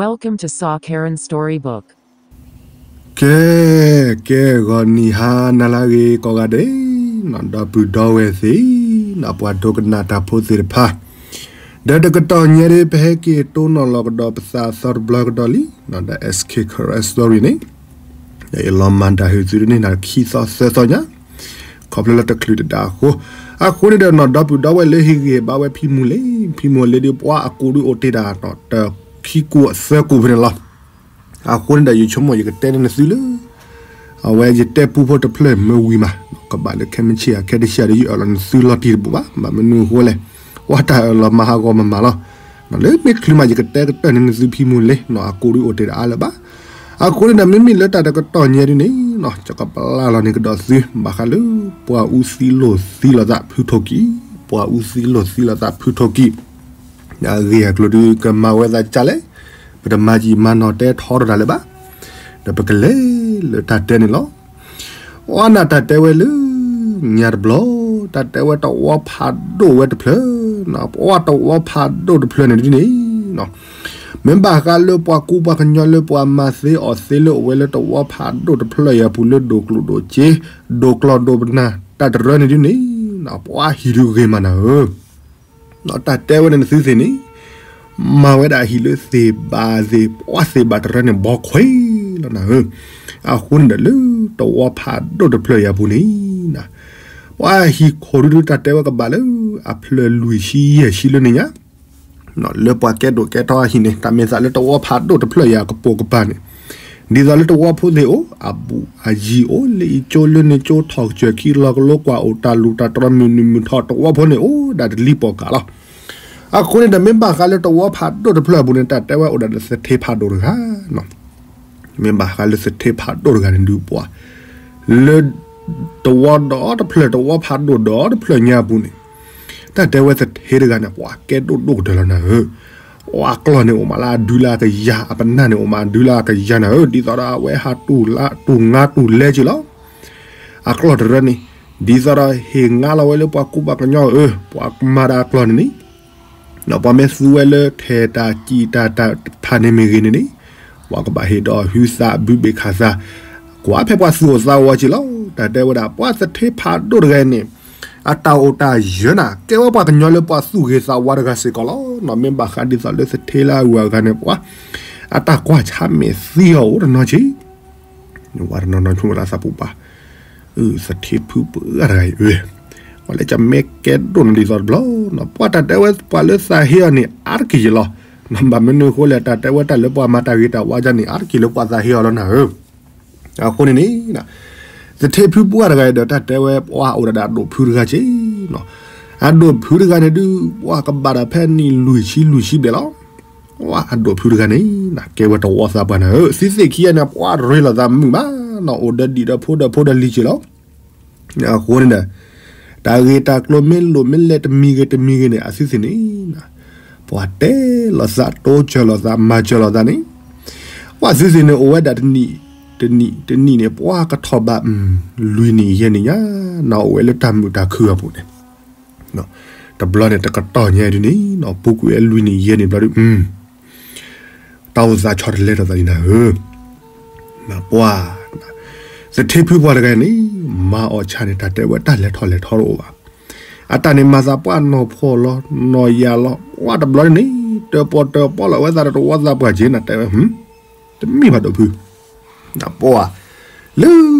Welcome to Saw Karen Storybook. ကဲ, ကဲ ဂီၤနံၤဟါနၤလၢအဂ့ၤကိးဂၤဒဲး, နီၢ်ဒီပုၢ်ဒီဝဲၢ်သ့ၣ်, နီၢ်ပှၤဒိကနၣ်တၢ်ဖိသ့ၣ်တဖၣ်, ဒီးတကတီၢ်ညါဒ် ပဟဲက့ၤတိၢ်နီၣ်လီၤကဒီးပသးအသီတဘျီကဒီးလံ, နီၢ်ဒီး S K Karen Story န့ၣ်, ဒီးယလီၤမၤတၢ်ဟုၣ်သုတန့ၢ်နၤခံသီသၢသီညါ ခီဖျိလၢတချုးတဒါအဃိ, အဃိန့ၣ်ဒီး နီၢ်ဒီပုၢ်ဒီဝဲၢ်လၢဟ့ၣ်ဂံၢ်ဟ့ၣ်ဘါဝဲဖံမူလ့, ဖံမူလ့ဒီး ပှၤအကူးဒုးအိၣ်တ့ၢ်တၢ်နီၢ် တခံကူာ်သၢကူာ်ဖဲန့ၣ်လီၤ. အဃိန့ၣ်ဒီး ယဆိကမိၣ်ယကတဲန့ၢ်နသုလၢ အဝဲယတဲပူဖိတဖျၢၣ်မ့ၢ်ဝံၤမး, ကဘၣ်လၢခဲမုၢ်ဆ့ၣ်အခဲတဆံဒီး ယအၢၣ်လီၤနသုလီၤတံၢ်တဘူၣ်ဘၣ်, ဘၣ်မနုၤအဃိလဲၣ်, ပှၤတၢ်အၢၣ်လီၤမၤဟးဂီၤမးမးလီၤ. လၢမ့ၢ်ချုးမး ယကတဲကတၢၢ်န့ၢ်နသုဖံမူလ့, နီၢ်အကူးဒုးအိၣ်တ့ၢ်တအါလၢၤဘၣ်. အဃိန့ၣ်ဒီး မ့မ့ၢ်လၢတၢ်တကတီၢ်ညါဒ်န့ၣ်, ကပလၢ်လီၤန့ၢ်ကဒီးသု ဘၣ်ဃးလၢ ပှၤအူသံလိာ်သံလိာ်သးဖုထိၣ်ကံၢ်, ပှၤအူသံလိာ်သံလိာ်သးဖုထိၣ်ကံၢ် အဂ့ၢ်အကျိၤဒုးကမၤဝဲသးဒ်လဲၣ်, ပတမၤယံာ်မၤနီၢ်တဲထီတၢ်လၢၤဘၣ်, ဒီးပကလဲၤလၢတၢ်တဲန့ၣ်လီၤ. အီနၢ်တၢ်တဲဝဲလၢ ညါတဘျီ, တၢ်တဲဝဲတဝီဖးဒိၣ်ဝဲတဖျၢၣ်, ပှၤတဝီဖးဒိၣ်တဖျၢၣ်န့ၣ်ဒ်န့ၣ် မ့ၢ်ဘၣ်ဃးလၢပှၤကူပှၤကညီလၢပှၤမၤသ့အီၣ်သ့လၢအိၣ်ဝဲလၢတဝီဖးဒိၣ်တဖျၢၣ်အံၤအပူၤလၢဒိၣ်ကျိၣ်ဒိၣ်စ့, ဒိၣ်ကျီၢ်ဒိၣ်ပနၢ်တၢ်တရၢန့ၣ်ဒ်န့ၣ်, ပှၤဟံၣ်ဒုးဂ့ၤမးနၤဧၢ, တၢ်တဲဝဲန့ၣ်နသုသ့ၣ်န့ၣ်, မၤဝဲဒၣ်ဟံၣ်လၢသ့ၣ်ဘၣ်သ့ၣ်, ပှၤသ့ၣ်ဘၣ်တရၢန့ၣ်ဘီခွဲးလီၤနၤဧၢ. အဃိန့ၣ်ဒီးလၢတဝီဖးဒိၣ်တဖျၢၣ်အံၤအပူၤန့ၣ် ပှၤဟံၣ်ခိၣ်ဒုဒုတၢ်တဲဝဲကဘၣ်လၢ အဖျၢၣ်လွံၢ်ဆံယဲၢ်ဆံလၢန့ၣ်ညါ, လၢပှၤကဲဒိၣ်ကဲထီအဟံၣ်န့ၣ် တၢ်မ့ၢ်သးလၢတဝီဖးဒိၣ်တဖျၢၣ်အံၤအကပိာ်ကပၤန့ၣ်, ဒ်သိးလၢတဝီဖိသ့ၣ်အိၣ်, အဘူၣ်အယံၤအိၣ်, လၢအံၤကၠိလၢန့ၣ်ကၠိထီၣ်ကစၢၢ်ခံလီၤကလိကွၢ်အိၣ်တၢ်လူၢ်တၢ်တြီၤမုၢ်နုာ်မုၢ်ထီၣ်တဝီဖိန့ၣ်အိၣ်ဒၣ်တလံၤပိာ်ကၤလီၤ. အဃိန့ၣ်ဒီး မ့ၢ်ဘၣ်ဃးလၢတဝီဖးဒိၣ်တဖျၢၣ်အပူၤန့ၣ် တၢ်တဲဝဲအိၣ်ဒၣ်ဒီးသထ့ဖးဒိၣ်တဂၤ မ့ၢ်ဘၣ်ဃးလၢသထ့ဖးဒိၣ်တဂၤန့ၣ်ဒုးပှၤ, လၢတဝီဒီတဖျၢၣ် တဝီဖးဒိၣ်ဒီတဖျၢၣ်ညါအပူၤန့ၣ်, တၢ်တဲဝဲသထ့တဂၤန့ၣ် ပှၤကဲဒိၣ်ဒိၣ်ကတၢၢ်လီၤနၤဧၢ, ပှၤအကျီၢ်န့ၣ်အိၣ်မးလၢအဒုလၢအကယၤ အပနၢ်န့ၣ်အိၣ်မးအဒုလၢအကယၤနၤဧၢ, ဒ်သိးဒီးအဝဲဟးတူၢ်ငါတူၢ်လဲက့ၤလီၤ. အကျီၢ်တရၢန့ၣ်, ဒ်သိးဒီးဟ့ၣ်ငါလီၤဝဲလၢပှၤကူပှၤကညီဧၢ, ပှၤကမၤဒီးအကျီၢ်န့ၣ်န့ၣ် ပှၤမ့ၢ်သူဝဲလၢထဲတၢ်စံၣ်တၢ်တဖၣ်န့ၣ်မ့ၢ်ဂ့ၤန့ၣ်န့ၣ်, ပှၤကဘၣ်ဟ့ၣ်ဒီးဟုသးဘုဘ့ၣ်ခးသး, ကွၢ်ဖဲပှၤသူၣ်အိၣ်သးအိၣ်ဝဲက့ၤလီၤ. တၢ်တဲဝဲဒၣ် ပှၤသထ့ဖးဒိၣ်တဂၤန့ၣ်, အတၢ်အိၣ်တၢ်ယၢၤနၤ ကဲဝဲပှၤကညီလၢပှၤသူၣ်ဂ့ၤသးဝါတဂၤစ့ၢ်ကီးလီၤ. နီၢ်မ့ၢ်ဘၣ်ဃးဒ်သိးလၢသထ့လၢအဂုၤအဂၤန့ၣ် ပှၤအတၢ်ကွၢ်ဆါမဲာ်သံအီၤအိၣ်တနီၤက့ၤ ဝဲတနီၤနီၤဆိကမိၣ်လၢသးပူၤပာ်, သထ့ဖုပှၢ်တဂၤအံၤ, ပှၤလၢကမ့ၢ်ကဲဒိၣ်နဒ်သိးတဘျီ, ပှၤတၢ်တဲဝဲပှၤလၢသးဟ့အီၤန့ၣ် အါတက့ၢ်ယလီၤ. ဘၣ်မနုၤအဃိလဲၣ် တၢ်တဲဝဲတၢ်လၢပှၤမၤတၢ်ဂ့ၤတၢ်ဝါဒ်န့ၣ် အါတက့ၢ်လၢပှၤသးဟ့အီၤလီၤနၤဧၢ. အဃိန့ၣ်န့ၣ်, သထ့ဖုပှၢ်တဂၤအံၤဒီး တၢ်တဲဝဲပှၤအိၣ်ဒၣ်ဒီးအဒိၣ်ဖုတဂၤက့ၤ, အဒိၣ်ဖုတဂၤန့ၣ်ဒုး ပှၤကဘၣ်ဒီးဖဲနံၣ်လွံၢ်ဆံလွံၢ်ဆံဘျဲၣ်လီၤ. ပှၤအဒိၣ်ဖုတဂၤန့ၣ် ကဲဝဲတဝီသးပှၢ်နၤဧၢ, သံသ့ၣ်ခံဂၤန့ၣ် ပှၤရ့လိာ်သးမုာ်မး, နီၢ်အိၣ်ဒီးဒံၣ်ဒီးဖိဒီးဖိဒီးလံၤက့ၤလီၤ. အဃိန့ၣ်ဒီး တၢ်ဂ့ၢ်တၢ်ကျိၤမ့ၢ်လိၣ်မ့ၢ်လဲၣ်တမံၤဂ့ၤတမံၤဂ့ၤန့ၣ် အသံသ့ၣ်န့ၣ်, ပှၤတဲလိာ်သး တိစၢၤလိာ်သး မၤစၢၤလိာ်သးန့ၣ်, ပှၤသံသ့ၣ်န့ၣ် အိၣ်ဝဲဒၣ်တနံၣ်, တနံၣ်တနံၣ်န့ၣ် ပှၤကထီၣ်ဘး လွံၢ်နံၣ်ယဲၢ်နံၣ်ညါ, နီၢ်အိၣ်ဝဲလၢတၢ်မုာ်တၢ်ခုၣ်အပူၤန့ၣ် တဘျီန့ၣ် တကတီၢ်ညါဒ်န့ၣ် နီၢ်ပူၤကွံာ်ဝဲလွံၢ်နံၣ်ယဲၢ်နံၣ်ဘျီဒုး, တၢ်အိၣ်သးဆီတလဲထီၣ်သးဒ်နၤဧၢ, ပှၤ, သထ့ဖုပှၢ်တဂၤန့ၣ် မၤအီၣ်ဆၣ်န့ၣ် တၢ်တဲဝဲတၢ်လဲၤထီၣ်လဲၤထီတအိၣ်ဘၣ်. အတၢ်န့ၣ်မၤသးပှၢ်နီၢ်ဖှီၣ်လီၤ, နီၢ်ယၤလီၤ, ပှၤတဘျီန့ၣ် တၢၣ်ပီၣ်တၢၣ်ပီၣ်လီၤဝဲသးဒီးတဝီသးပှၢ်က့ၤနၤ တဲဝဲ, တမ့ၢ်ဘၣ်ဒိၣ်ဖု နပှၤ, လၢ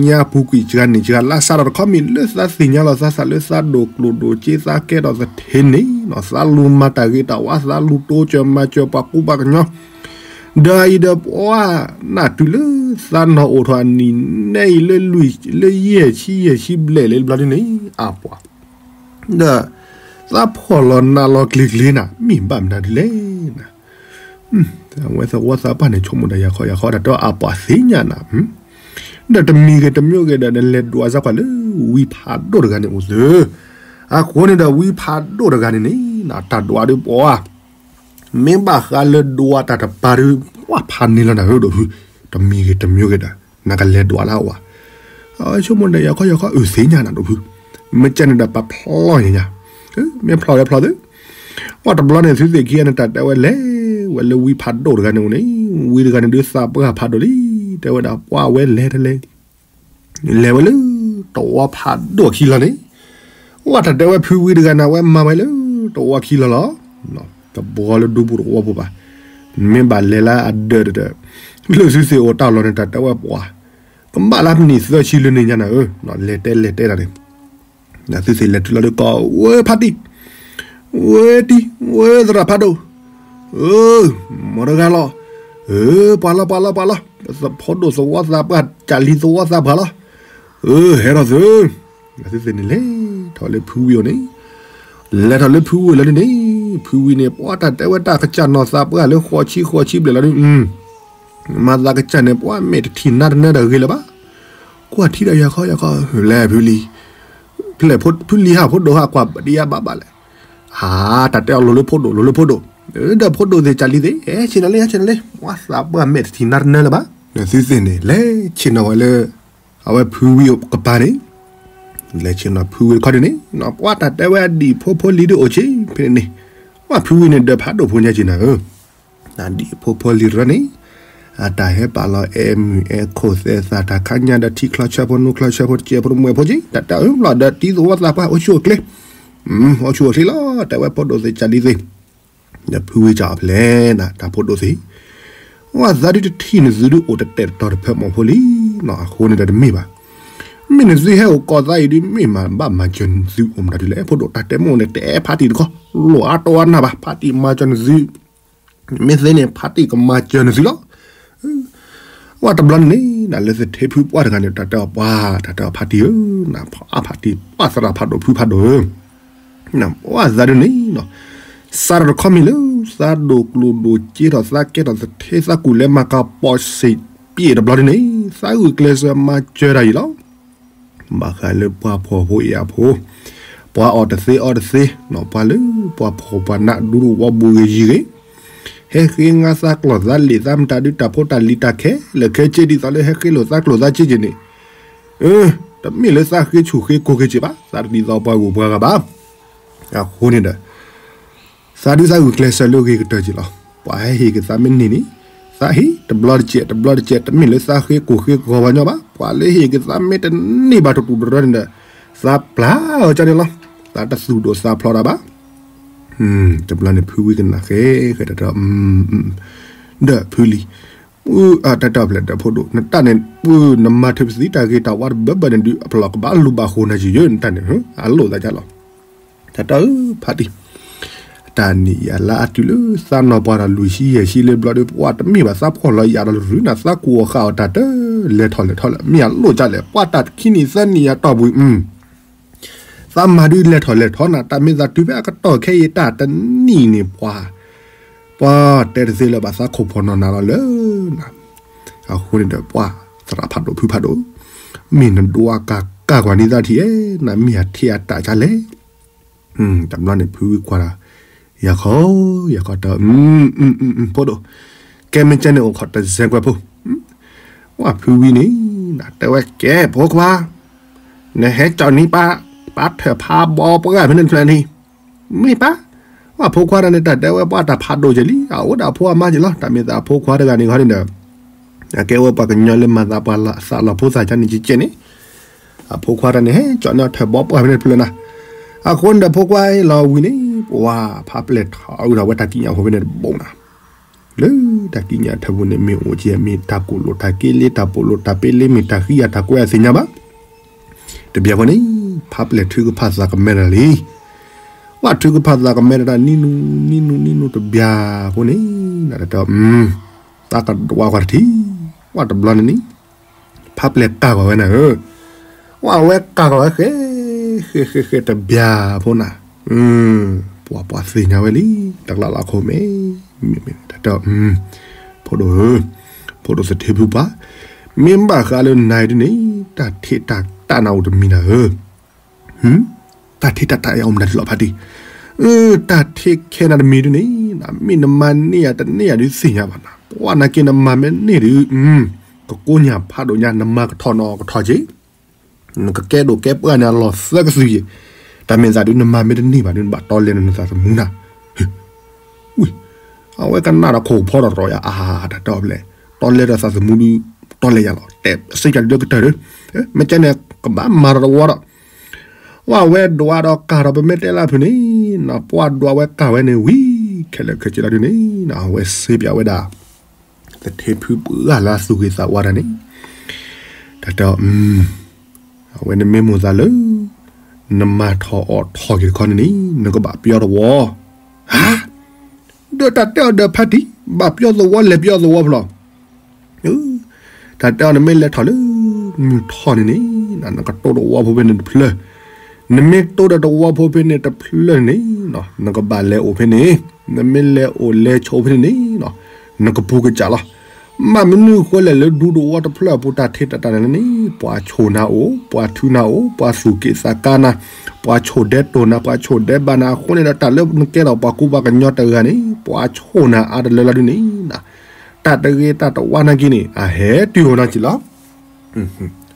ညါပူၤကွံာ်စှၤနံၣ်စှၤလါစးထီၣ်တခီမ့ၢ်လၢသးသ့ၣ်ညါလီၤသးသးလၢသးဒိၣ်ကျိၣ်ဒိၣ်စ့ သးကဲထီၣ်သထ့န့ၣ် သးလူၤမၤတၢ်ဂ့ၤတၢ်ဝါ သးလူၤတိစၢၤမၤစၢၤပှၤကူပှၤကညီ, ဒီးအံၤဒီးပှၤနၢ်တုၤလၢသးနီၢ်အိၣ်ထီၣ်အနံၣ်နဲအံၤလၢလွံၢ်လၢယဲၢ်ဆံယဲၢ်ဆံဘျဲၣ်လၢတဘျီဒ်န့ၣ် အပှၤ ဒီးသးဖှီၣ်လီၤနးလီၤကျ့ၤကျ့ၤနၤ မ့ၢ်ဘၣ်မနုၤဒ်လဲၣ်နၤ, အဝဲသဝီသးပှၢ်န့ၣ် ဆိကမိၣ်တၢ်ယၤခီယၤခီ တၢ်တဲအပှၤသ့ၣ်ညါနၤ, ဒီးတမံၤဂ့ၤတမံၤဂ့ၤဒီး နလဲၤဒွးစၢ်ကွၢ်လၢဝံဖးဒိၣ်တဂၤန့ၣ်အိၣ်သၢ, အဃိန့ၣ်ဒီးဝံဖးဒိၣ်တဂၤန့ၣ်န့ၣ် တၢ်ဒွးဒုးပှၤ မ့ၢ်ဘၣ်ဃးလၢဒွးတၢ်တပၤဒုး ပှၤဖးန့ၢ်လီၤနၤဧၢဒိၣ်ဖု, တမံၤဂ့ၤတမံၤဂ့ၤဒီး နကလဲၤဒွးလၢအဝၤ, ဆိကမိၣ်ဒီးယၤခီယၤခီအုၣ်သ့ၣ်ညါနၤဒိၣ်ဖု, မ့ၢ်ကဲန့ၣ်ဒီးပဖျီညါညါ, မ့ၢ်ဖျီဒီးဖျီသ့, ပှၤတဘျီန့ၣ် သုသ့ၣ်ခံဂၤန့ၣ် တၢ်တဲဝဲလဲၤ ဝဲလၢဝံဖးဒိၣ်တဂၤန့ၣ်အိၣ်န့ၣ်, ဝံတဂၤန့ၣ်ဒုးသးပှၢ်ဖးဒိၣ်လံ, တဲဝဲဒၣ်ပှၢ်ဝဲလဲၤတလဲၤ လဲၤဝဲလၢ တဝီဖးဒိၣ်အခံလီၤန့ၣ်, ဝဲတၢ်တဲဝဲဖုဝံတဂၤန့ၣ် အဝဲမၤဝဲလၢ တဝီခံလီၤလီၤ, တဘှီလၢဒူပူၤတဝီပူၤဘၣ်, မ့ၢ်ဘၣ်လဲၤလၢအဒၢးတဒၢး, လၢသုသ့ၣ်အိၣ်တၢ်လီၢ်န့ၣ် တၢ်တဲဝဲပှၢ်, ကဘၣ်လၢမံးနံးသၢဆံလၢန့ၣ်ညါနၤဧၢ, လဲၤတဲလဲၤတဲတၢ်န့ၣ် သုသ့ၣ်လဲၤတုၤလီၤဒုးကိး ဝဲဖါတံၢ်, ဝဲတံၢ်, ဝဲသရၣ်ဖးဒိၣ်, အၢ, မတၤတဂၤလီၤ, အၢ, ပှၤလီၤ ပှၤလီၤ ပှၤလီၤ, ဖိဒိၣ်သဝီသးပှၢ် ကၢ်လံၤသဝီသးပှၢ်လီၤ, အၢ, ဟဲထီၣ်သု, သုသ့ၣ်န့ၣ်လဲၤထီၣ်လၢဖုဝံအအိၣ်န့ၣ်, လဲၤထီၣ်လၢဖုဝံအအိၣ်လီၤဒုးန့ၣ်, ဖုဝံန့ၣ် ပှၤတၢ်တဲဝဲတၢ်ကစၢ်နီၤသးပှၢ်လၢဃိးဆံဃိးဆံဘျဲၣ်လီၤဒုး မၤသးကစၢ်န့ၣ် ပှၤမဲာ်တထံၣ်နါတနၢၤဒီးဂ့ၤလၢၤဘၣ်, ကွၢ်ထံဒီးယၤခီယၤခီ လဲၤဖုလံၤ, ဖဲဖုလံၤဟးဖိဒိၣ်ဟးကွၢ်ပဒံယါဘၣ်ဘၣ်လဲၣ်, ဟးတၢ်တဲအီၤလိၤလၢဖိဒိၣ် လိၤလၢဖိဒိၣ်, ဒီးဖိဒိၣ်သ့ၣ်ကၢ်လံၤသ့ၣ် ဟဲဆ့ၣ်နီၤလံ ဟဲဆ့ၣ်နီၤလံ ပှၤသးပှၢ်မဲာ်တထံၣ်နါတနၢၤလၢၤဘၣ်, သုသ့ၣ်န့ၣ် လဲၤဆ့ၣ်နီၤဝဲလၢ အဝဲဖုဝံကပၤန့ၣ်, လဲၤဆ့ၣ်နီၤဖုဝံတခီဒုးန့ၣ်, ပှၤတၢ်တဲဝဲအဒံၣ်ဖိဖိလံၤဒုးအိၣ်ဆံဖဲန့ၣ်န့ၣ်, ပှၤဖုဝံန့ၣ်ဒီးဖးဒိၣ်ဖိညါက့ၤနၤဧၢ အဒံၣ်အဖိဖိလံၤတရၢန့ၣ်, အတၢ်ဟဲပာ်လီၤအဲၣ်မုၢ်အဲၣ်ခိၣ်သဲးသးတၢ်ခါညါဒီးထံချီဆၢဖိနူချီဆၢဖိတစဲးဖိတမှဲၤဖိက့ၤ တၢ်တၢ်အၢၣ်လီၤဒီးတံၤသဝီသးပှၢ်အိၣ်ဆူၣ်အိၣ်ချ့, အိၣ်ဆူၣ်အိၣ်ချ့လီၤ တဲဝဲဖိဒိၣ်သ့ၣ်ကၢ်လံၤသ့ၣ်, ဒီးဖုဝံကၢ်အီၤဖဲလဲၣ်နၤ တၢ်ဖိဒိၣ်သ့ၣ်, ဝဲသးဒုးတထံၣ်နသုဒုးအိၣ်တတဲာ်တတီၤတဖၢမီၢ်ဖိလံ, အဃိန့ၣ်ဒီးတမ့ၢ်ဘၣ်, မ့ၢ်နသုဟဲအိၣ်ကီးသးအံၤဒုး မ့ၢ်မၤဘၣ်မၤစၢၤနသုအိၣ်မတၤဒ်လဲၣ် ဖိဒိၣ်တၢ်တဲမိၣ်န့ၣ် တဲဖါတံၢ်တခီ, လိၣ်အါတီအါနၢ်ဘၣ် ဖါတံၢ်မၤစၢၤနသု, မ့ၢ်သ့န့ၣ် ဖါတံၢ်ကမၤစၢၤနသုလီၤ ဝဲတဘျီန့ၣ်န့ၣ် လၢသထ့ဖုပှၢ်တဂၤန့ၣ် တၢ်တဲအီၤပှၢ် တၢ်တဲအီၤဖါတံၢ်ဧၢ, နဖါဖါတံၢ် ပှၢ်သရၣ်ဖးဒိၣ်ဖုဖးဒိၣ်ဧၢ, ပှၢ်သးဒုးန့ၣ်, စးထီၣ်တခီမ့ၢ်လၢ သးဒိၣ်ကျိၣ်ဒိၣ်စ့ထီၣ် သးကဲထီၣ်သထ့ သးကူၣ်လဲၤမၤကၤပီၣ်စ့ၣ်ပျဲၣ်တဘျီန့ၣ်န့ၣ် သးဂုာ်ကျဲးစၢးမၤစၢၤတၢ်အံၤလီၤ ဘၣ်ဃးလၢပှၤဖှီၣ်ဖိယာ်ဖိ, ပှၤအီၣ်တသ့အီတသ့, ပှၤလၢပှၤဖှီၣ်ပှၤနးဒူတဝီဘူးဂ့ၤယံၤဂ့ၤ, ဟဲဃ့ငါသးကျိာ်သးလံာ်သးမတၤဒုး တၢ်ဖိတၢ်လံၤတၢ်ခဲလၢာ်ခဲဆ့ ဒ်သိးလၢဟဲဃ့လိာ်သးကျိာ်သးစ့က့ၤန့ၣ်, တမ့ၢ်လၢသးဃ့ဆူၣ်ဃ့ကိၢ်က့ၤက့ၤဘၣ်, သးတဒ်သိးပှၤဂုၤပှၤဂၤဘၣ်. အဃိန့ၣ်ဒီး သးဒုးသးဂုာ်ကျဲးစၢးလၢအဂ့ၤကတၢၢ်က့ၤလီၤ. ပှၤဟဲဟ့ၣ်က့ၤသးမ့ၢ်န့ၢ်န့ၣ်, သးဟ့ၣ်တဘျီတစဲး တဘျီတစဲး, တမ့ၢ်လၢသးဃ့ကိၢ်ဃ့ဂီၤဘၣ်ညီဘၣ်. ပှၤလၢဟ့ၣ်က့ၤသးမ့ၢ်တန့ၢ်ဘၣ်တတူၢ်တရၢန့ၣ်ဒီး သးပျၢ်အီၤကန့ၣ်လီၤ. သးတသူၣ်ဒိၣ်သးဖျိးတၢ်ဘၣ်. တဘျီန့ၣ် ဖုဝံကနၣ်ဃဲဃဲတၢ်တဲ, ဒီးဖုလံၤ, တၢ်တဲအီၤဖဲလဲၣ်ဒီး ဖိဒိၣ် နတၢ်န့ၣ် နမၤထုးပသံတၢ်ဂ့ၤတၢ်ဝါတဘၢဘၢန့ၣ်ဒုး အဖျိးကဘၣ်လူၤဘၣ်ဃိနၤယံၤယံၤ နတၢ်န့ၣ် အလိၣ်သးဒ်လီၤ. တၢ်တဲအၢ ဖါတံၢ်, တၢ်နံၣ်ယၤလၢအတုၤလၢသးနီၢ်ပှၢ်ဒီးလွံၢ်ဆံယဲၢ်ဆံလၢဘျီဒီး ပှၤတမ့ၢ်ဘၣ်သးဖှီၣ်လီၤယၤဒီးရူၤနၤ သးကူၣ်အီၤဃာ်အီၤတၢ်တလဲၤထီၣ်လဲၤထီၣ်လၢ မ့ၢ်အလိၣ်ကလဲၣ် ပှၤတၢ်ခံနံၣ်သၢနံၣ်အတီၢ်ပူၤ သးမၤဒုးလဲၤထီၣ်လဲၤထီၣ်နၤ တၢ်မ့ၢ်သးတုၤဖဲအကတီၢ်ခဲအံၤတၢ်တနံၣ်န့ၣ် ပှၤ ပှၤတဲတသ့လၢၤဘၣ်သးခိၣ်ဖှီၣ်နီၢ်နၤလီၤလၢနၤ. အဃိန့ၣ်ဒီး ပှၤသရၣ်ဖးဒိၣ်ဖုဖးဒိၣ်, မ့ၢ်နဒိးအကၤကၤကွၢ်န့ၢ်သးထံၣ်ဧဲ, နမ့ၢ်အထံၣ်အတၢ်ကလဲၣ်. တဘျီန့ၣ် ဖုဝံကွၢ်ဒီး ယၤခီ, ယၤခီတၢ်, ဖိဒိၣ်, ကဲမ့ၢ်ကဲန့ၣ်အိၣ်ခိးတစဲးကွဲးဖိ ဝဲဖုဝံန့ၣ် တဲဝဲကဲဖိခွါ, နဟဲကၠီၣ်န့ၢ်ပၢ်, ပၢ်ထၢၣ်ဖးဘီပှၢ်ဖဲန့ၣ်တဖျၢၣ်န့ၣ်, မ့ၢ်ပၢ်, ဝဲဖိခွါတဂၤန့ၣ် တၢ်တဲဝဲပှၤတၢ်ဖးဒိၣ်က့ၤလံ, အအိၣ်ဒီးအဖိအမါက့ၤလီၤ, တၢ်မ့ၢ်သးအဖိခွါတဂၤန့ၣ်ခီန့ၣ်ဒီး, အကဲဝဲပှၤကညီလၢမၤသးပှၤလၢအသးလီၤဖိသၣ်ကန့ၣ်ကဲန့ၣ်, အဖိခွါတဂၤန့ၣ် ဟဲကၠီၣ်န့ၢ်အီၤထၢၣ်ဘီပှၢ်ဖဲန့ၣ်တဖျၢၣ်နၤ, အဃိန့ၣ်ဒီးဖိခွါလီၤဝံၤန့ၣ် ပှၤဖးပျဲၢ်ထီၣ်ဝံၤဒီးဝဲတၢ်ကံးညာ်ဖိဖဲန့ၣ်တဘိနၤ လၢတၢ်ကံးညာ်ထၢၣ်ပူၤန့ၣ် မ့ၢ်အိၣ်ကဲ မ့ၢ်တၢ်ကိၢ်လိာ်တၢ်က့လ့ တၢ်ပိာ်လိာ်တၢ်ပ့လ့ မ့ၢ်တၢ်ဃံအတၢ်ကွဲအသ့ၣ်ညါဘၣ်. တဘျီဃီန့ၣ် ဖးပျဲၢ်ထုကဖၣ်သးကမဲတၢ်လံ, ဝဲထုကဖၣ်သးကမဲတၢ် နံၤနူၤ နံၤနူၤ နံၤနူၤတဘျီဃီန့ၣ် တၢ်တဲအီၤ တၢ်ကဒွးကွၢ်တထံၣ်, ဝဲတဘျီန့ၣ်န့ၣ် ဖးပျဲၢ်ကးကွၢ်ဝဲနၤဧၢ, ဝဲအဝဲကးကွၢ်ဝဲဃဲ, ဃဲဃဲဃဲတဘျီဖိနၤ, ပှၤပှၤသ့ၣ်ညါဝဲလံ, တကလးလၢခိၣ်မဲ, မ့ၢ်မ့ၢ်တၢ်တဲအီၤ, ဖိဒိၣ်ဧၢ, ဖိဒိၣ်သထ့ဖုပှၢ်, မ့ၢ်ဘၣ်ဃးလၢနၤအံၤဒ်န့ၣ် တၢ်ထံးတၢ်တၢ်နၤအိၣ်တမံၤနၤဧၢ, တၢ်ထံးတၢ်တၢ်အိၣ်မနုၤတလီၤဖးတံၢ်, တၢ်ထံးခဲနၤတမံၤဒ်န့ၣ် မ့ၢ်နမၤန့ၢ်ယၤတန့ၢ်ယၤဒုးသ့ၣ်ညါဘၣ်နၤ, ပှၤနာ်က့နမၤမ့ၢ်န့ၢ်ဒုး ကကိးညါဖးဒိၣ်ညါ နမၤကထီၣ်နီၢ်ကထီၣ်က့ၤ, နကကဲဒိၣ်ကဲပှၢ်န့ၣ်အလီၢ်သၢကသုးယံၤ, တၢ်မ့ၢ်သးဒုးနမၤမ့ၢ်တန့ၢ်ဘၣ်ဒုး နဘၣ်တီလဲၤနသးသမူနၤ, ဝံၤ, အဝဲကနၣ်ဒီးခိၣ်ဖီဒီးရီယၤ အါ တၢ်တဲအီၤဖဲလဲၣ်, တီလဲဒီးသးသမူဒုး တီလဲယၤလီၤ, တဲစ့ၢ်ကီးဒုးလၢကတၢၢ်ဒီး, မ့ၢ်ကဲန့ၣ် ကဘၣ်မၤဒီးတဝီဒီး, ဝဲဒွးဒီးကၢ်ဒီး ပမ့ၢ်တဲလၢဖုန့ၣ်, ပှၤဒွးဝဲကၢ်ဝဲန့ၣ်ဝံၤ ခဲလၢာ်ခဲဆ့လီၤဒုးန့ၣ်, အဝဲစ့ပၠးဝဲဒၣ် သထ့ဖုပှၢ်လၢသူၣ်ဂ့ၤသးဝါတၢ်န့ၣ်, တၢ်တဲအီၤ အဝဲနမ့ၢ်မိၣ်သးလၢ နမၤထီၣ်အီၣ်ထီၣ်က့ၤတခီန့ၣ်န့ၣ် နကဘၣ်ပျီတဝီ, ဟါ, ဒီးတၢ်တဲအီၤဒီးဖါတံၢ် ဘၣ်ပျီသဝီလဲၤပျီသဝီဖျီ, တၢ်တဲအီၤနမ့ၢ်လဲၤထီၣ်လၢ မုၢ်ထီၣ်န့ၣ်န့ၣ် နကတိၢ်တဝီဖိဖဲန့ၣ်တဖျၢၣ်, နမ့ၢ်တိၢ်ဒီးတဝီဖိဖဲန့ၣ်တဖျၢၣ်န့ၣ်, နကဘၣ်လဲၤအိၣ်ဖဲန့ၣ်, နမ့ၢ်လဲၤအိၣ်လဲၤဆိးဖဲန့ၣ်န့ၣ်, နကပူၤကစၢ်လီၤ. မ့မ့ၢ်နုာ်ဃီလဲၣ်လၢဒူတဝီတဖျၢၣ်အပူၤ တၢ်ထံးတၢ်တၢ်န့ၣ်န့ၣ် ပှၤဆိၣ်နၤအိၣ်, ပှၤထုနၤအိၣ်, ပှၤသူၣ်က့ၣ်သးကါနၤ, ပှၤဆိၣ်ဒဲတိၢ်နၤ, ပှၤဆိၣ်ဒဲဘၣ်နၤအဃိန့ၣ်ဒီး တၢ်လၢနကဲထီၣ်ပှၤကူပှၤကညီတဂၤန့ၣ် ပှၤဆိၣ်နၤအါတလၢလီၤဒုးန့ၣ်, တၢ်တဂ့ၤတၢ်တဝါနာ်က့န့ၣ် အဟဲတုၤအိၣ်နၤက့ၤလီၤ.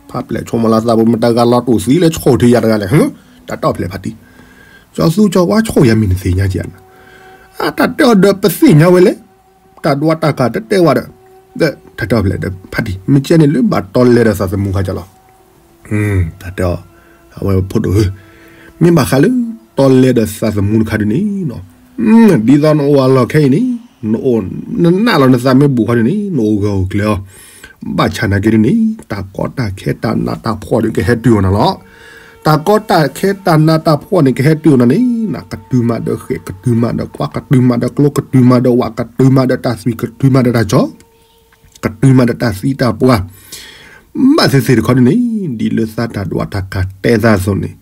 ဖးပျဲၢ်ဆိကမိၣ်လီၤသးပူၤ မတၤဂၤလီၤတူာ်သံလၢဆိၣ်ထံယၤတဂၤလဲၣ်, တၢ်တဲအီၤဖဲလဲၣ်ဖါတံၢ်, ကၠီသူကၠီဝါဆိၣ်ယၤမ့ၢ်နသ့ၣ်ညါက့ၤနၤ, တၢ်တဲအီၤဒီးပသ့ၣ်ညါဝဲလဲၣ်, တၢ်ဒွးတၢ်ကၢ်တတဲဝဲဒီး, တၢ်တဲအီၤဖဲလဲၣ်ဒီးဖါတံၢ် မ့ၢ်ကဲန့ၣ်လၢဘၣ်တီလဲဒီးသးသမူခါကၠီလီၤ. တၢ်တဲအီၤ, အဝဲဖိဒိၣ်ဧၢ, မ့ၢ်ဘၣ်ဃးလၢ တီလဲဒီးသးသမူတခါဒုးန့ၣ်, ဒ်သိးနအိၣ်အလီၢ်ခဲအံၤန့ၣ်, နအိၣ်, နနာ်လီၤနသးမ့ၢ်ဘူးခီဒုးန့ၣ် နအိၣ်ဂၢၢ်အိၣ်ကျၢၤအီၤ, ဘၣ်ဆၣ်နာ်က့ဒုးန့ၣ် တၢ်ကီတၢ်ခဲတၢ်နးတၢ်ဖှီၣ်ဒုးကဟဲတုၤအိၣ်နၤလီၤ. တၢ်ကီတၢ်ခဲတၢ်နးတၢ်ဖှီၣ်န့ၣ် ကဟဲတုၤအိၣ်နၤန့ၣ်, ကတုၤမးဒီးဃဲၣ်, ကတုၤမးဒီးကွၢ်, ကတုၤမးဒီးကျိ, ကတုၤမးဒီးဝၣ်, ကတုၤမးဒီးတၢ်သွံၣ်, ကတုၤမးဒီးတၢ်ကၠီ, ကတုၤမးဒီးတၢ်သံတၢ်ပှၢ်, ဘၣ်သ့ၣ်သ့ၣ်တခီဒုးန့ၣ်, ဒ်လၢသးတၢ်ဒွးတၢ်ကၢ်တဲသးအသိးန့ၣ်,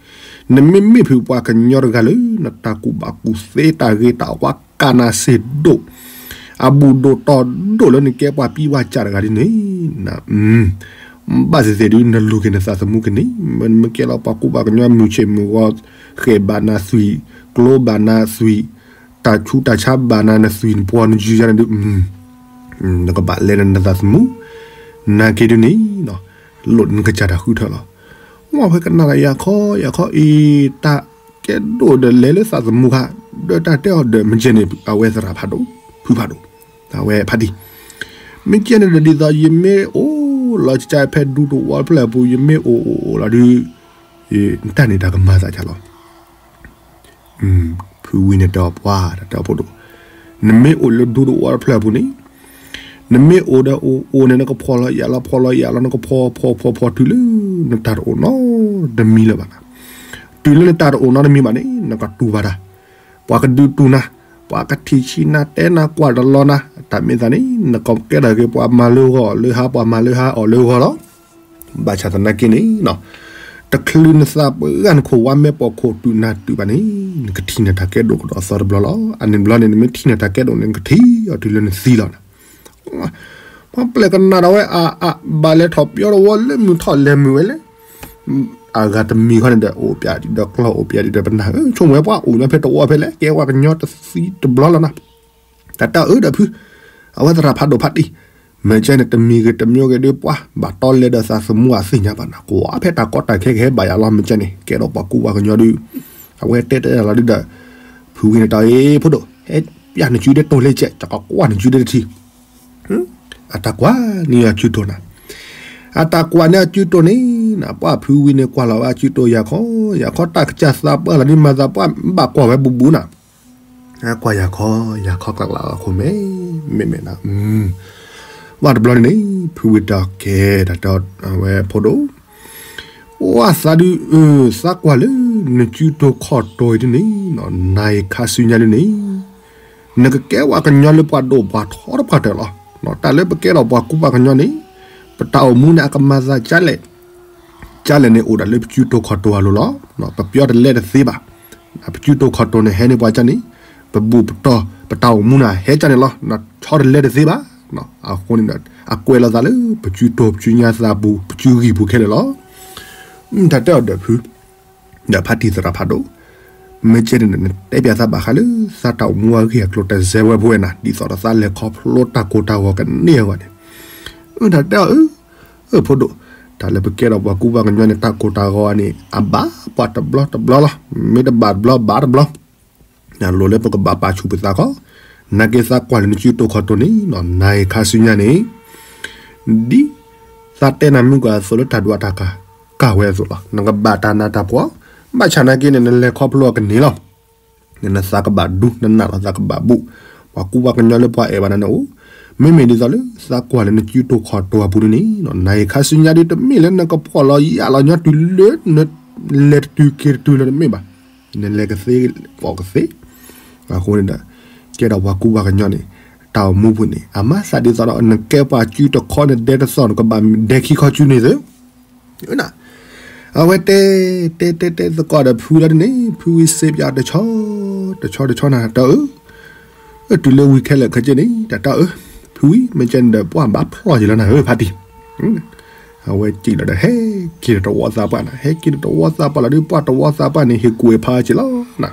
နမ့မ့ၢ်ဖုပှၤကညီတဂၤလၢ နတၢ်ကူၣ်ဘၣ်ကူၣ်သ့ တၢ်ဂ့ၤတၢ်ဝါကၢ်နၤစ့ၢ်ဒိၣ်, အဘူၣ်ဒိၣ်တီၢ်ဒိၣ်လၢနကဲပှၤပံဝါစၢ်တဂၤဒ်န့ၣ်, ဘၣ်သ့ၣ်သ့ၣ်ဒုး နလူၤက့ၤနသးသမူကန့ၣ်, မ့ၢ်နမ့ၢ်ကဲလီၤပှၤကူပှၤကညီမုၢ်ဆ့ၣ်မုၢ်ဂီၤ, ဃဲၣ်ဘၣ်နၤသွံၣ်, ကျိဘၣ်နၤသွံၣ်, တၢ်ဆူးတၢ်ဆါဘၣ်နၤနသွံၣ်နပှီၤနယုၢ်ယါန့ၣ်ဒုး, နကဘၣ်လဲၤနသးသမူ, နာ်က့ဒုးန့ၣ်, လိၣ်နကစၢ်တၢ်ဃုထၢလီၤ. မ့ၢ်ဖဲကနၣ်ဒီးယၤခီ, ယၤခီအံၤ, တၢ်ကဲဒိၣ်ဒီးလဲၤလၢသးသမူခါ, ဒီးတၢ်တဲအီၤဒီးမ့ၢ်ကဲန့ၣ် အဝဲသရၣ်ဖးဒိၣ်, ဖုဖးဒိၣ်, အဝဲဖါတံၢ်, မ့ၢ်ကဲန့ၣ်ဒီးဒ်သိးယမ့ၢ်အိၣ်လီၤကၠၢ်ဖဲဒူတဝီတဖျၢၣ်အပူၤ ယမ့ၢ်အိၣ်အိၣ်အိၣ်လီၤဒုး, တၢ်န့ၣ်တၢ်ကမၤသးကၢ်လီၤ. ဖုဝံန့ၣ်တဲအီၤပှၤ တၢ်တဲအီၤဖိဒိၣ်, နမ့ၢ်အိၣ်လၢဒူတဝီတဖျၢၣ်အပူၤန့ၣ်, နမ့ၢ်အိၣ်ဒီးအိၣ်အိၣ်န့ၣ် နကဖှီၣ်လီၤယာ်လီၤ ဖှီၣ်လီၤယာ်လီၤ နကဖှီၣ်ဖှီၣ်ဖှီၣ်ဖှီၣ်ဖှီၣ်တုၤလၢနတၢ်တအိၣ်နီတမံၤလၢၤဘၣ်နၤ, တုၤလၢနတၢ်တအိၣ်နီတမံၤဘၣ်န့ၣ် နကတူၢ်ဘၣ်တၢ်, ပှၤကဒုးတူၢ်နၤ, ပှၤကထံၣ်ဆံးနၤ တဲနၤကွၢ်တလီၤနၤ, တၢ်မ့ၢ်သးန့ၣ် နကကဲထီၣ်က့ၤပှၤမၤလၢဂီၤလၢဟါ ပှၤမၤလၢဟါအီၣ်လၢဂီၤလီၤ. ဘၣ်ဆၣ်သနာ်က့န့ၣ်, တချုးနသးပှၢ်နခိၣ်ဝါမဲာ်ပိာ်ခိၣ်တုၤနၤတုၤဘၣ်န့ၣ်, နကထံၣ်နတၢ်ကဲဒိၣ်ကဒီးအသီတဘျီလီၤ. အန့ၣ်တဘျီန့ၣ် နမ့ၢ်ထံၣ်နတၢ်ကဲဒိၣ်န့ၣ် နကထံၣ်အီၤတုၤလၢနသံလီၤ. ပှၤပျဲၢ်ကနၣ်ဒီးဝဲအါအါ ဘၣ်လဲၤထီၣ်ပျီတဝီလၢမုၢ်ထီၣ်လဲၤမုၢ်ဝဲလဲၣ်, အဂၤတမံၤဃီန့ၣ်ဒီး အိၣ်ပၠးဒ်ဒီးကျီၢ် အိၣ်ပၠးဒ်ဒီးပနၢ်, ဆိကမိၣ်ဝဲပှၤအိၣ်ညီဖဲတဝီဖဲလဲၣ် ကဲဝဲကညီတသံတဘျီလီၤနၤ. တၢ်တၢ်အၢဒီးဖု, အဝဲသရၣ်ဖးဒိၣ်ဖါတံၢ်, မ့ၢ်ကဲန့ၣ် တမံၤဂ့ၤတမံၤဂ့ၤဒီး ပှၤဘၣ်တီလဲဒီးသးသမူအသ့ၣ်ညါဘၣ်နၤ, ကွၢ်ဖဲတၢ်ကီတၢ်ခဲကဟဲဘၣ်ယၤလီၤ မ့ၢ်ကဲန့ၣ် ကဲဒီးပှၤကူပှၤကညီဒုး, အဝဲတဲတဲလီၤဒုးဒီး, ဖုဝံန့ၣ်တဲအီၤ ဖိဒိၣ် ဟဲပျၢ်နစုဒဲတိၢ်လၢကဲး ကကွၢ်နစုဒဲတထံၣ် အတၢ်ကွၢ်န့ၢ်အစုတိၢ်နၤ, အတၢ်ကွၢ်န့ၢ်အစုတိၢ်န့ၣ်, ပှၤဖုဝံန့ၣ်ကွၢ်လီၤဝဲအစုတိၢ် ယၤခီ, ယၤခီတၢ်ကစၢ်သးပှၢ်လီၤဒ်မၤသးပှၢ် ဘၣ်ကွၢ်ဝဲဘူးဘူးနၤ, ကွၢ်ယၤခီ, ယၤခီကျးကျးအဃိမ့ၢ်, မ့မ့ၢ်နၤ, ဝဲတဘျီန့ၣ်န့ၣ် ဖုဝံတဲအီၤ ကဲ တၢ်တဲအီၤဝဲဖိဒိၣ် ဝဲသးဒုး, သးကွၢ်လၢ နစုတိၢ်ခီၣ်တိၢ်အံၤဒ်န့ၣ်, နၤအံၤခါဆူညါဒ်န့ၣ်, နကကဲဝဲကညီလၢပှၤဒိၣ်ပှၤထီတပှၢ်တၢၢ်လီၤ. တၢ်လၢပကဲထီၣ်ပှၤကူပှၤကညီန့ၣ်, ပတၢ်အိၣ်မူန့ၣ် အကမၤသးကလဲၣ်, ကလဲၣ်န့ၣ်အိၣ်ဒၣ်လၢပစုတိၢ်ခီၣ်တိၢ်အလိၤလီၤ. ပပျီတလဲတသ့ဘၣ်. ပစုတိၢ်ခီၣ်တိၢ်န့ၣ် ဟဲန့ၢ်ပှၤကန့ၣ်, ပဘူၣ်ပတီၢ် ပတၢ်အိၣ်မူန့ၣ် ဟဲကန့ၣ်လီၤ. ဆီတလဲတသ့ဘၣ်. အဃိန့ၣ်ဒီး အကွဲးလီၤသးလၢ ပစုတိၢ်ပစုညါသးပူၤ ပစုဂံၢ်ပူၤခဲလၢာ်လီၤ. တၢ်တဲအီၤဒီးဖု, ဒီးဖါတံၢ်သရၣ်ဖးဒိၣ်, မ့ၢ်ကဲန့ၣ် နတဲပျးသးဘၣ်ဃးလၢ သးတၢ်အိၣ်မူအဂ့ၢ်အကျိၤတစဲးဝဲဖိဝဲနၤ ဒ်သိးဒီးသးလဲၤခီဖျိတၢ်ကိၢ်တၢ်ဂီၤကန့ၢ်အဂီၢ်န့ၣ်, တၢ်တဲအီၤ, အၢ ဖိဒိၣ်, တၢ်လၢပကဲထီၣ်ပှၤကူပှၤကညီန့ၣ် တၢ်ကိၢ်တၢ်ဂီၤန့ၣ် အဘၣ်ပှၤတဘျီတဘျီလီၤ. မ့ၢ်တဘၣ်တဘျီဘၣ်တဘျီ လိၣ်လၢပကဘၣ်ပာ်ဆူၣ်ပသးခီ, နာ်က့သးကွၢ်လၢနစုတိာ်ခီၣ်တိာ်န့ၣ်နီၤ နၤအံၤခါဆူညါန့ၣ် ဒ်သးတဲနၤမုၢ်ကီၢ်အသိးလၢတၢ်ဒွးတၢ်ကၤ ကၢ်ဝဲအသိးလီၤ. နကဘၣ်တၢ်နးတၢ်ဖှီၣ်, ဘၣ်ဆၣ်နာ်က့န့ၣ် နလဲၤခီဖျိအကန့ၢ်လီၤ. နသးကဘၣ်ဒူ နနာ်လီၤသးကဘၣ်ဘူး, ပှၤကူပှၤကညီလၢပှၤအဲၣ်ဘၣ်နၤန့ၣ်အိၣ်, မ့မ့ၢ်ဒ်သိးလၢသးကွၢ်လၢနစုတိာ်ခီၣ်တိာ်အပူၤန့ၣ်နီၤ နၤအံၤခါဆူညါဒ်တမ့ၢ်လၢနကဖှီၣ်လီၤယာ်လီၤညီတုၤလၢ နလဲၤတတုၤက့ၤတတုၤလၢတမ့ၢ်ဘၣ်. နလဲၤကသ့ကီးကသ့, အဃိန့ၣ်ဒီး ကဲဒီးပှၤကူပှၤကညီန့ၣ် တၢ်အိၣ်မူပူၤန့ၣ် အမၤသးဒ်သိးဒီး နကဲပှၤစုတခီနဒဲတသီၣ် နကဘၣ်ဒဲခံခီစုန့ၣ်သ့ အဝဲတဲ တဲ တဲ တဲသကိးဒီးဖုဝံလီၤဒ်န့ၣ် ဖုဝံစ့ပၠးတဆီ တဆီတဆီနၤ တၢ်အၢ, တုၤလၢဝံခဲလၢာ်ခဲဆ့န့ၣ် တၢ်တၢ်အၢ, ဖုဝံ မ့ၢ်ကဲန့ၣ်ဒီးပှၤဘၣ်ဖျီၣ်ယံၤလီၤနၤဧၢ ဖါတံၢ်, အဝဲစံးလီၤဒီး ဟဲက့ၤဒီးတဝီသးပှၢ်နၤ ဟဲက့ၤဒီးတဝီသးပှၢ်လီၤဒ် ပှၤတဝီသးပှၢ်န့ၣ် ဟ့ၣ်ကူၣ်ဟ့ၣ်ဖးစ့ၢ်လီၤနၤ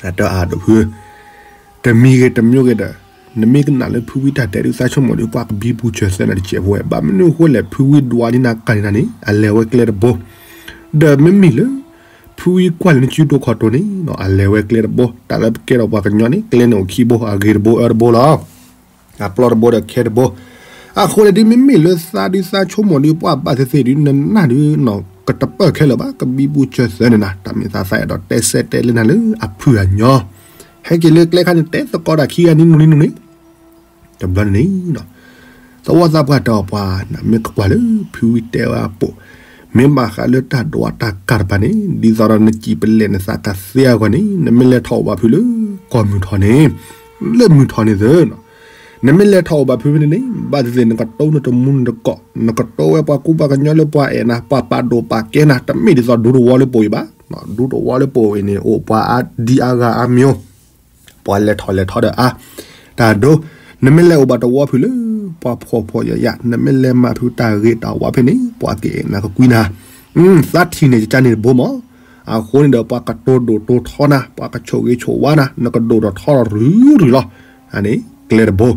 အတၢ်အၢဒိၣ်ဖုဧၢ, တမံၤဂ့ၤတမံၤဂ့ၤဒီး နမ့ၢ်ကနၣ်လၢဖုဝံတၢ်တဲဒုးသးဆိကမိၣ်ဒုး ပှၤကဘံဘူဆၢၣ်သၢနၤတစဲးဖိဝဲ ဘၣ်မနုၤအဃိလဲၣ် ဖုဝံဒွးဒ်နၤကၢ်န့ၣ်နၤန့ၣ် အလဲၤဝဲကျဲတဘိ, ဒီးမ့မ့ၢ်လၢ ဖုဝံကွၢ်လၢနစုတိာ်ခီၣ်တိာ်န့ၣ် အလဲၤဝဲကျဲတဘိ, တၢ်လၢပကဲထီၣ်ပှၤကညီန့ၣ် ကျဲန့ၣ်အိၣ်ခံဘိ အဂ့ၤတဘိအၢတဘိလီၤ. အပျီတဘိဒီးခဲတဘိ, အဃိန့ၣ်ဒုးမ့မ့ၢ်လၢသးဒုးသးဆိကမိၣ်ဒုး ပှၤဘၣ်သ့ၣ်သ့ၣ်ဒုး နနၢ်ဒုးနီၤ ကတပၢၢ်ခဲလၢာ်ဘၣ် ကဘံဘူဆၢၣ်သၢန့ၣ်နၤ တၢ်မ့ၢ်သးသးအဲၣ်ဒိးတဲစဲတဲလၢနၤလၢအဖုၣ်အညီ, ဟဲက့ၤလၢကျဲခါန့ၣ် တဲသကိးတၢ်ခံဂၤနံၤနုၤနံၤနုၤန့ၣ် တဘျီန့ၣ်န့ၣ် သဝီသးပှၢ်တဲအီၤပှၤ နမ့ၢ်ကကွၢ်လၢဖုဝံတဲဝဲအပိာ်, မ့ၢ်ဘၣ်ဃးလၢတၢ်ဒွးတၢ်ကၢ်တဖၣ်န့ၣ် ဒ်သိးဒီးနစံၣ်ပလဲၣ်နသးကသ့အဂီၢ်န့ၣ် နမ့ၢ်လဲၤထီၣ်အိၣ်ဘၣ်ဖုလၢကီၢ်မုၢ်ထီၣ်န့ၣ်, လၢမုၢ်ထီၣ်န့ၣ်သ့, နမ့ၢ်လဲၤထီၣ်အိၣ်ဘၣ်ဖုဖဲန့ၣ်န့ၣ် ဘၣ်သ့ၣ်သ့ၣ် နကတိနတမူနတကိး နကတိဝဲပှၤကူပှၤကညီလၢပှၤအဲၣ်နၤ ပှၤပာ်ဒိၣ်ပာ်ကဲနၤ တမ့ၢ်ဒ်သိးဒူသဝီလၢပအိၣ်အံၤဘၣ်, ဒူသဝီလၢပအိၣ်အံၤန့ၣ် အိၣ်ပှၤအါဒံအါဂၤအါမံၤ ပှၤလဲၤထီၣ်လဲၤထီဒီးအါ, တၢ်ဒိ, နမ့ၢ်လဲၤအိၣ်ဘၣ်တဝီဖုလၢ ပှၤဖှီၣ်ဖှီၣ်ယာ်ယာ် နမ့ၢ်လဲၤမၤဖုတၢ်ဂ့ၤတၢ်ဝါဖဲန့ၣ် ပှၤကအဲၣ်နၤကကွံနၤ, သးထံၣ်န့ၣ်ကကါန့ၣ်တဘိမး, အဃိန့ၣ်ဒီးပှၤကတိၤဒိၣ်တိၤထီနၤ ပှၤကဆိၣ်ဂ့ၤဆိၣ်ဝါနၤ နကဒိၣ်ထီၣ်ထီထီၣ်ရုၢ်ရုၢ်လီၤ, အန့ၣ် ကျဲတဘိ,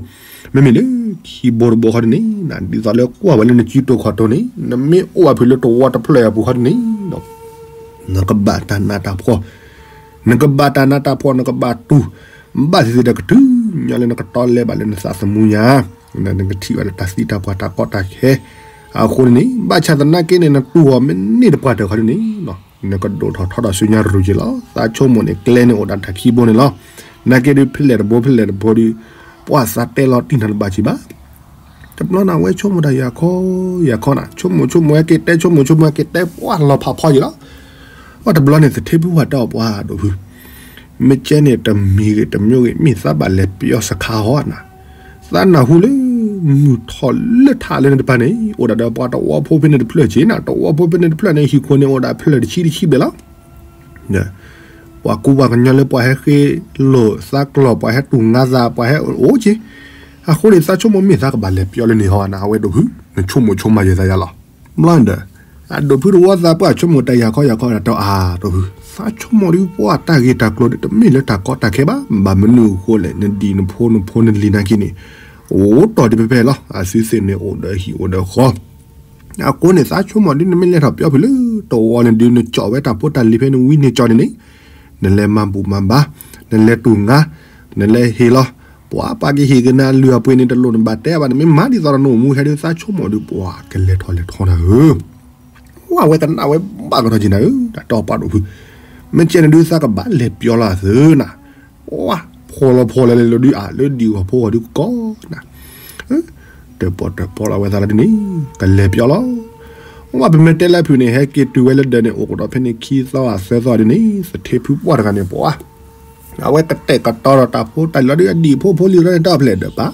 မ့မ့ၢ်လၢခံဘိတဘိဃီဒ်န့ၣ် ဒ်သိးလၢကွၢ်ဝဲလၢနစုတိာ်ခီၣ်တိာ်န့ၣ် နမ့ၢ်အိၣ်ဘၣ်ဖုလၢတဝီတဖျၢၣ်အပူၤဃီဒ်န့ၣ် နကဘၣ်တၢ်နးတၢ်ဖှီၣ်, နကဘၣ်တၢ်နးတၢ်ဖှီၣ် နကဘၣ်တူၢ်, ဘၣ်သ့ၣ်သ့ၣ်ဒီးကတုၤညီလၢနကတီလဲဘၣ်လၢနသးသမူညါ, နကထံၣ်ဘၣ်လၢတၢ်သံတၢ်ပှၢ်တၢ်ကီတၢ်ခဲ, အဃိန့ၣ် ဘၣ်ဆၣ်သနာ်က့န့ၣ် နတူၢ်အီၤမ့ၢ်န့ၢ်တပှၢ်တၢၢ်ခီဒ်န့ၣ် နကဒိၣ်ထီၣ်ထီထီၣ်ဆူညါရုၢ်က့ၤလီၤ. သးဆိကမိၣ်န့ၣ် ကျဲန့ၣ်အိၣ်ဒၣ်တၢ်ခံဘိန့ၣ်လီၤ. နာ်က့ဒုးဖဲလဲၣ်တဘိဖဲလဲၣ်တဘိဒုး ပှၤသးတဲလီၤတံၢ်နၤတဘၣ်ဆံးဘၣ် တဘျီနဝဲဆိကမိၣ်တၢ်ယၤခီယၤခီနၤ ဆိကမိၣ်ဆိကမိၣ်ဟဲက့ၤတဲဆိကမိၣ်ဆိကမိၣ်ဟဲက့ၤတဲပှၤလီၤဖးဖီယံၤလီၤ. ပှၤတဘျီန့ၣ်သထ့ဖုပှၢ်တဲအီၤပှၤဒိၣ်ဖု မ့ၢ်ကဲန့ၣ်တမံၤဂ့ၤတမံၤဂ့ၤ မ့ၢ်သးဘၣ်လဲၤပယီၤစခါဟီနၤ သးနၢ်ဟူလၢ မုၢ်ထီၣ်လၢထးလၢန့ၣ်တပၤန့ၣ် အိၣ်ဒၣ်ဒီးပှၤတဝီဖိဖဲန့ၣ်တဖျၢၣ်က့နၤ တဝီဖိဖဲန့ၣ်တဖျၢၣ်န့ၣ် ဟံၣ်ခိၣ်န့ၣ်အိၣ်ဒၣ်ဖျၢၣ်တဆံတဆံဘျဲၣ်လီၤ. ပှၤကူပှၤကညီလၢပှၤဟဲဃ့လိာ်သးကျိာ် ပှၤဟဲတူၢ်ငါသး ပှၤဟဲအိၣ်က့ၤ, အဃိန့ၣ် သးဆိကမိၣ်မ့ၢ်သးကဘၣ်လဲၤပယီၤလၢန့ၣ်ဟီနၤ အဝဲဒိၣ်ဖု နဆိကမိၣ်ဆိကမးယဲသးယၤလီၤ. ဘျီဒီး အဒိၣ်ဖုတဝီသးပှၢ်ဆိကမိၣ်တၢ်ယၤခီယၤခီဒီးတဲအါဒိၣ်ဖု သးဆိကမိၣ်ဒ်ပှၤတၢ်ဂ့ၢ်တၢ်ကျိၤဒ်တမ့ၢ်လၢတၢ်ကီတၢ်ခဲဘၣ် ဘၣ်မနုၤအဃိလဲၣ် နဒံၣ်နဖိနဖိနလံၤနာ်က့န့ၣ် အိၣ်တီၢ်ဒ်ဖဲဖဲလီၤ အစုသ့ၣ်န့ၣ်အိၣ်ဒီးဟံၣ်အိၣ်ဒီးဃီ အဃိန့ၣ် သးဆိကမိၣ်ဒ်နမ့ၢ်လဲၤထီၣ်ပယီၤဖဲလၢတဝီန့ၣ်ဒ် နကၠီၣ်ဝဲတၢ်ဖိတၢ်လံၤဖဲနဝံန့ၢ်ကၠီၣ်န့ၣ်န့ၣ် နလဲၤမၤဘူၣ်မၤဘါ နလဲၤတူၢ်ငါ နလဲၤဟ့ၣ်လီၤ ပှၤပာ်က့ၤဟ့ၣ်က့ၤနၤအလုၢ်အပှ့ၤန့ၣ် တလိၣ်နဘၣ်တဲဘၣ် နမ့ၢ်မၤဒ်သိးဒီးနအိၣ်မူဟဲဒ် သးဆိကမိၣ်ဒ်ပှၤကလဲၤထီၣ်လဲၤထီနၤဧၢ ဝဲကနၣ်ဝဲဘၣ်ကထီၣ်က့ၤနၤဧၢ တၢ်တီပာ်ဒိၣ်ဖု မ့ၢ်ကဲန့ၣ်ဒုးသးကဘၣ်လဲၤပယီၤလီၤအသုနၤ ဝဲဖီၣ်လီၤဖီၣ်လီၤလဲၤလီၤဒုးအလၢဒံၣ်ဂီၢ်ဖိဂီၢ်ဒုးကီနၤ တၢၣ်ပီၣ်တၢၣ်ပီလီၤဝဲသးလၢဒ်န့ၣ် ကလဲၤပယီၤလီၤ ဝဲပမ့ၢ်တဲလၢဖုၣ်န့ၣ် ဟဲက့ၤတုၤဝဲလၢဒၢးန့ၣ် အိၣ်ကဒီးဖဲန့ၣ်ခံသီအသၢသီဒ်န့ၣ် သထ့ဖုပှၢ်တဂၤန့ၣ်ပှၤ အဝဲကတဲာ်ကတီၤဒီးတၢ်ဖိတၢ်လံၤလီၤဒုး အဒံၣ်ဖိဖိလံၤလီၤန့ၣ် တၢ်ဖျဲၣ်ဒၢးပၢ်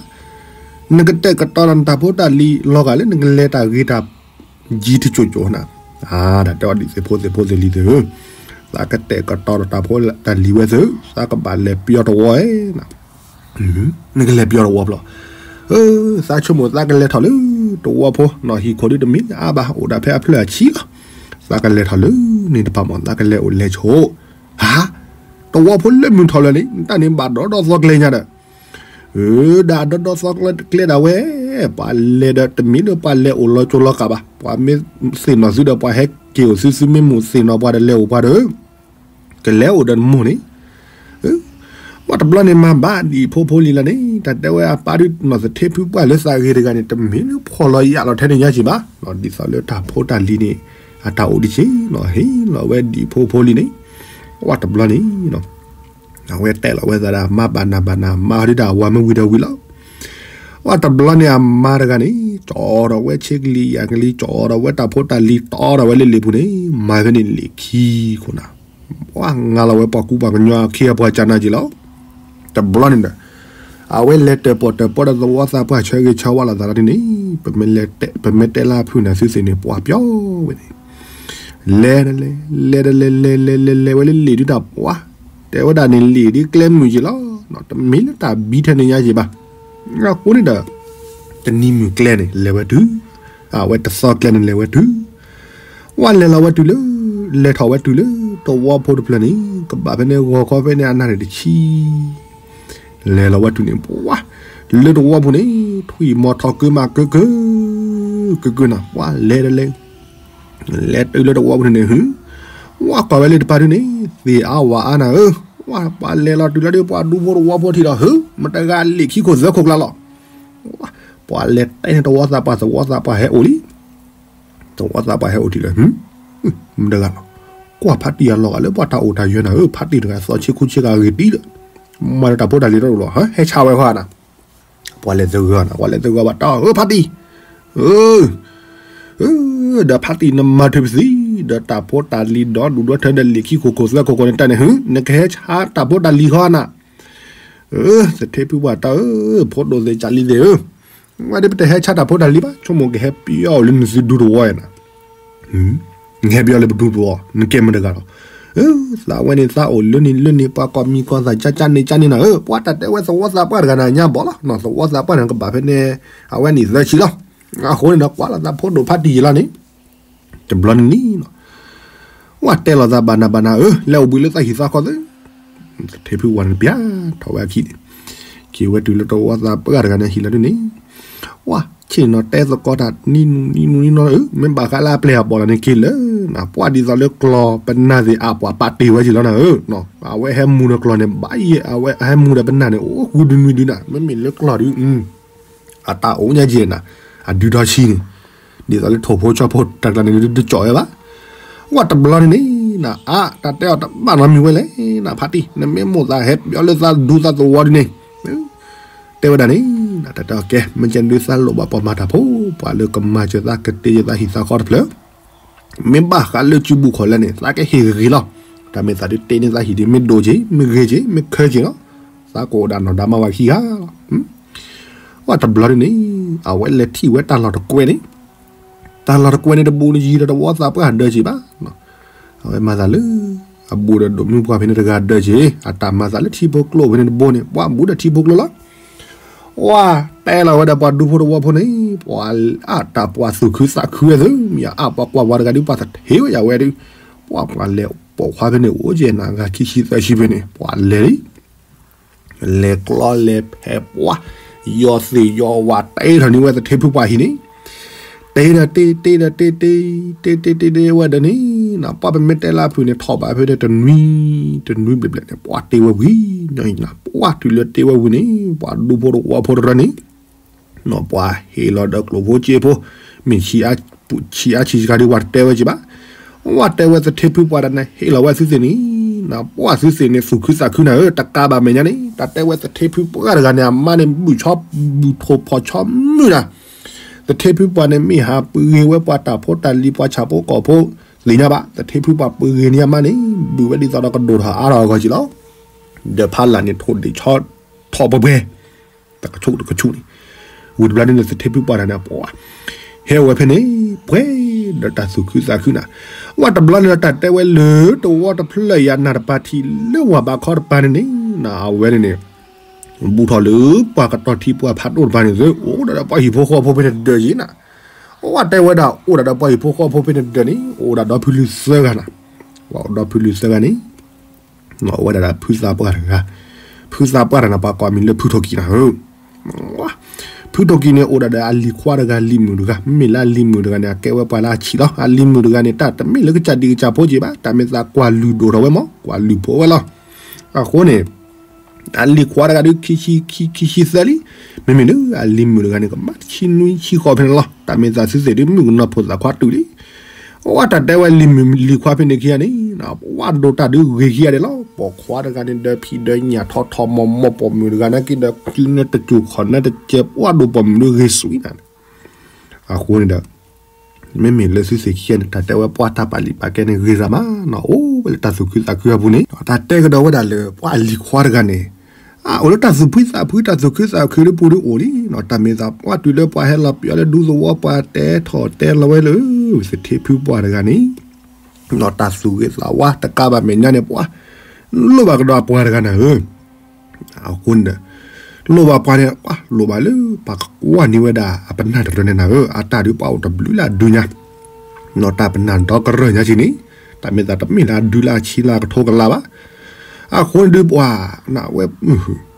နကတဲာ်ကတီၤဒီးနတၢ်ဖိတၢ်လံၤလီၤဂာ်လၢနကလဲၤတၢ်ဂ့ၤတၢ်ယံၤတကၠိၤကၠိၤနၤ တၢ်တဲအီၤဒ်သ့ၣ်ဖိသ့ၣ်ဖိသ့ၣ်လံၤသ့ၣ်ဧၢ သးကတဲာ်ကတီၤဒီးတၢ်ဖိတၢ်လံၤဝဲသ့ၣ် သးကဘၣ်လဲၤပယီၤတဝီဧၢ နကလဲၤပယီၤတဝီဖျီၣ် သးဆိကမိၣ်သးကလဲၤထီၣ်လၢတဝီဖိ နီၢ်ဟံၣ်ခိၣ်ဒုးတမ့ၢ်အါဘၣ် အိၣ်ဒၣ်ဖဲအဖျၢၣ်အဆံလီၤ သးကလဲၤထီၣ်လၢန့ၣ်တဖၣ်မး သးကလဲၤအိၣ်လဲၤဆိး ဟါ တဝီဖိလၢမုၢ်ထီၣ်လၢာ်န့ၣ် တၢ်န့ၣ်ဘၣ်ဒီဒီသီကျဲညါဒီး အၢ ဒၣ်ဒီဒီသီကျဲဒၣ်ဝဲ ပှၤလဲၤဒီးတမ့ၢ်လၢ ပှၤလဲၤအိၣ်လီၤကၠိလီၤကးဘၣ် ပှၤမ့ၢ်သ့ၣ်နီၣ်သုဒီး ပှၤဟဲက့ၤအိၣ်သု သုမ့ၢ်မိၣ်သ့ၣ်နီၣ်ပှၤဒီး လဲၤအိၣ်ပှၤဒီး ကလဲၤအိၣ်ဒီးနမိၢ်န့ၣ် ပှၤ တဘျီန့ၣ်မၤဘၣ်ဒံးဖိဖိလံၤလီၤန့ၣ် တၢ်တဲဝဲအပၢ်ဒုးနီၢ်သထ့ဖုပှၢ်လၢသးဂ့ၤတဂၤန့ၣ် တမ့ၢ်လၢဖှီၣ်လီၤယာ်လီၤထဲန့ၣ်ညါက့ၤဘၣ်, ဒ်သိးလၢတၢ်ဖိတၢ်လံၤန့ၣ် အတၢ်အိၣ်ဒံးက့ၤနီၢ် ဟ့ၣ်လီၤဝဲဒံးဖိဖိလံၤန့ၣ်, ဝဲတဘျီန့ၣ် အဝဲတဲလီၤဝဲသးဒၣ် မါဘၣ်နၤဘၣ်နၤ မါဒုးတၢ်ဝၤမ့ၢ်ဝံၤဒီးဝံၤလီၤ. ဝဲတဘျီန့ၣ် အမါတဂၤန့ၣ် ကၠီဒီးဝဲဆ့ကလံၤယၤကလံၤ ကၠီဒီးဝဲတၢ်ဖိတၢ်လံၤ တီဒီးဝဲလၢလံာ်ပူၤန့ၣ် မၤဖဲန့ၣ်လံာ်ခံခိၣ်နၤ, ပှၤငါလီၤဝဲပှၤကူပှၤကညီအခ့အပှၤကနၢ်က့ၤလီၤ. တဘျီန့ၣ်ဒီး အဝဲလဲၤတၢၣ်ပီၣ်တၢၣ်ပီဒီးသဝီသးပှၢ်ဆၢဂ့ၤဆၢဝါလိာ်သးလီၤဒ်န့ၣ်, ပမ့ၢ်တဲလၢအဖုၣ်န့ၣ် သုသ့ၣ်န့ၣ် ပှၤပျီဝဲန့ၣ် လဲၤတလဲၤ လဲၤတလဲၤ လဲၤလဲၤလဲၤလဲၤဝဲလၢလံာ်ဒုးတၢ်ပှၢ်, တဲဝဲဒၣ်န့ၣ်လံာ်ဒုးကျဲမုာ်က့ၤလီၤ, တမ့ၢ်လၢတၢ်ဘံထဲန့ၣ်ညါက့ၤဘၣ်. အဃိန့ၣ်ဒီး တနံၤမုၢ်ကျဲန့ၣ် လဲၤဝဲတုၤ, အဝဲတသီကျဲန့ၣ်လဲၤဝဲတုၤ, ဝဲလဲၤလီၤဝဲတုၤလၢ လဲၤထီၣ်ဝဲတုၤလၢ တဝီဖိတဖျၢၣ်န့ၣ် ကဘၣ်ဖဲန့ၣ်ဂီၤခီဖဲန့ၣ်အနၢ်န့ၣ်တဆံ လဲၤလီၤဝဲတုၤန့ၣ် ပှၤ လၢတဝီဖိန့ၣ် ထွံၣ်မီၤထီၣ်ကၢမးကၢကၢ ကၢကၢနၤ ပှၤလဲၤတလဲၤ လဲၤတုၤလၢတဝီဖိန့ၣ် ဟူ ဝဲကွၢ်ဝဲလၢတပၤဒုန့ၣ် သ့ၣ်အါဝၣ်အါနၤဧၢ, ဝဲပှၤလဲၤလီၤတုၤလီၤဒုး ပှၤဒူဖိတဝီဖိထံၣ်ဒီး ဟူ မတဂၤလံာ်ခံခိၣ်သၢခိၣ်ကျါလီၤ. ပှၤလဲၤတဲန့ၣ်တဝီသးပှၢ် သဝီသးပှၢ်ဟဲအိၣ်လံ သဝီသးပှၢ်ဟဲအိၣ်ထံၣ်လၢ မတဂၤလီၤ. ကွၢ်ဖါတံၢ်အလီၢ်ဂၤလၢပှၤတၢ်အိၣ်တၢ်ယၢၤနၤဧၢ, ဖါတံၢ်တဂၤသီဆ့ခူဆ့ကၤဂ့ၤတံၢ်ဒီး မၤဒီးတၢ်ဖိတၢ်လံၤတအိၣ်လီၤ ဟဲဆါဝဲဃီနၤ. ပှၤလဲၤသဂၢၢ်နၤ ပှၤလဲၤသဂၢၢ်ဘၣ်တၢ် ဧၢ ဖါတံၢ် ဧၢ ဒီးဖါတံၢ်နမၤထွဲပသံ ဒီးတၢ်ဖိတၢ်လံၤဒီးဒူၣ်ဒီထၢဒီးလံာ်ခံခိၣ်ခိၣ်သၢခိၣ်ခိၣ်န့ၣ်တၢ်န့ၣ် ဟူ နကဟဲဆါတၢ်ဖိတၢ်လံၤဃီနၤ. သထ့ဖုပှၢ်တၢ်ဧၢ, ဖိဒိၣ်သ့ၣ်ကၢ်လံသ့ၣ်ဧၢ, ဝဲဒၣ်ပတဟဲဆါတၢ်ဖိတၢ်လံၤဘၣ်, ဆိကမိၣ်ကဟဲပျီအီၤလၢနသုဒူသဝီနၤ. နဟဲပျီလၢပဒူသဝီ, နကဲမတဂၤလီၤ. သးဝဲန့ၣ်သးအိၣ်လၢန့ၣ်လၢန့ၣ် ပှၤကိးမံၤကိးသးကၠါကၠါန့ၣ်ကၠါန့ၣ်နၤဧၢ, ပှၤတၢ်တဲဝဲသဝီသးပှၢ်တဂၤန့ၣ် ညါဘီလီၤ, သဝီသးပှၢ်န့ၣ်ကဘၣ်ဖဲန့ၣ် အဝဲန့ၣ်သၢဆံလီၤ. အဃိန့ၣ်ဒီးကွၢ်လီၤသးဖိဒိၣ်ဖါတံၢ်ယံၤလီၤန့ၣ် တဘျီန့ၣ်လီၤ. ဝဲတဲလီၤသးဘၣ်နၤဘၣ်နၤဧၢ, လဲၤအိၣ်ဘှံးလၢသးဟံၣ်သးဃီသ့. သထ့ဖုပှၢ်န့ၣ်ပျၢ်ထီၣ်ဝဲအခံန့ၣ်, က့ၤဝဲတုၤလၢတဝီသးပှၢ်တဂၤန့ၣ်ဟံၣ်လီၤဒုန့ၣ်, ဝဲဆ့ၣ်နီၤတဲသကိးတၢ်နံၤနံၤနံၤနံၤနံၤဧၢ, မ့ၢ်ဘၣ်ဃးလၢအပျဲၢ်အဘီၣ်လီၤန့ၣ်က့ၤလၢနၤ, ပှၤဒ်သိးလၢကျီၢ်ပနၢ်သ့ၣ်အပှၤပာ်တ့ၢ်ဝဲက့ၤလီၤနၤဧၢ, အဝဲဟဲမူဒီးကျီၢ်န့ၣ် ဘၣ်ယဲၢ် အဝဲဟဲမူဒီးပနၢ်န့ၣ် အိၣ်ဃုဒုနွံဒုနၤ, မ့မ့ၢ်လၢကျီၢ်ဒု အတၢ်အိၣ်ညါက့ၤနၤ, အဒုထီဆံန့ၣ်, ဒ်သိးလၢထိၣ်ဖိကၠီဖိတၢ်ကျါန့ၣ် တကၠီၣ်ဝဲဘၣ်. ဝဲတဘျီန့ၣ်န့ၣ်, နအါ တၢ်တဲအီၤတဘၣ်နီတမံၤဝဲလဲၣ်, နဖါတံၢ် နမ့ၢ်မိၣ်သးဟဲပျီလၢသးဒူသးသဝီဒုန့ၣ်, တဲဝဲဒၣ်န့ၣ်, တၢ်တဲအီၤကဲ မ့ၢ်ကဲဒုးသးလိၣ်ဘၣ်ပှၤမၤတၢ်ဖိ, ပှၤလၢကမၤစၢၤသးကတ့စၢၤသးဟံၣ်သးဃီတဖျၢၣ် မ့ၢ်ဘၣ်ဃးလၢစုပူၤခီၣ်လဲၣ်န့ၣ် သးကဟ့ၣ်ဂ့ၤလီၤ. တၢ်မ့ၢ်သးဒုးတ့န့ၢ်သးဟံၣ်ဒုး မ့ၢ်ဒိၣ်က့ၤ မ့ၢ်ဂ့ၤက့ၤ မ့ၢ်ခဲက့ၤလီၤ, သးကအိၣ်ဒၣ်နီၢ်ဒၣ်မါဝၤခံဂၤလီၤ. ဝဲတဘျီဒုန့ၣ်, အဝဲလဲၤထံၣ်ဝဲတၢ်လီၢ်တကွဲန့ၣ်, တၢ်လီၢ်တကွဲန့ၣ်တဘူးတယံၤဒီးတဝီသးပှၢ်ဒၢးက့ၤဘၣ်. အဝဲမၤသးလၢ အဘူးဒီးဒိၣ်မုၢ်ပှၢ်ဖဲန့ၣ်တဂၤဒၢးက့ၤ, အတၢ်မၤသးလၢထံဖိကျိဖဲန့ၣ်တဘိန့ၣ် ပှၤဘူးဒီးထံဖိကျိလီၤ. ဝဲတဲလီၤဝဲဒၣ်ပှၤဒူဖိတဝီဖိန့ၣ်, ပှၤအါတၢ်ပှၤသူၣ်ခုသးခုဝဲသ့ၣ်မ့ၢ်အါ ပှၤကွၢ်ပှၤတဂၤဒုး ပှၤသထ့ဝဲယၤဝဲဒုး, ပှၤပှၤလဲၤပိာ်ခွါဖဲန့ၣ် အိၣ်ကဲနၤဂၤခံဆံသၢဆံဖဲန့ၣ် ပှၤလဲၤလံ လဲၤကျီလဲၤဖဲပှၤ, ယီၤသ့ၣ်ယီၤဝၣ်တဲထီၣ်န့ၢ်ဝဲသထ့ဖုပှၢ်ဟံၣ်န့ၣ်, တဲဒီးတ့ တ့ဒီးတ့တ့, တ့တ့တ့တ့ဝဲဒီးန့ၣ်, ပှၤပမ့ၢ်တဲလၢအဖုၣ်န့ၣ် ထီၣ်ဘးဖဲဒီးတနွံ, တနွံဘျဲၣ်ဘျဲၣ်န့ၣ် ပှၤတ့ဝဲဝံၤ, ပှၤတုၤလၢတ့ဝဲဝံၤန့ၣ် ပှၤဒူဖိတဝီဖိတရၢန့ၣ် ပှၤဟ့ၣ်လီၤဒီးကျိၣ်ဖိစ့ဖိ, မ့ၢ်ဆံးအါဆံးဆံးတခါဒုး ပှၤတတဲဝဲက့ၤဘၣ်. ဝဲတဲဝဲသထ့ဖုပှၢ်တၢ်န့ၣ် ဟ့ၣ်လီၤဝဲသုသ့ၣ်န့ၣ်, ပှၤသုသ့ၣ်န့ၣ် သူၣ်ခုသးခုနၤဧၢ, တကးဘၣ်မဲာ်ညါန့ၣ် တၢ်တဲဝဲသထ့ဖုပှၢ်တဂၤန့ၣ် အမါန့ၣ် ဘုၣ်ဆီဘုၣ်ထိၣ်ဖီၣ်ဆီမုၢ်နၤ, သထ့ဖုပှၢ်န့ၣ် မ့ၢ်ဟးပှ့ၤဂ့ၤဝဲပှၤတၢ်ဖိတၢ်လံၤပှၤဆၣ်ဖိကီၢ်ဖိသ့ၣ်ညါဘၣ်, သထ့ဖုပှၢ်ပှ့ၤဂ့ၤန့ၢ်အမါန့ၣ် ဘုၣ်ဝဲဒ်သိးဒီးကဒိၣ်ထီၣ်အါထီၣ်အဂီၢ်က့ၤလီၤ. ဒီးဖးလၢ်န့ၣ် ထိၣ်ဒ့ၣ်ဆီထီၣ်ပှဲၤပှဲၤ တကဆူၣ်တကဆူၣ်န့ၣ်, ဝံၤတဘျီန့ၣ် သထ့ဖုပှၢ်တၢ်န့ၣ် ပှၤ ဟဲဝဲဖဲန့ၣ် ပှဲၤဒီးတၢ်သူၣ်ခုသးခုနၤ, ဝဲတဘျီန့ၣ်ဒီးတၢ်တဲဝဲလၢတဝီတဖျၢၣ်အံၤ နၢ်တပၤထံးလၢဝၤဘးခီတပၤန့ၣ်န့ၣ်, အဝဲန့ၣ်န့ၣ် ဘူးထီၣ်လၢပှၤကတီၤထံပှၤဖးဒိၣ်တပၤန့ၣ်သု အိၣ်ဒၣ်ဒီးပှၤဟံၣ်ဖိဃီဖိဖဲန့ၣ်တဒၢးယံၤနၤ, ဝဲတဲဝဲဒၣ် အိၣ်ဒၣ်ဒီးပှၤဟံၣ်ဖိဃီဖိဖဲန့ၣ်တဒၢးန့ၣ် အိၣ်ဒၣ်ဒီးဖုလုၢ်သၢဂၤနၤ, ပှၤအိၣ်ဒီးဖုလုၢ်သၢဂၤန့ၣ် အိၣ်ဝဲဒၣ်ဒီးဖုသးပှၢ်တဂၤ, ဖုသးပှၢ်တဂၤန့ၣ် ပှၤကိးမံၤလၢဖုထိၣ်ကံၤနၤဧၢ, ဖုထိၣ်ကံၤန့ၣ် အိၣ်ဒၣ်ဒီးအလံၤခွါတဂၤလံၤမုၣ်တဂၤ, မ့မ့ၢ်လၢအလံၤမုၣ်တဂၤန့ၣ် အကဲဝဲပှၤလၢအဆံးလီၤ, အလံၤမုၣ်တဂၤန့ၣ် တၢ်တမ့ၢ်လၢကစၢ်ဒံးကစၢ်ဖိက့ၤဘၣ်, တၢ်မ့ၢ်သးကွၢ်လုၢ်ဒိၣ်ထီၣ်ဝဲမး ကွၢ်လုၢ်ဖိဝဲလီၤ, အဃိန့ၣ် အလံၤခွါတဂၤဒုး ခံဆံခံ ခံဆံသၢလံ, မ့မ့ၢ်ဒုး အလံၤမုၣ်တဂၤန့ၣ် ကဘၣ်ဆံနွံဆံဃိးဖဲန့ၣ်လီၤ. တၢ်မ့ၢ်သးသုသ့ၣ်ဒုး မုၣ်ကနီၤဖိသၣ်ခွါတုၤလံ. အဝဲတၢ်တဲဝဲလံၤမုၣ်လံၤခွါဖဲန့ၣ်ခံဂၤန့ၣ် ပှၢ်ဒိၣ်တၢ်ဒုးဂ့ၤခံဂၤဒဲးလီၤ. ပိာ်ခွါတဂၤန့ၣ် ဒၢဖံးဒၢညၣ်ထီထီမီၤမီၤ ပိာ်မုၣ်တဂၤနာ်က့ဒီး စုနဲတစူၤခီၣ်နဲတစဲး ပှၢ်ဒိၣ်ပိာ်မုၣ်ဒုးဂ့ၤစွံနၤန့ၣ်. အဃိန့ၣ်ဒီး မ့မ့ၢ်လၢသုသ့ၣ်ခံဂၤန့ၣ် တၢ်တဲဝဲပှၢ်တၢ်ပာ်လံာ်ပာ်ကဲန့ၣ်ဂ့ၤရၤမးနီၤ အိၣ်ဝဲလၢတၢ်သူၣ်ခုသးခုအပူၤန့ၣ် တၢ်တဲကဒီးဝဲဒၣ်လၢ ပှၢ်အလံၤခွါတဂၤန့ၣ် အအိၣ်လၢတၢ်သူၣ်ဖှံသးဖှံ တၢ်သူၣ်ခုသးခုဒုးပူၤဒုးအိၣ်လံနီၤ. တၢ်မ့ၢ်သးပှၢ်တုၤလၢပှၢ်ဟဲလီၤပျီလၢဒူသဝီ ပှၢ်တဲထီၣ်တဲလီၤဝဲလၢ သထ့ဖုပှၢ်တဂၤန့ၣ် နီၤ တၢ်သူၣ်ဂ့ၤသးဝါတကးဘၣ်မဲာ်ညါန့ၣ် ပှၢ်လိၣ်ဘၣ်ကဒီးအပှၤတဂၤနၤဧၢ. အဃိန့ၣ်ဒီး လိၣ်ဘၣ်ပှၤန့ၣ် ပှၢ်လိၣ်ဘၣ်လၢပှၤကွၢ်န့ၢ်ဝဲဒၣ်အပနၢ်တရၢန့ၣ်နၤဧၢ. အတၢ်ဒုးပှၢ်အိၣ်တဘျုးလၢအဒုညါ နီၤ တၢ်ပနၢ်ဒီကရၢၢ်ညါက့ၤန့ၣ် တၢ်မ့ၢ်သးတမ့ၢ်လၢအဒုလၢအဆံလၢအကထိကလးဘၣ်. အဃိန့ၣ်ဒုးပှၢ် နဝဲ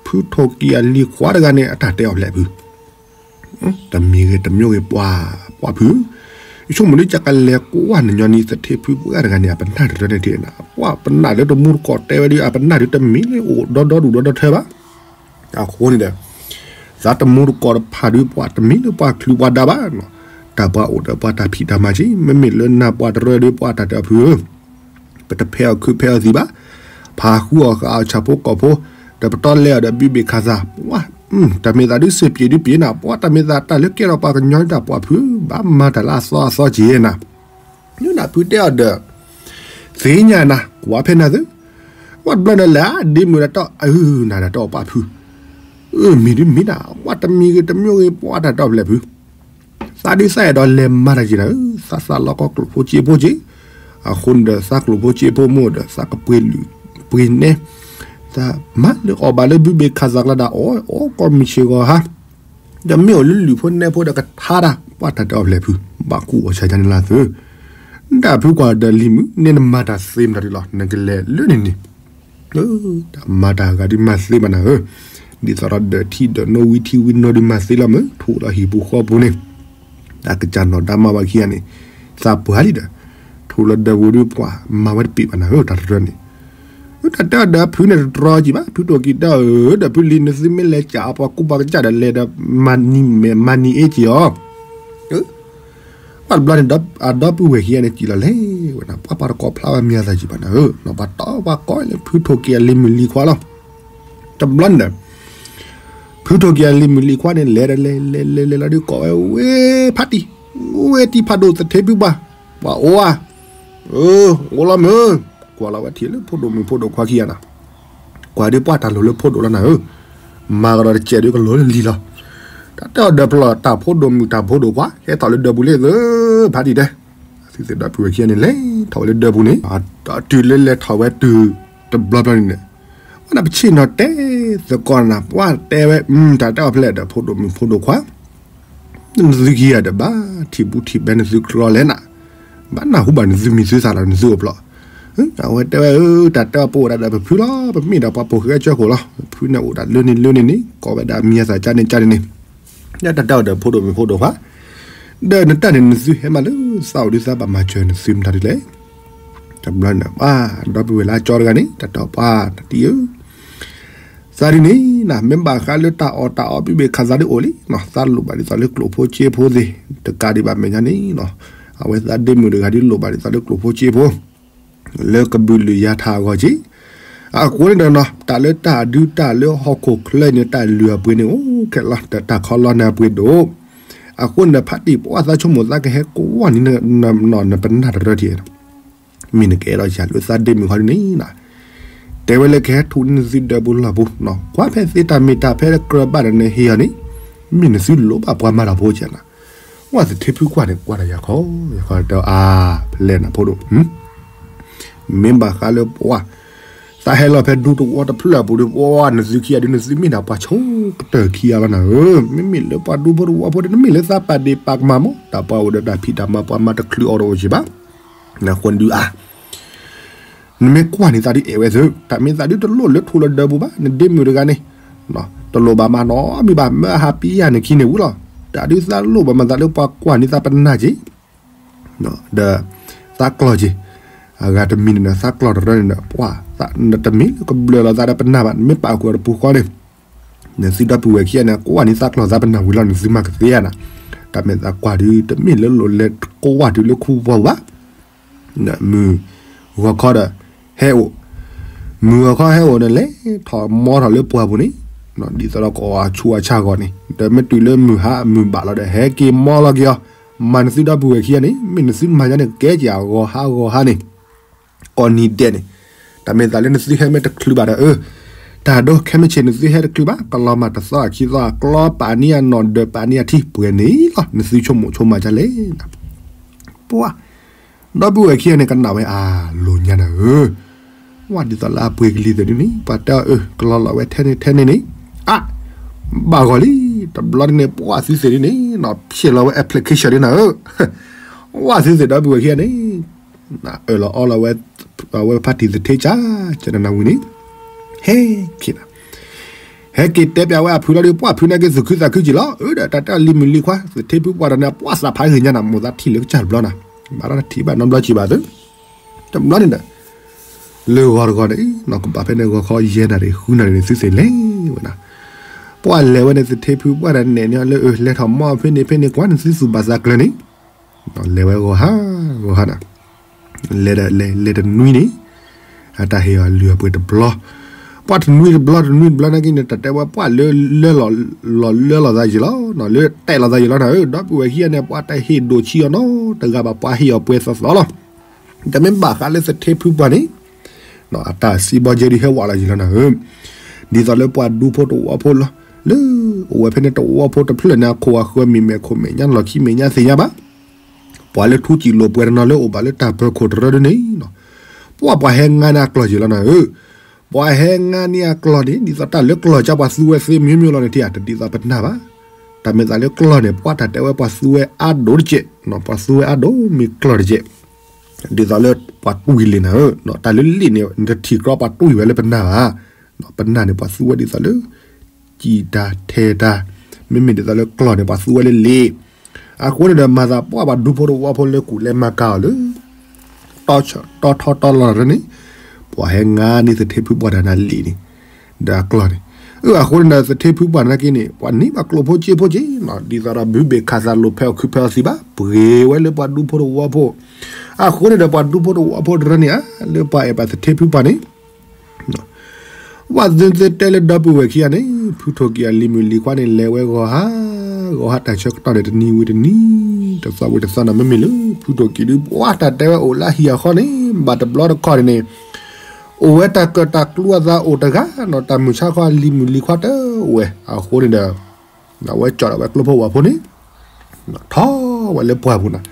ဖုထိၣ်ကံၢ်အလံၤခွါတဂၤန့ၣ် အတၢ်တဲအီၤဖျဲးဖု တမံၤဂ့ၤတမံၤဂ့ၤ ပှၢ် ပှၢ်ဖု, ယဆိကမိၣ်ဒုး ကကလဲၤကွၢ်နညီနံၤ သထ့ဖုပှၢ်တဂၤန့ၣ် အပနၢ်တရၢန့ၣ်တ့ၢ်နၤ. ပှၢ်ပနၢ်လၢတမူတကိးတဲဝဲဒုး အပနၢ်ဒုးတမံၤလၢအိၣ်ဒီဒီဒူၣ်ဒီဒီထၢဘၣ်. အဃိန့ၣ်ဒီး သးတမူတကိးတဖၣ်ဒုး ပှၢ်တမံၤလၢပှၤချုးပှၤဒါဘၣ်နီၤ. တၢ်ပှၢ်အိၣ်ဒီးပှၤတၢ်ဖံးတၢ်မၤက့ၤ မ့မ့ၢ်လၢနၤပှၢ်တရၢဒုး ပှၢ်တၢ်တဲအီၤဖုဧၢ ပတဖဲအီၣ်ခုဖဲအီၣ်သံးဘၣ်. ဖးဃုအီၣ်ဃာ်အီၣ်ဆၣ်ဖိကီၢ်ဖိ ဒီးပတီၢ်လဲအီၤဒီးဘုဘ့ၣ်ခၣ်သၣ် ပှၢ် တၢ်မ့ၢ်သးဒုးစ့ၢ်ပျ့ၤဒုးပျ့ၤနၤ ပှၢ်တၢ်မ့ၢ်သးတၢ်လၢကဲထီၣ်ပှၤကညီတၢ်ပှၢ်ဖု ဘၣ်မၤတၢ်လၢအသီအသီက့ၤနၤ. နနၢ်ဖုတဲအီၤဒီး သ့ၣ်ညါနၤ ကွၢ်ဖဲနၤသု ပှၢ်တဘျီန့ၣ်လဲၤ ဒ့မုၣ်တၢ်တီၢ်အုၣ်နၤတၢ်တီၢ်ပှၢ်ဖု အမံၤဒုးမံၤနၤ ပှၢ်တမံၤဂ့ၤတမံၤဂ့ၤ ပှၢ်တၢ်တီၢ်ဖျဲးဖု သးဒုးသးအဲၣ်ဒိးလဲၤမၤတၢ်က့ၤနၤဧၢ, သးသးလီၤကီကျိၣ်ဖိစ့ဖိက့ၤ, အဃိန့ၣ်ဒီးသးကျိၣ်ဖိစ့ဖိမိၢ်ဒီးသးကပှ့ၤလုၢ်ပှ့ၤနဲ, သးမၤလၢအီၣ်ဘၣ်လၢဘုဘ့ၣ်ခၣ်သၣ်ကျါဒၣ်အီၣ်အီၣ်ကီၢ်မုၢ်ဆ့ၣ်ဂီၤဟါ, ဒီးမ့ၢ်အိၣ်လၢလုၢ်ဖိနဲဖိဒီးကထါတၢ် ပှၢ်တၢ်တဲအီၣ်ဖျဲးဖု, ဘၣ်ကူအီၣ်ဆၢညါန့ၣ်လၢသု, ဒၣ်ဖုကွၢ်ဒီးလံၤမုၣ် န့ၣ်နမၤတၢ်သ့မတၤဒ်လီၤ နကလဲၤလၢန့ၣ်န့ၣ် တၢ်မၤတၢ်ဂၤဒုးမၤသ့ဘၣ်နၤဧၢ, ဒ်သိးဒီးဒၢးထံဒၢးနိဝံထံဝံနိဒုးမၤသ့လီၤမုၢ် ထိၣ်လီၤဟံၣ်ပူၤဃီပူၤန့ၣ်, တၢ်ကစၢ်နီၢ်ဒါမါဝၤခံဂၤန့ၣ်, သးပှၢ်လံဒီး, ထိၣ်လီၤဒၢးပူၤဒုးပှၢ်မၤဝဲတပ့ၤဘၣ်နၤဧၢ တၢ်တရၢန့ၣ်, တၢ်တဲအီၤဒီးဖုန့ၣ်တတြီကံဘၣ် ဖုထိၣ်ကံၢ်တၢ်ဧၢ ဒီးဖုလံနသုမ့ၢ်လဲၤကးအပှၤကူပှၤကစၢ်ဒီးလဲၤဒီး, မၤနံၤအ့ၣ်က့ၤအီၤ ပှၢ်တဘျီန့ၣ် အဒီပုၢ်ဝဲၢ်ခံဂၤန့ၣ်စံးလီၤလဲၣ်ဝဲဒၣ် ပှၢ်ပှၤတကိးဖျါဝဲမံၤအသးစံးဘၣ်နၤဧၢ, ပှၤတီပှၤကိးလၢဖုထိၣ်ကံၢ်အလံၤမုၣ်လံၤခွါလီၤ, တဘျီန့ၣ်ဒီး, ဖုထိၣ်ကံၢ်အလံၤမုၣ်လံၤခွါန့ၣ် လဲၤဒီးလဲၤလဲၤလဲၤလဲၤလီၤဒုးကိးဝဲဝဲဖးတံၢ်, ဝဲတံၢ်ဖးဒိၣ်သထ့ဖုပှၢ်, ပှၤအိၣ်ဧါ, အိၣ်လီၤမုၢ်, ကွၢ်လီၤဝဲထံၣ်လၢဖိဒိၣ်မုၣ်ဖိဒိၣ်ခွါခံဂၤနၤ ကွၢ်ဒုးပှၢ်တၢ်လိၤလၢဖိဒိၣ်လီၤနၤဧၢ, မၤကဒီးတစဲးဒုးကလိၤလၢလံၤလီၤ, တၢ်တဲအီၤဒီးဖျီၣ်တၢ်ဖိဒိၣ်မုၣ်တၢ်ဖိဒိၣ်ခွါ ဟဲထီၣ်လၢဒၢးပူၤလံသု, ဖးတံၢ်တဲ, သုသ့ၣ်ဒီပုၢ်ဝဲၢ်ခံဂၤန့ၣ်လဲၤထီၣ်ဝဲလၢဒၢးပူၤန့ၣ်, တုၤလၢလဲၤထီၣ်ဝဲတုၤတဘျီဘျီန့ၣ်န့ၣ်, ဝဲဒၣ်ပဆ့ၣ်နီၤတဲသကိးနၤ ပှၢ်တဲဝဲ တၢ်တဲအီၤဖဲလဲၣ်ဒီးဖိဒိၣ်မုၣ်ဖိဒိၣ်ခွါ နသုခံဂၤဒီးဘၣ်ထံၣ်ဘူးထံၣ်ဘဲနသုကျီလဲၣ်နၤ, ဘၣ်နၢ်ဟူဘၣ်နသုမံၤသုသးလီၤနသုအိၣ်ဖျီၣ်, အဝဲတဲဝဲ တၢ်တဲအီၤပအိၣ်ဒၣ်ဒီးပဖုလီၤ ပမ့ၢ်ဒီးပှၤပိာ်ဃဲကၠၢခိၣ်လီၤ ဖုန့ၣ်အိၣ်ဒၣ်လၢန့ၣ်လၢန့ၣ်န့ၣ် ကိးဝဲဒၣ်မံၤအသးကၠါန့ၣ်ကၠါန့ၣ်န့ၣ်, တၢ်တဲအီၤဒီးဖိဒိၣ်မုၣ်ဖိဒိၣ်ခွါ, ဒီးနတၢ်န့ၣ်နသုဟဲမးလၢသးအိၣ်ဒုးသးဘၣ်မၤစၢၤနသုမတၤဒ်လဲၣ် တဘျီန့ၣ် ပှၢ်ဒီပုၢ်ဝဲၢ်လၢအကၠီတဂၤန့ၣ် တၢ်တဲအီၤပှၢ်တံၢ်ဧၢ, သးဒ်န့ၣ်နၤ မ့ၢ်ဘၣ်ဃးလၢတၢ်အီၣ်တၢ်အီဘုဘ့ၣ်ခၣ်သးဒ်အိၣ်လံနီၤ သးလိၣ်ဘၣ်ဒ်သိးလၢကျိၣ်ဖိစ့ဖိသ့ၣ် တကးဒံးဘၣ်မဲာ်ညါန့ၣ်နီၤ, အဝဲသးဒ့မုၣ်တဂၤဒ်လိၣ်ဘၣ်ဒ်သိးလၢကျိၣ်ဖိစ့ဖိ လၢကဘုးလုာ်ယါထးအဂီၢ်က့ၤ, အဃိန့ၣ်ဒီးနီၤ တၢ်လၢတၢ်ဒုးတၢ်လၢဟီၣ်ခိၣ်ချၢန့ၣ် တၢ်လုၢ်အပှ့ၤန့ၣ် အိၣ်ခဲလီၤ တၢ်ခီလီနၢ်ပှ့ၤဒိၣ်, အဃိန့ၣ်ဒီးဖးတံၢ်ပှၢ်သးဆိကမိၣ်သးကဟဲကွၢ်န့ၣ် နပနၢ်တရၢထံၣ် မ့ၢ်နကအဲၣ်ဒိးယၤလၢသးဒ့မုၣ်ခီဒ်န့ၣ်နၤ, တဲဝဲလၢကဟဲထူၣ်န့ၢ်နသုဒၢးပူၤလီၢ်ပူၤနီၤ ကွၢ်ဖဲသ့တၢ်မ့ၢ်တၢ်ဖဲကြၢးဘၣ်ဒီးနဟ့ၣ်အီၤန့ၣ်, မ့ၢ်နသုလိၣ်ဘၣ်ပှၤမၤတၢ်ဖိကဲနၤ, ဝဲသထ့ဖုကွၢ်န့ၣ် ကွၢ်တၢ်ယၤခီ, ယၤခီတဲအါ, ဖဲလဲၣ်နဖိဒိၣ် မ့ၢ်ဘၣ်ဃးလၢပှၢ်, သးဟဲလီၤဖဲဒူသဝီတဖျၢၣ်အပူၤဒီး ပှၢ်နသုခံဂၤဒုး နသုမ့ၢ်ဒၣ်ပှၤဆိကတၢၢ်ခံဂၤလီၤနၤဧၢ, မ့မ့ၢ်လၢပှၤဒူဖိတဝီဖိဒီး နမ့ၢ်လၢသးပာ်ဒ့ၣ်ပာ်ကမၣ်မး တၢ်ပှၤအိၣ်ဒီးတၢ်ဖံးတၢ်မၤ ပှၤမၤတချုးအီၤတအိၣ်က့ၤဘၣ်, နဃိဒုးအါ နမ့ၢ်ကွၢ်န့ၣ်သးဒုးအဲၣ်ဝဲသု, တၢ်မ့ၢ်သးဒုးတလိၣ်လၢထူလၢဒၢးပူၤဘၣ်, နဒ့မုၣ်တဂၤန့ၣ်, တလိၣ်ဘၣ်မၤနီတမံၤဘၣ်, မၢအဟးပံယၤန့ၣ်ခံန့ၣ်ဝံၤလီၤ, တၢ်ဒုးသးလိၣ်ဘၣ်မၤသးလၢပှၤကွၢ်န့ၢ်သးပနၢ်က့ၤ, ဒီးသးကျီၢ်က့ၤ, အဂၤတမံၤန့ၣ်ဒီး သးကျီၢ်တရၢန့ၣ်ဒီး ပှၢ် နတမ့ၢ်လၢကဘျၢလီၤသးဒီးပနၢ်ဘၣ်, နမ့ၢ်ပာ်ကွံာ်အီၤတပူၤဃီန့ၣ် နသုဒီပုၢ်ဝဲၢ်ခံဂၤန့ၣ် ကွၢ်န့ၢ်သးကျီၢ်သးပနၢ်ဝံၤလီၤ နသုမၤကသ့ဧါနၤ, တၢ်မဲာ်သးကွၢ်ဒုး တမ့ၢ်လၢလိာ်လဲၤကွၢ်တုၤလၢခူပူၤဘၣ်, မုၢ်ဂီၤခီဒီး ဟဲအိၣ်, မုၢ်ဂီၤခီဟဲအိၣ်န့ၣ် လဲၤထီၣ်မီထီၣ်လၢပှၢ်ပူၤန့ၣ်, ဒ်သိးဒီးကအီၣ်ဆူးအီၣ်ဆါအဂီၢ်န့ၣ် ဒီးမ့ၢ်တုၤလၢမုၢ်ဟါမုၢ်ဘၣ်လီၤဒီး ဟဲက့ၤမီလီၤက့ၤအီၤ, မၤနသုဒီပုၢ်ဝဲၢ်ခံဂၤန့ၣ် မ့ၢ်နသုမၤညါန့ၣ် ကဲက့ၤအဂီၤဟါဂီၤဟါန့ၣ် ကိးနံၤဒဲးန့ၣ်, တၢ်မဲာ်သးလၢနသုဟဲမ့ၢ်တချုးဘၣ်ဒီး အၢ တၢ်ဒိခဲမုၢ်ဆ့ၣ်နသုဟဲတချုးဘၣ် ကလီၤမၢ်တသီအခံသီ ကျီပာ်န့ၢ်အနီၢ်ဒၢးပာ်န့ၢ်အထံ ပှဲၤန့ၣ်လီၤ နသုဆိကမိၣ်ဆိကမးဒ်လဲၣ်, ပှၢ် ဒီပုၢ်ဝဲၢ်ခံဂၤန့ၣ် ကနၣ်ဝဲအလိၤညါနၤဧၢ, ဝဲဒ်သိးလၢအပှ့ၤကလံၤသ့ၣ်ဒ်န့ၣ် ပှၤတဲအီၤအၢ ကလီၤလီၤဝဲထဲန့ၣ်ထဲန့ၣ်န့ၣ်, အါ ဘၣ်ဂီၢ်လံ, တဘျီန့ၣ် ပှၢ်သုသ့ၣ်ဒ်န့ၣ် ဖျဲးလီၤဝဲ application ဒ်နၤဧၢ, ဝဲသုသ့ၣ်ဒီပုၢ်ဝဲၢ်ခံဂၤန့ၣ် အၢၣ်လီၤအီလီၤဝဲ အဝဲဖါတံၢ်သထ့ကၢ် ကနနဝံၤန့ၣ် ဟဲက့ၤနၤ, ဟဲက့ၤတဲပျးဝဲအဖုလီၤဒီး ပှၢ်ဖုနာ်က့ သူၣ်ခုသးခုက့ၤလီၤ, အၢ ဒီးတၢ်တဲအီၤလံၤမုၢ်လံၤခွါ သထ့ဖုပှၢ်တဂၤန့ၣ် ပှၢ်သးဖးဂ့ၤညါနၤ မိၢ်သးထံၣ်လၢကစၢ်တဘျီနၤ, ဘၣ်ဒီးတထံၣ်ဘၣ်နီတဘျီက့ၤဘၣ်သု, တဘျီန့ၣ်ဒီး လၢဂီၤတဂီၤန့ၣ် နီၢ်ကဘၣ်ဖဲန့ၣ် ဂီၤခီယဲၢ်နၣ်ရံၣ် ဃုနၣ်ရံၣ်န့ၣ် သုသ့ၣ်လဲၤဝဲနၤ, ပှၢ်လဲၤဝဲန့ၣ် သထ့ဖုပှၢ်တဂၤန့ၣ်န့ၣ်လၢ အၢ လဲၤထီၣ်မီဖဲန့ၣ်ဖဲန့ၣ် ကွၢ်န့ၣ် သုသူၣ်ဘၣ်သးကျၢၤန့ၣ် လဲၤဝဲဂီၤဟါ ဂီၤဟါနၤ, လဲၤဒီးလဲၤ လဲၤတနွံန့ၣ် အတၢ်ဟ့ၣ်အီၤလုၢ်အပှ့ၤတဘျီ, ပှၢ်တနွံတဘျီ တနွံတဘျီနာ်က့န့ၣ် တၢ်တဲဝဲပှၢ်လၢ လၢလီၤ လၢလီၤသးယံာ်လီၤ, လၢတဲာ်လီၤသးယံာ်လီၤနၤဧၢ, ဒီပုၢ်ဝဲၢ်ခံဂၤန့ၣ် ပှၢ်တဟ့ၣ်ဒိၣ်ဆံးအီၤနီတဂၤဘၣ် ပှၢ်ဟ့ၣ်အီၤပှဲၤသီသီလီၤ, တမ့ၢ်ဘၣ်ဃးလၢသထ့ဖုပှၢ်န့ၣ် အတၢ်စံးဘီကဲဒုးဟဲဝးလီၤယံာ်လီၤနၤဧၢ, ဒ်သိးလၢပှၤဒူဖိတဝီဖိလီၤ, လၢ အိၣ်ဝဲဖဲန့ၣ်တဝီဖိတဖျၢၣ်န့ၣ် အခိၣ်အဃၢၤမံၤမဲာ်ခိၣ်မဲာ်ညါလီၢ်ခံမဲာ်ညါသ့ၣ်ညါဘၣ်, ပှၤလၢထူစံာ်လိာ်ပှဲၤတနီၤလၢအိၣ်ဘၣ်လၢတၢ်ပၢၤခိၣ်တရၢဒ်န့ၣ်, ပှၢ်ပှၤဟဲငါန့ၢ်အကျီၢ်ယံာ်လီၤနၤဧၢ, ပှၤဟဲငါန့ၢ်အကျီၢ်န့ၣ် ဒ်သိးတၢ်လၢကျီၢ်ကၢ်ပှၤသူဝဲသ့ မျိုးမျိုး လီၤန့ၣ်ထံၣ် တဒ်သိးပနၢ်ဘၣ်, တၢ်မဲာ်သးလၢကျီၢ်န့ၣ် ပှၢ်တၢ်တဲဝဲပှၤသူဝဲအါဒိၣ်တကဲး, ပှၤသူဝဲအါဒိၣ်မ့ၢ်ကျီၢ်တကဲး, ဒ်သိးလၢပှၤတွံၢ်လံာ်နၤဧၢ, တၢ်လၢလံာ်န့ၣ် နတထံၣ်ကြီပှၤတွံၢ်ဝဲလၢပနၢ်ဘၣ်, ပနၢ်န့ၣ် ပှၤသူဝဲဒ်သိးလၢ စံၣ်တၢ်ထဲးတၢ်, မ့မ့ၢ်ဒ်သိးလၢကျီၢ်န့ၣ် ပှၤသူဝဲလၢလံာ်, အဃိန့ၣ်ဒီး မၤသးပှၢ်ပှၤဒူဖိတဝီဖိလၢကူၣ်လဲၤမၤကၤအီၤလၢ တီထီၣ်တီလီၤတရၢန့ၣ်, ပှၤဟဲငါန့ၢ်သထ့ဖုပှၢ်တဂၤန့ၣ်လံာ်န့ၣ်, ဒီးအကျီၢ်န့ၣ်, အဃိန့ၣ်ဒီးသထ့ဖုပှၢ်နာ်က့န့ၣ် ပှၤန့ၢ်ဘၣ်ကျိၣ်ဖိစ့ဖိက့ၤ, ဒ်သိးဒီးဘုဘ့ၣ်ခးသးလိာ်ဖဲအီၤခုဖဲအီၤသံဘၣ် ပှ့ၤဝဲလၢပှၤဒူဖိတဝီဖိ, အဃိန့ၣ်ဒီးပှၤဒူဖိတဝီဖိတရၢန့ၣ်ဧါ, လၢပှၤအဲၣ်ဘၣ်သထ့ဖုပှၢ်န့ၣ် ဝဲသ့ၣ်သ့ၣ်တဲလၢဒီပုၢ်ဝဲၢ်ခံဂၤန့ၣ် ဖုထိၣ်ကံၢ်အလံၤမုၣ်လံၤခွါန့ၣ် လဲၤဝဲဂီၤဟါ, ဂီၤဟါတၢ်ဆၢကတီၢ်န့ၣ် တနံၤဝံၤတနံၤ, တသီဝံၤတသီန့ၣ် မ့မ့ၢ်လၢ ဖုထိၣ်ကံၢ်ဒုး ပှၢ်တၢ်တဲဝဲအိၣ်လၢအဟံၣ်အဃီန့ၣ် ဘၣ်တဘျီတခီၣ်န့ၣ်န့ၣ်, အိၣ်ဝဲတၢ်ကၢၣ်တၢ်ကျူအသးအိၣ်တဂၤ, တၢ်မုၢ်ဆါခီအလံၤမုၣ်လံၤခွါတဝဲၢ်, အဃိန့ၣ်ဒီး အဝဲကၠီၣ်ဒၣ်ဝဲကျိဖိဝီဖိန့ၣ် ထီၣ်ဝဲလၢပှၢ်ပူၤန့ၣ်,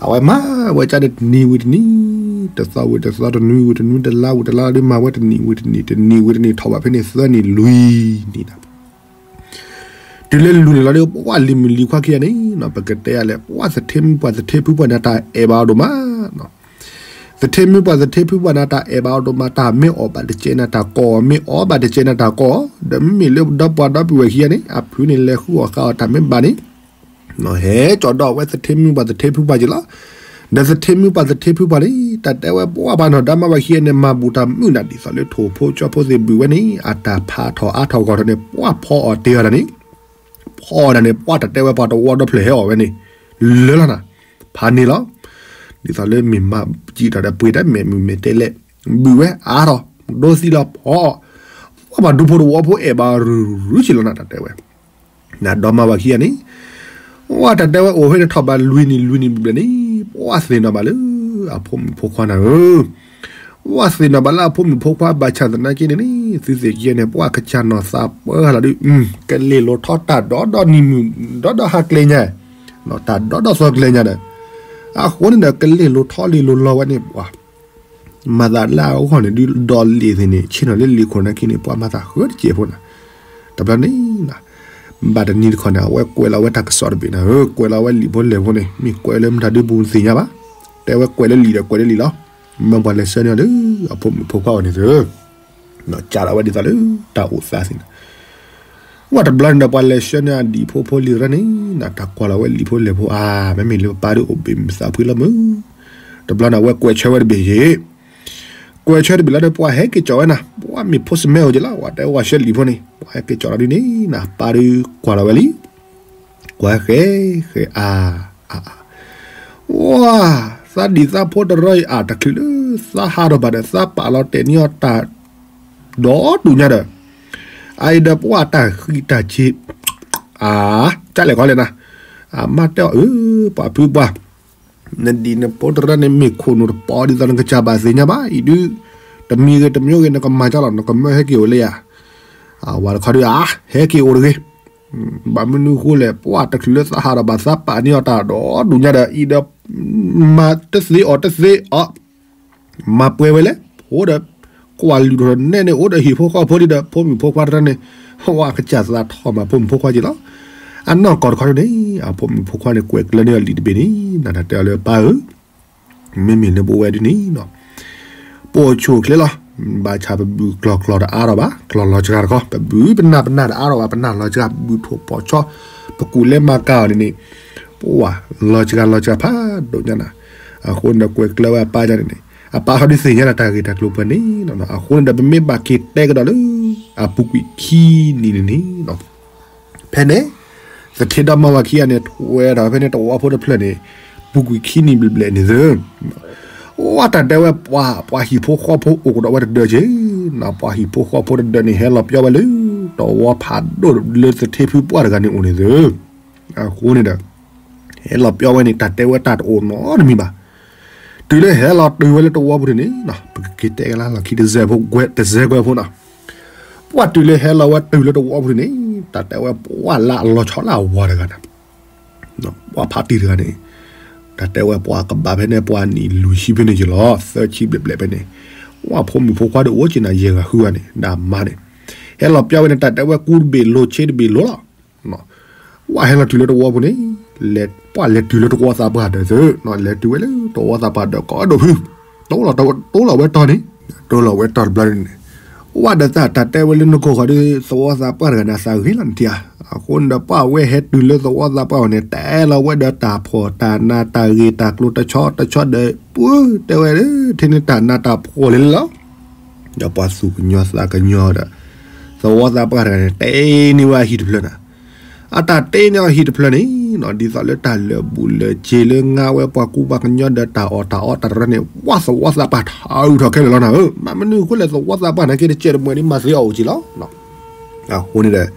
အဝဲမၤဝဲကၢ်န့ၣ်တနံၤဝံၤတနံၤ, တသီဝံၤတသီ, တနွံဝံၤတနွံ, တလါဝံၤတလါ, ဒ်မၤဝဲတနံၤဝံၤတနံၤ, တနံၤဝံၤတနံၤ, ထီၣ်ဘၣ်ဖဲန့ၣ်သၢနံၣ်လွံၢ်နံၣ်, တုၤလၢလွံၢ်နံၣ်လီၤဒီး ပှၢ်လံၤမုၣ်လံၤခွါခံဂၤန့ၣ် ပကတဲယၤလဲၣ်, ပှၢ်သထ့မုၣ်ပှၢ်သထ့ဖုပှၢ်န့ၣ် တၢ်အဲၣ်ဘၣ်အီၤဒိၣ်မး သထ့မုၣ်ပှၢ်သထ့ဖုပှၢ်န့ၣ် တၢ်အဲၣ်ဘၣ်အီၤဒိၣ်မး, တၢ်မ့ၢ်အီၣ်ဘၣ်တကဲးန့ၣ် တၢ်ကိးအီၤ, မ့ၢ်အီဘၣ်တကဲးန့ၣ် တၢ်ကိးအီၤ, ဒီးမ့မ့ၢ်လၢဒီပှၤဒီပုၢ်ဝဲၢ်ခံဂၤန့ၣ် အဖုန့ၣ်လဲၤဃုအီၣ်ဃုအီတၢ်မ့ၢ်ဘၣ်န့ၣ်, ဟဲကၠီၣ်ဒီးဝဲသထ့မုၣ်ပှၢ်သထ့ဖုပှၢ်က့ၤလီၤ. ဒီးသထ့မုၣ်ပှၢ်သထ့ဖုပှၢ်န့ၣ် တၢ်တဲဝဲပှၢ်ပှၤနီၢ်ဒါမါဝဲခံဂၤန့ၣ် မၤဘူၣ်တၢ်မုာ်နၤဒ်သိးလၢထိၣ်ဖိကၠီဖိသ့ၣ်ဘုၣ်ဝဲန့ၣ် အတၢ်ဖးထီၣ်အါထီၣ်ဂီၢ်ထီၣ်န့ၣ် ပှၢ်ဖီအီၣ်တ့ၢ်အီၤဒၣ်န့ၣ် ဖီအီၣ်ဒၣ်န့ၣ် ပှၢ်တၢ်တဲဝဲပှၤတဝီဒီဖျၢၣ်ဟဲအီၣ်ဝဲန့ၣ် လၢလီၤနၤ, ဖးန့ၢ်လီၤ. ဒ်သိးလၢမ့ၢ်မၤစံၣ်ထီၣ်ဒီးပှ့ၤတၢ်မဲာ်မုာ်မဲာ်တဲလဲၣ်, ဘုၣ်ဝဲအါထီၣ်, ဒိသံလီၤဖီအီၣ်, ပှၢ်ပှၤဒူဖိတဝီဖိအဲၣ်ဘၣ်အီၤရုၢ်ရုၢ်ဆံးလီၤနၤ တၢ်တဲဝဲ နဒီမါဝၤခံဂၤန့ၣ်, ပှၢ်တၢ်တဲဝဲအိၣ်ဖဲန့ၣ်ထီၣ်ဘးလွံၢ်နံၣ်လွံၢ်နံၣ်ဘျဲၣ်န့ၣ်, ပှၢ်သ့ၣ်နီၣ်ဘၣ်လၢ အဖိမုၣ်ဖိခွါနၤဧၢ, ပှၢ်သ့ၣ်နီၣ်ဘၣ်လၢအဖိမုၣ်ဖိခွါဘၣ်ဆၣ်သနာ်က့န့ၣ်န့ၣ် သုသ့ၣ်က့န့ၣ် ပှၢ်ကစၢ်နီၣ်သးပှၢ်လီၤဒုး, ကလ့ၢ်လိၤထီတၢ်ဒီဒီနံၤမုၢ်, ဒီဒီဟါကျဲညါ, တၢ်ဒီဒီသီကျဲညါဒီး, အဃိန့ၣ်ဒီး ကလ့ၢ်လိၤထီလ့ၢ်လိၤလီၤဝဲန့ၣ် ပှၢ် မၤသးလၢအဂီၢ်န့ၣ်ဒုး ဒီးလ့ၣ်သ့ၣ်န့ၣ် ဆ့ၣ်နီၤလၢလ့ၣ်ခိၣ်နာ်က့န့ၣ် ပှၤမၤသးဃၢတစဲးဖိနၤ, တဘျီန့ၣ်, ဘၣ်တနံၤတခီန့ၣ် အဝဲကွဲးလီၤဝဲတၢ်ကစီၣ်တဘ့ၣ်နၤ, ကွဲးလီၤဝဲလံာ်ဖိလဲၢ်ဖိန့ၣ် မ့ၢ်ကွဲးလၢမတၤဒုးပူၤသ့ၣ်ညါဘၣ်, တဲဝဲကွဲးလၢလံာ်ဒီးကွဲးလၢလံာ်လီၤ, မ့ၢ်ပှၤလဲၤဆှၢန့ၢ်အီၤလၢ အဖိမုၣ်ဖိခွါအအိၣ်န့ၣ်သ့ၣ် စးထီၣ်ဝဲဒ်သိးလၢတၢ်အိၣ်သးသ့ၣ်န့ၣ်, ဝဲတဘျီန့ၣ်ဒီး ပှၤလဲၤဆှၢန့ၢ်အဒံၣ်ဖိဖိလံာ်ရၢန့ၣ် တၢ်ကွၢ်လီၤဝဲလံာ်ဖိလဲၢ်ဖိအါ, မ့မ့ၢ်လၢပပၢ်ဒုးအိၣ်ဘ့ၣ်မုာ်သးဖှံလီၤမုၢ်, တဘျီန့ၣ် အဝဲကွဲးဆၢဝဲတဘ့ၣ်ယ့ၣ်, ကွဲးဆၢတဘ့ၣ်လီၤဒီး ပှၤဟဲက့ၤကၠီဝဲနၤ, ပှၤမ့ၢ်ဖိစမဲအိၣ်က့ၤလီၤ, ပှၤတဲဝဲဝဲရှဲလံၤဖိန့ၣ် ပှၤဟဲက့ၤကၠီလီၤဒုန့ၣ်နၤ, ပၢ်ဒုကွၢ်လီၤဝဲလံ, ကွၢ်ဃဲဃဲအါ, အါ, ဝါ, သးဒံၣ်သးဖိတရၢအံၤအါတချုးလၢ သးဟးထီၣ်ဘၣ်ဒီး သးပာ်လီၤတဲာ်န့ၢ်အီၤတၢ် ဒီဒူၣ်ညါဒီး, အအံၤဒီးပှၤတၢ်ဃံတၢ်စ့ၤ, အါ, ကၢ်လဲၣ်ခီလဲၣ်နၤ, အမါတဲအီၤ အၢ ပှၤဖုပှၢ်, နဒံၣ်နဖိတရၢန့ၣ် မ့ၢ်ခိၣ်နူာ်တပီၤဒ်သိးနကစၢ်ဘၣ်သ့ၣ်ညါဘၣ်, အံၤဒုး တမံၤဂ့ၤတမံၤဂ့ၤ နကမၤကၢ်လီၤ နကမၢဟဲက့ၤအိၣ်လၢယၤ, အဝၤတခီဒုး အါ ဟဲက့ၤအိၣ်တဂ့ၤ, ဘၣ်မနုၤဃိလဲၣ် ပှၤတချုးလၢသးဟးထီၣ်ဘၣ် သးပာ်န့ၢ်အီၤတၢ်ဒီဒူၣ်ညါဒီး အံၤဒီး မၤတသ့အီၤတသ့အီၤ မၤပှဲၤဝဲလဲၣ်, အိၣ်ဒီး ကွၢ်လုၢ်ထီၣ်နဲၣ်န့ၣ် အိၣ်ဒီးဟံၣ်ဖိဃီဖိဒ်ဒီး ဖိမုၣ်ဖိခွါတရၢန့ၣ်, ဝဲကစၢ်သးထီၣ်မၤဖိမုၣ်ဖိခွါက့ၤလီၤ. အနီၢ်ကီၢ်တခီန့ၣ် အဖိမုၣ်ဖိခွါန့ၣ် ကွဲးကျၢၤန့ၢ်အီၤလံာ်တဘ့ၣ်န့ၣ် နတၢ်တဲအီၤလၢပၢ်ဧၢ, မ့မ့ၢ်လၢပဝဲဒ်န့ၣ်နီၤ ပအိၣ်ဆူၣ်အိၣ်ချ့လီၤ. ဘၣ်ဆၣ်ပဘုၣ်ကျီၢ်ကျီၢ်တအါထီၣ်ဘၣ်, ကျီၢ်လီၤစှၤတခီ, ပဘုၣ်ပနၢ်ပနၢ်တအါထီၣ်ဘၣ်, ပနၢ်လီၤစှၤ, ပဘုၣ်ထိၣ်ဖီၣ်ဆီ, ပကူၣ်လဲၤမၤကၤအီၤန့ၣ်န့ၣ်, ပဝဲလီၤစှၤလီၤစှၤဖးဒိၣ်ညါနၤ. အဃိန့ၣ်ဒီးကွဲးကျၢၤဝဲအပၢ်န့ၣ်န့ၣ်, အပၢ်ဟီဒုးသ့ၣ်ညါနၤတၢ်ဂ့ၢ်တၢ်ကျိၤပှဲၤန့ၣ်လီၤ. အဃိန့ၣ်ဒီး ပမ့ၢ်ဘၣ်က့ၤတဲကဒီးလၢ အပူၤကွံာ်ခံနံၤန့ၣ်န့ၣ် ဖဲန့ၣ် သထ့ဒီမါဝၤခံဂၤန့ၣ် ထွဲထီၣ်ဖဲန့ၣ် တဝီဖိတဖျၢၣ်န့ၣ်, ပူၤကွံာ်ခံနံၤဘျဲၣ်ဘျဲၣ်န့ၣ်သု, အိၣ်တၢ်တဲဝဲပှၤ, ပှၤဟံၣ်ဖိဃီဖိအိၣ်ကဒီးဝဲတဒၢက့ၤ, ပှၤဟံၣ်ဖိဃီဖိတဒၢန့ၣ် ဟဲလီၤပျီဝဲလၢ တဝီဖးဒိၣ်လၢသထ့ဖုပှၢ်တဂၤန့ၣ်အိၣ်န့ၣ်သု. အဃိန့ၣ်ဒီး ဟဲလီၤပျီဝဲန့ၣ် တၢ်တဲဝဲတၢ်တအိၣ်နီတမံၤဘၣ်. တုၤလၢဟဲလီၤတုၤဝဲလၢတဝီပူၤန့ၣ်န့ၣ်, ပကက့ၤတဲကလါလီၢ်ခံတစဲးဖိ, တစဲးကွဲးဖိနီၤ. ပှၤတုၤလၢဟဲလီၤဝဲတုၤလၢတဝီပူၤန့ၣ်, တၢ်တဲဝဲပှၤလၢအလီၤဆီလၢအဝၤတဂၤန့ၣ်, ပှၤဖးတံၢ်တဂၤန့ၣ်, တၢ်တဲဝဲပှၤကဘၣ်ဖဲန့ၣ် ပှၤနံၣ်လွံၢ်ဆံဖဲန့ၣ်က့ၤလီၤ, သၢဆံဘျဲၣ်ဘျဲၣ်ဖဲန့ၣ်, ပှၤဖိမုၣ်ဖိခွါဒီးအိၣ်က့ၤနၤယဲၢ်ဂၤဃုဂၤန့ၣ် ဒီးအမါန့ၣ်, ဟဲလီၤပျီဝဲန့ၣ် တၢ်တဲဝဲကူတဘ့ၣ်လိၤဆ့တဘ့ၣ်လိၤလီၤ. ပှၤဟဲလီၤတုၤလၢတဝီပူၤန့ၣ်, ပှၤလဲၤတုၤလၢတဝီသးပှၢ်ဒီးသု, လဲၤတုၤဝဲလၢတဝီသးပှၢ်ဒီး ကီဒိၣ်ဖု, တိလီၤဝဲတီၢ်န့ၣ်, တိလီၤဝဲတီၢ်တဘျီန့ၣ်, ဝဲဒီးသးတၢ်တဲဝဲလၢနကိၢ်ဃီဒီး သဝီသးပှၢ်တဂၤန့ၣ် အသးဂ့ၤလီၤနထံၣ်ဧါ. အဃိန့ၣ်ဒီး ပှၤဝဲဟဲတုၤလၢသဝီသးပှၢ်အီၤန့ၣ် တဲလီၤဝဲဒီးတၢ်ဖှီၣ်တၢ်နးတၢ်ဂ့ၤတၢ်ကျိၤတဆီတဆီဒီး ပှၤတဲဝဲလၢ ထဲန့ၣ်တၢ်နးတၢ်ဖှီၣ်လံလီၤ. ဒီးပှၤသူၣ်ကညီၤသးကညီၤဒီး သဝီသးပှၢ်တဂၤန့ၣ် တဲန့ၢ်ဝဲအဟံၣ်တဖျၢၣ်နၤ, အတၢ်တဲန့ၢ်အဟံၣ်တဖျၢၣ်န့ၣ်, ဒ်သိးလၢတၢ်လၢာ်ဘူၣ်လၢာ်စ့ၤလၢငါဝဲပှၤကူပှၤကညီဒီးတၢ်အီၣ်တၢ်အီတၢ်တရၢန့ၣ်, ပှၤသဝီသးပှၢ်ထီထီၣ်ခဲလၢာ်လီၤနၤဧၢ. မ့ၢ်မနုၤအဃိလဲၣ် သဝီသးပှၢ်န့ၣ်က့တစဲးတမှဲၤဒ်မၤသ့အီၤအိၣ်က့လီၤ. အဃိန့ၣ်ဒီး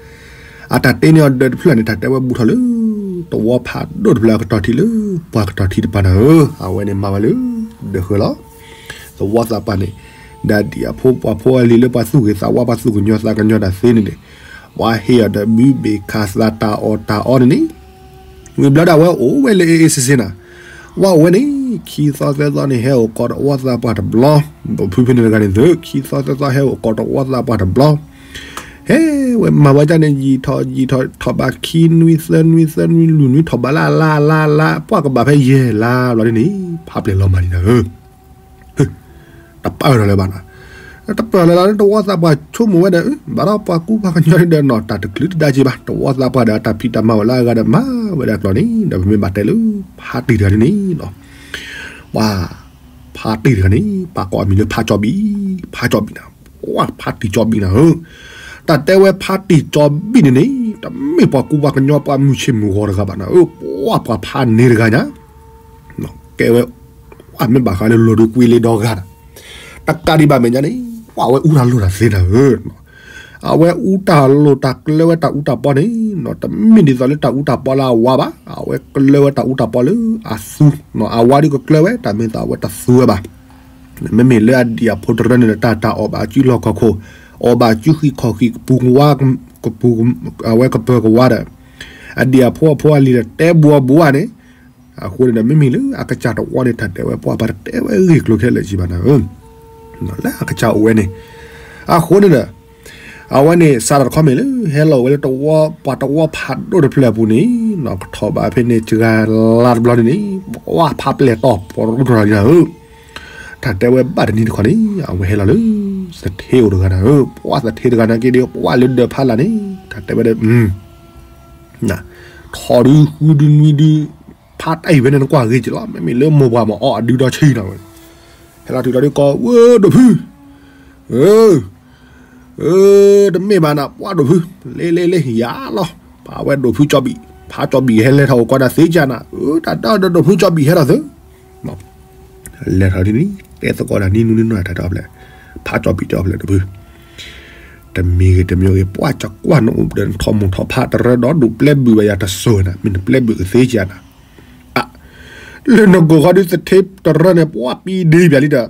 အတၢ်တဲန့ၢ်အီၤဒၢးတဖျၢၣ်န့ၣ် တၢ်တဲဝဲဘူးထီၣ်လၢ သဝီဖးဒိၣ်တဖျၢၣ်အကတီၢ်ထံးလၢ ပှၤကတီၢ်ထံးတပၤနၤဧၢ, အဝဲန့ၣ်မၤဝဲလၢ ဒၢးဃၢၤလီၤ. သဝီသးပှၢ်န့ၣ်, ဒီးဒ်အဖိပှၤဖိအလံၤလၢပှၤသူၣ်ဂ့ၤသးဝါ ပှၤသူၣ်ကညီၤသးကညီၤတၢ်သ့န့ၣ်န့ၣ်, ပှၤဟ့ၣ်အီၤဒီးဘုဘ့ၣ်ခးသးတၢ်အီၣ်တၢ်အီန့ၣ်န့ၣ်, ဝံၤဘျီဒၣ်ဝဲအိၣ်ဝဲလၢအ့ၣ်အ့ၣ်စ့ၣ်စ့ၣ်နၤ, ဝဲအိၣ်ဝဲန့ၣ် ခံသီသၢသီန့ၣ် ဟဲအိၣ်ကိးသဝီသးပှၢ်တဘျီ, ဒီးဖုဖဲန့ၣ်တဂၤန့ၣ်သု, ခံသီသၢသီဟဲအိၣ်ကိးသဝီသးပှၢ်တဘျီ ဟဲဝဲမၤဝဲဒ်န့ၣ် ယံာ်ထီၣ်ယံာ်ထီၣ် ထီၣ်ဘးခံနွံသၢနွံသၢနွံလွံၢ်နွံ ထီၣ်ဘးလၢအလါအလါအလါ ပှၤကဘၣ်ဖဲယဲၢ်လါဘျီဒ်န့ၣ် ဖးပျဲၢ်လီၤမၢ်ဒံးနၤဧၢ, တပၢၢ်ထီၣ်လၢၤဘၣ်နီၤ, တပၢၢ်လၢၤလီၤလၢတဝီသးပှၢ်ဆိကမိၣ်ဝဲဒီး ဘၣ်ဒီးပှၤကူပှၤကညီန့ၣ်ဒီးနီၤ တၢ်တချုးတဒါက့ၤဘၣ် တဝီသးပှၢ်ဒီးအတၢ်ဖံးတၢ်မၤအိၣ်လၢအဂၤဒီးမၤဝဲဒၣ်ကျီၢ်န့ၣ် ဒီးပမ့ၢ်ဘၣ်တဲလၢ ဖါတံၢ်တဂၤန့ၣ်န့ၣ်နီၤ ပှၤ ဖါတံၢ်တဂၤန့ၣ် ပာ်ကိးအမံၤလၢဖါကၠီဘံၣ်, ဖါကၠီဘံၣ်နၤ, ပှၤဖါတံၢ်ကၠီဘံၣ်နၤဧၢ, တၢ်တဲဝဲဖါတံၢ်ကၠီဘံၣ်န့ၣ်န့ၣ် တမ့ၢ်ပှၤကူပှၤကညီပှၤမုၢ်ဆ့ၣ်မုၢ်ဂီၤတဂၤဘၣ်နၤဧၢ, ပှၤ ပှၤဖါန့ၢ်တဂၤညါ, ကဲဝဲ ပှၤမ့ၢ်ဘၣ်ဃးလၢလိၤဒုးကွံာ်လ့ဒီဂၤနၤ, တကးဒံးဘၣ်မဲာ်ညါန့ၣ် ပှၤဝဲအူတၢ်လိၣ်တၢ်သ့နၤဧၢ အဝဲအူတၢ်လိၣ်တၢ်ကျၢၤဝဲတၢ်အူတၢ်ပီန့ၣ်နီၤ တမ့ၢ်ဒ်သိးလၢတၢ်အူတၢ်ပီလၢအဝါဘၣ်, အဝဲကျၢၤဝဲတၢ်အူတၢ်ပီလၢအသူ, အဝါဒုးကကျၢၤဝဲ တၢ်မ့ၢ်သးအဝဲတသူဝဲဘၣ်. မ့မ့ၢ်လၢအဒံၣ်အဖိတရၢန့ၣ်ဒီး တၢ်တၢ်အီၣ်ဘၣ်အစုလီၢ်ခီၣ်ခိၣ်, အီၣ်ဘၣ်အစုဃံးခီၣ်ဃံးကပူၤကဝါ, ကပူၤ, အဝဲကပၢၤကဝါဒီး အဒံၣ်အဖိအဖိအလံၤဒီးတဲဘှီဘှီန့ၣ်, အဃိန့ၣ်ဒီး မ့မ့ၢ်လၢအကစၢ်တဝီန့ၣ် တၢ်တဲဝဲပှၤပှၤတတဲဝဲဂ့ၢ်ကျိၤခဲလၢာ်စံးဘၣ်နၤဧၢ, လၢအကစၢ်အိၣ်ဝဲန့ၣ်, အဃိန့ၣ်ဒီး အဝဲန့ၣ် စးထီၣ်တခီမ့ၢ်လၢ ဟဲလီၤဝဲလၢတဝီ ပှၤတဝီဖးဒိၣ်တဖျၢၣ်အပူၤန့ၣ်နီၤ ကထီၣ်ဘးဖဲန့ၣ် စှၤလါတဘျီန့ၣ်န့ၣ် ပှၤဖးပျဲၢ်တီၢ်ပှၤရူထီၣ်လံနၤဧၢ, တၢ်တဲဝဲဘၣ်တနံၤတခီန့ၣ် အဝဲဟဲလီၤလၢ သထ့အိၣ်တဂၤနၤဧၢ, ပှၤသထ့တဂၤန့ၣ်က့ဒီး ပှၤလၢဒၢးဖးလၢ်န့ၣ် တၢ်တဲဝဲဒီး ထီၣ်ဒုးဃုဒုးနွံဒုး ဖးတၢ်အံၤဝဲန့ၣ် နကွၢ်ဂ့ၤက့ၤလီၤ. မ့မ့ၢ်လၢမိၢ်ပှၢ်မၤအီၣ်အဒုဒီဆံနီၤဝဲ, ဟဲလီၤတုၤလီၤဒုးကီး ဝဲဒိၣ်ဖု, ဧၢ, ဧၢ, တမ့ၢ်ဘၣ်နၤ ပှၢ်ဒိၣ်ဖု, လ့လ့လ့ ယၤလီၤ. ပှၤဝဲဒိၣ်ဖုကၠီဘံၣ်, ဖးကၠီဘံၣ်ဟဲလဲၤထီၣ်အိၣ်ကီးနၤသ့ကနၤ, အၢ တၢ်တၢ်ဒီးဒိၣ်ဖုကၠီဘံၣ်ဟဲထီၣ်သု လဲၤထီၣ်ဒ်န့ၣ် တဲသကိးတၢ်နံၣ်နူနံၣ်နွဲၣ်တၢ်တအီၣ်ဖျဲၣ်, ဖးကၠီဘံၣ်တဲအီၣ်ဖျဲၣ်ဒိၣ်ဖု, တမံၤဂ့ၤတမံၤဂ့ၤ ပှၢ်ကကွၢ်နအိၣ်ဒီးနထီၣ်မိၢ်ထီၣ်ဖးတရၢဒီးဒိၣ်ပျဲဘုၣ်ဘၣ်ယၤတစိၤနၤ, မ့ၢ်နပျဲဘုၣ်ကသ့ကနၤ, အ လၢနကိးဃီဒုးသထ့တရၢန့ၣ် ပှၢ်ပံဒ့ပၠးလံဒီး, ဒီးသ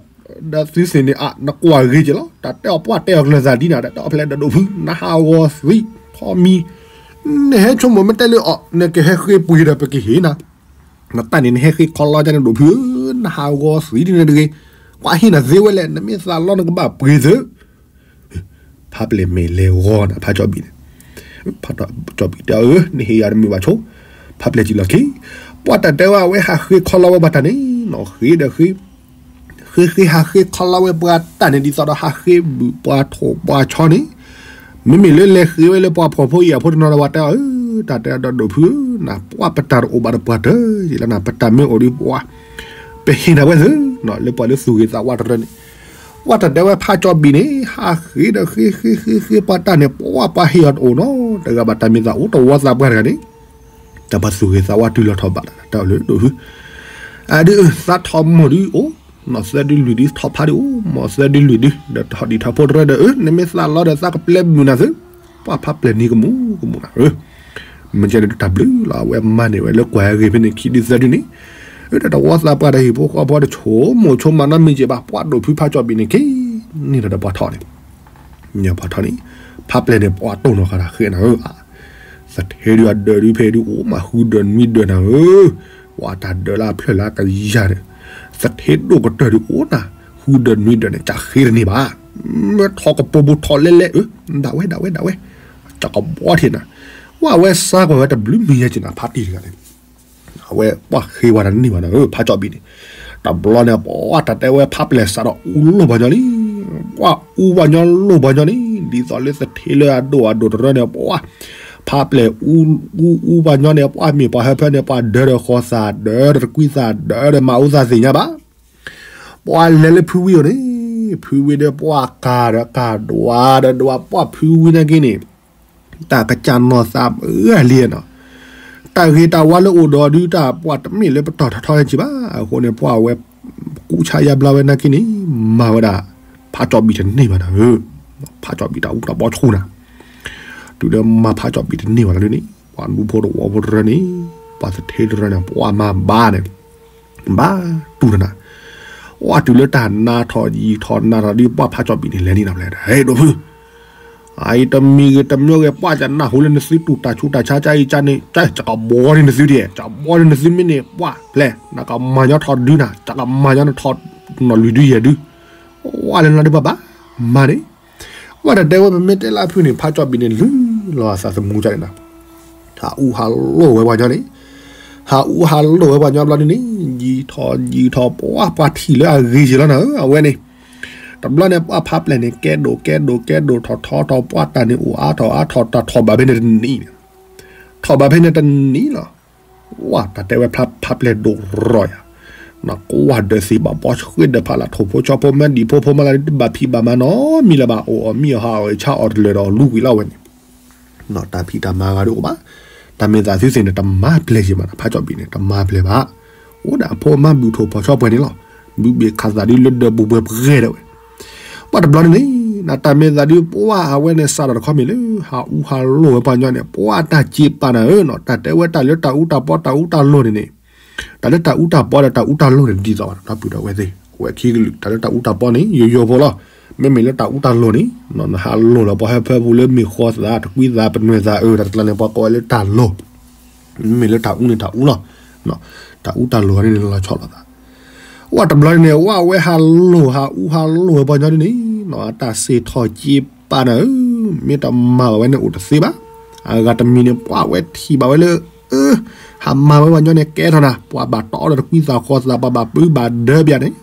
ုသ့ၣ်န့ၣ် အ နကွၢ်ဂ့ၤက့ၤလီၤ. တၢ်တဲအီၣ်ပှၢ်တဲအီၣ်ကျၢၢ်သးဒ်နၤဒီး တအီၣ်ဖျဲၣ်ဒီးဒိၣ်ဖု နဟးဂီၤသံ ထီၣ်မံၤ, နဟဲဆိကမိၣ်မ့ၢ်တဲလၢအီၤ နကဟဲဃ့ပှ့ၤဒီးပကဟ့ၣ်နၤ, နတၢ်န့ၣ် နဟဲဃ့ခီလီၤကန့ၣ်ဒိၣ်ဖုဧၢ, နဟးဂီၤသံဒ်န့ၣ်တဂ့ၤ, ကွၢ်ဟ့ၣ်နၤသ့ဝဲလဲၣ်, နမ့ၢ်သးလီနကဘၣ်ပှ့ၤသု ဖးပျဲၢ်မ့ၢ်လဲၤဂီၤနၤ ဖးကၠီဘံၣ်န့ၣ်, ဖးကၠီဘံၣ်တဲအီၤ ဧၢ နဟ့ၣ်ယၤတမုာ်ဘၣ်ဆိ, ဖးပျဲၢ်စံးလီၤခံ, ပှၢ်တၢ်တဲဝဲ အဝဲဟးဃ့ခီလီၤဝဲပှၤတၢ်န့ၣ်နီၤ, ဃ့ဒီးဃ့ ဃ့ဃ့ဟးဃ့ခီလီၤဝဲပှၤတၢ်န့ၣ် ဒ်သိးဒီးဟးဃ့ဘုၣ်ပှၤထိၣ်ပှၤဆီန့ၣ်, မ့မ့ၢ်လၢလဲၤဃ့ဝဲလၢပှၤဖှီၣ်ဖိယာ်ဖိတနီၤဒီး ပှၤတဲအီၤ ဧၢ တၢ်တဲအီၤဒီးဒိၣ်ဖုဧၢ, နပှၢ်ပတၢ်တအိၣ်ဘၣ်ဒီးပှၤတၢၢ်က့ၤလီၤနၤ, ပတၢ်မ့ၢ်အိၣ်ဒီးပှၤ ပဟ့ၣ်နၤဝဲသု, လၢပှၤလၢသူၣ်ဂ့ၤသးဝါတရၢန့ၣ်, ပှၢ်တၢ်တဲဝဲဖးကၠီဘံၣ်န့ၣ် ဟးဃ့ဒီးဃ့ဃ့ဃ့ဃ့ပှၤတၢ်န့ၣ် ပှၢ်ပှၤဟ့ၣ်အီၤတအိၣ်နီတဂၤဘၣ်, တၢ်မ့ၢ်သးအိၣ်တဝီသးပှၢ်တဂၤန့ၣ် တၢ်ပှၤသူၣ်ဂ့ၤသးဝါတုၤလီၤထီၣ်ဘၣ်တၢ်လၢဒိၣ်ဖု, အဒုးသးထီၣ်မိၢ်ဒုးအိၣ်, နီၢ်သၢဒုးလွံၢ်ဒုးထီၣ်ဖးဒုးအိၣ်, မီၢ်သၢဒုးလွံၢ်ဒုး ဒီးထီၣ်ဒံးထီၣ်ဖိတရၢဒီး အၢ နမ့ၢ်သးလီဒီးသးကပျဲဘုၣ်နၤသု, ပှၢ်ဖးပျဲၢ်န့ၣ်ကမူၤကမူၤနၤဧၢ, မ့ၢ်ကဲန့ၣ်တၢ်ဘျုးလီၤ အဝဲမၤန့ၢ်ဝဲလၢကွၢ်ဂ့ၤဖဲန့ၣ် ခံဒုးသၢဒုးန့ၣ်, အၢ တၢ်တဝီသးပှၢ်တၢ်ဟံၣ်ဖိဃီဖိတဆိကမိၣ်ဆိကမးနီတမံၤက့ၤဘၣ်, ပှၢ်ဒိၣ်ဖုဖးကၠီဘံၣ်န့ၣ်က့ၤန့ၣ်ဒီးပှၤထီၣ်န့ၣ် ပှၤထီၣ်န့ၣ်, ဖးပျဲၢ်န့ၣ် ပှၢ်တိၢ်နီၢ်ဃာ်တၢ်ဃ့နၤဧၢ, သထ့ဒုးအဒၢးဒုးဖဲဒုးအိၣ်မးဃုဒၢးနွံဒၢးနၤဧၢ, ပှၤတၢ်ဒၢးလၢအဖျၢၣ်လၢအကယၤန့ၣ်, သထ့ဒိၣ်ကတၢၢ်ဒုးအိၣ်နၤ, ဃုဒၢးနွံဒၢးန့ၣ် ကဃ့တန့ၢ်ဘၣ်, မ့ၢ်ထီၣ်ကပိာ်ပူၤထီၣ်လဲလဲအၢ, ဒၣ်ဝဲဒၣ်ဝဲဒၣ်ဝဲ, ကကဘီထံးနၤ, ဝဲအဝဲစါကွၢ်ဝဲတဘျုးမံၤယဲၢ်က့ၤနၤ ဖးတံၢ်တဂၤန့ၣ် အဝဲပှၢ်ဃ့ဝဲတန့ၢ်ဘၣ်နၤဧၢ ဖးကၠီဘံၣ်န့ၣ်, တဘျီန့ၣ် ပှၢ်တၢ်တဲဝဲဖးပျဲၢ်စးဒီးအူလိၣ်ပှၤညီလံ, ပှၢ်အူပှၤညီလိၣ်ပှၤညီန့ၣ် ဒ်သိးလၢသထ့လၢအဒိၣ်အဒိၣ်တရၢန့ၣ် ပှၢ်ဖးပျဲၢ်အူအူပှၤညီန့ၣ် ပှၢ်မ့ၢ်ပှၤဟၢဖၢန့ၣ် ပှၢ်ဒၢးဒီးဃီသးဒၢးဒီးတကွံသးဒၢးဒီးမၤအူသးသ့ၣ်ညါဘၣ် ပှၢ်လဲၤလၢဖုဝံၤအီၤန့ၣ်, ဖုဝံၤဒီးပှၢ်ကၤဒီးကၤဒွးဒီးဒွးပှၢ်ဖုဝံၤနာ်က့န့ၣ်, တၢ်ကစၢ်နီၢ်သးမုာ်လံနီၤ, တၢ်ဂ့ၤတၢ်ဝါလၢအိၣ်ဒီးဒုးတၢ်ပှၢ်တမ့ၢ်လၢပတီၢ်ထီထီန့ၣ်က့ၤဘၣ်, အဃိန့ၣ် ပှၢ်ဝဲကူးဆါယါဘျါဝဲနာ်က့န့ၣ်, မၤဝဲဒၣ်ဖးကၠီဘံၣ်တန့ၢ်ဘၣ်နၤဧၢ, ဖးကၠီဘံၣ်တၢ်အူတၢ်ပီဆိနၤ, တုၤလၢမၤဖးကၠီဘံၣ်တန့ၢ်ဘၣ်နၤဒ်န့ၣ်, ပှၤဒူဖိတဝီဖိတရၢန့ၣ်, ပှၤသထ့တရၢန့ၣ် ပှၢ်မၤဘၣ်န့ၣ် ဘၣ်တူၢ်တနၤ, ဝဲတုၤလၢတၢ်နါထီၣ်ယံာ်ထီၣ်နါထီၣ်ဒ်ပှၢ်ဖးကၠီဘံၣ်န့ၣ် လဲၤနံၣ်နၤဖျဲး ဟဲဒိၣ်ဖု, အအံၤတမံၤဂ့ၤတမံၤဂ့ၤ ပှၢ်ကနၢ်ဟူလၢနသုတူၢ်တၢ်ဆူးတၢ်ဆါကါအံၤကါန့ၣ်, ကကဘီန့ၢ်နသုဒ်, ကဘီန့ၢ်နသုမ့ၢ်န့ၢ်ပှၢ်ဖျဲး, နကမၤညီထီၣ်ဒုနၤ, ကကမၤညီနထီၣ်နီၢ်လွံၢ်ဒုယဲၢ်ဒု, ဝဲလၢနၤဒုးပှၤဘၣ်မၤန့ၣ် ဝဲတတဲဝဲ ပမ့ၢ်တဲလၢအဖုန့ၣ် ဖးကၠီဘံၣ်န့ၣ် လုၢ်လီၤအသးသမူကန့ၣ်နီၤ, ဟးအူဟးလိၢ်ဝဲပှၤညီန့ၣ်, ဟးအူဟးလိၢ်ဝဲပှၤညီဘျီဒ်န့ၣ်, ယံာ်ထီၣ်ယံာ်ထီၣ် ပှၢ်ပှၤထံၣ်လၢအဂ့ၤက့ၤလီၤနၤဧၢ အဝဲန့ၣ်, တဘျီန့ၣ် ပှၢ်ဖးပျဲၢ်န့ၣ် ကဲဒိၣ်ကဲဒိၣ်ကဲဒိၣ်ထီၣ်ထီထီၣ် ပှၢ်တၢ်န့ၣ်အိၣ်အါထီၣ်အါထီၣ် တၢ်ထီၣ်ဘးဖဲန့ၣ်တနံၤန့ၣ်, ထီၣ်ဘးဖဲန့ၣ်တနံၤလီၤ ဝဲတၢ်တဲဝဲဖးပျဲၢ်ဒိၣ်ရီၢ်ယၤ, နကွၢ်ဒၢးသ့ၣ်ဘၣ်ဘီဆှ့ဒီးဖးလၢ် ထိၣ်ဖိဆီဖိမ့ၢ်ဒံးဖိဖိမ့ၢ်လၢ် တဘၣ်ဖံးဘၣ်မၤနီတမံၤလၢၤဘၣ် အိၣ်အီၣ်မံအီၣ်ဟးအီၣ်အဆါအီၣ်တလၢာ်ဒီးလူကွံာ်လီၤဝဲန့ၣ်, တၢ်ဖံးတၢ်မၤဂၤဒုးအိၣ်ဘၣ်, တၢ်မ့ၢ်သးသုသ့ၣ်န့ၣ် တမၤပျဲၢ်ယံၤမး ဖးကၠီဘံၣ်န့ၣ် တမၤပျဲၢ်ဘၣ်, အိၣ်ဒၣ်အဖိအမါဘုၣ်ထိၣ်ဖီၣ်ဆီပှဲၤန့ၣ်လီၤ, ဘုဘ့ၣ်ခးသးဒ်လၢဒၢးပူၤပှဲၤပှဲၤဒၣ်ဝဲ ပှၢ်တဘျီန့ၣ်န့ၣ်, နတၢ်မ့ၢ်သးဒုးပှၢ်အဝဲန့ၣ်စးထီၣ်တခီမ့ၢ်လၢ ဟးအူဟးလိၢ်ဝဲပှၤညီန့ၣ် ပှၢ်တၢ်စ့ပာ်နၤဧၢနီၤ, တၢ်တဲဝဲတၢ်လၢတၢ်အူတၢ်ပီတၢ်အူတၢ်လိၢ်န့ၣ်န့ၣ်, တၢ်လၢတၢ်အူတၢ်ပီဒီးတၢ်အူတၢ်လိၢ်န့ၣ် ဒ်သိးဘၣ်နီၤ ဒီပုၢ်ဒီဝဲၢ်သ့ၣ် ဝဲခံကလုာ် တၢ်လၢတၢ်အူတၢ်ပီန့ၣ် ယိယိဖိလီၤ, မ့မ့ၢ်လၢတၢ်အူတၢ်လိၢ်န့ၣ်, နဟးလိၢ်လီၤပှၤဟၢဖၢပူၤလၢမ့ၢ်ဃီသး တကွံသး ပနွဲၣ်သးအၢ တၢ်တကျါန့ၣ် ပှၤကိးဝဲလၢတၢ်လိၢ် မ့မ့ၢ်လၢတၢ်အူန့ၣ်တၢ်အူလီၤ, တၢ်အူတၢ်လိၢ်န့ၣ်လီၤဆီလိာ်သး, ဝဲတဘျီန့ၣ်န့ၣ် ဝဲအဝဲဟးလိၢ်ဟးအူဟးလိၢ်ဝဲပှၤညီန့ၣ်န့ၣ်, တၢ်စ့ထီၣ်စ့ပာ်နၤဧၢ, မ့ၢ်တမၤဘၣ်ဝဲန့ၣ်အိၣ်တသ့ဘၣ်, အဂၤတမံၤန့ၣ် ပှၢ်ဝဲထံၣ်ဘၣ်ဝဲလၢ, ဟးမၤဝဲပှၤညီန့ၣ်ကဲထီၣ်နၤ ပှၤဘၣ်တီဒီးတကွံသးဃီသး ပှၤဘၣ်ပုဘၣ်ဒၢပျးန့ၣ်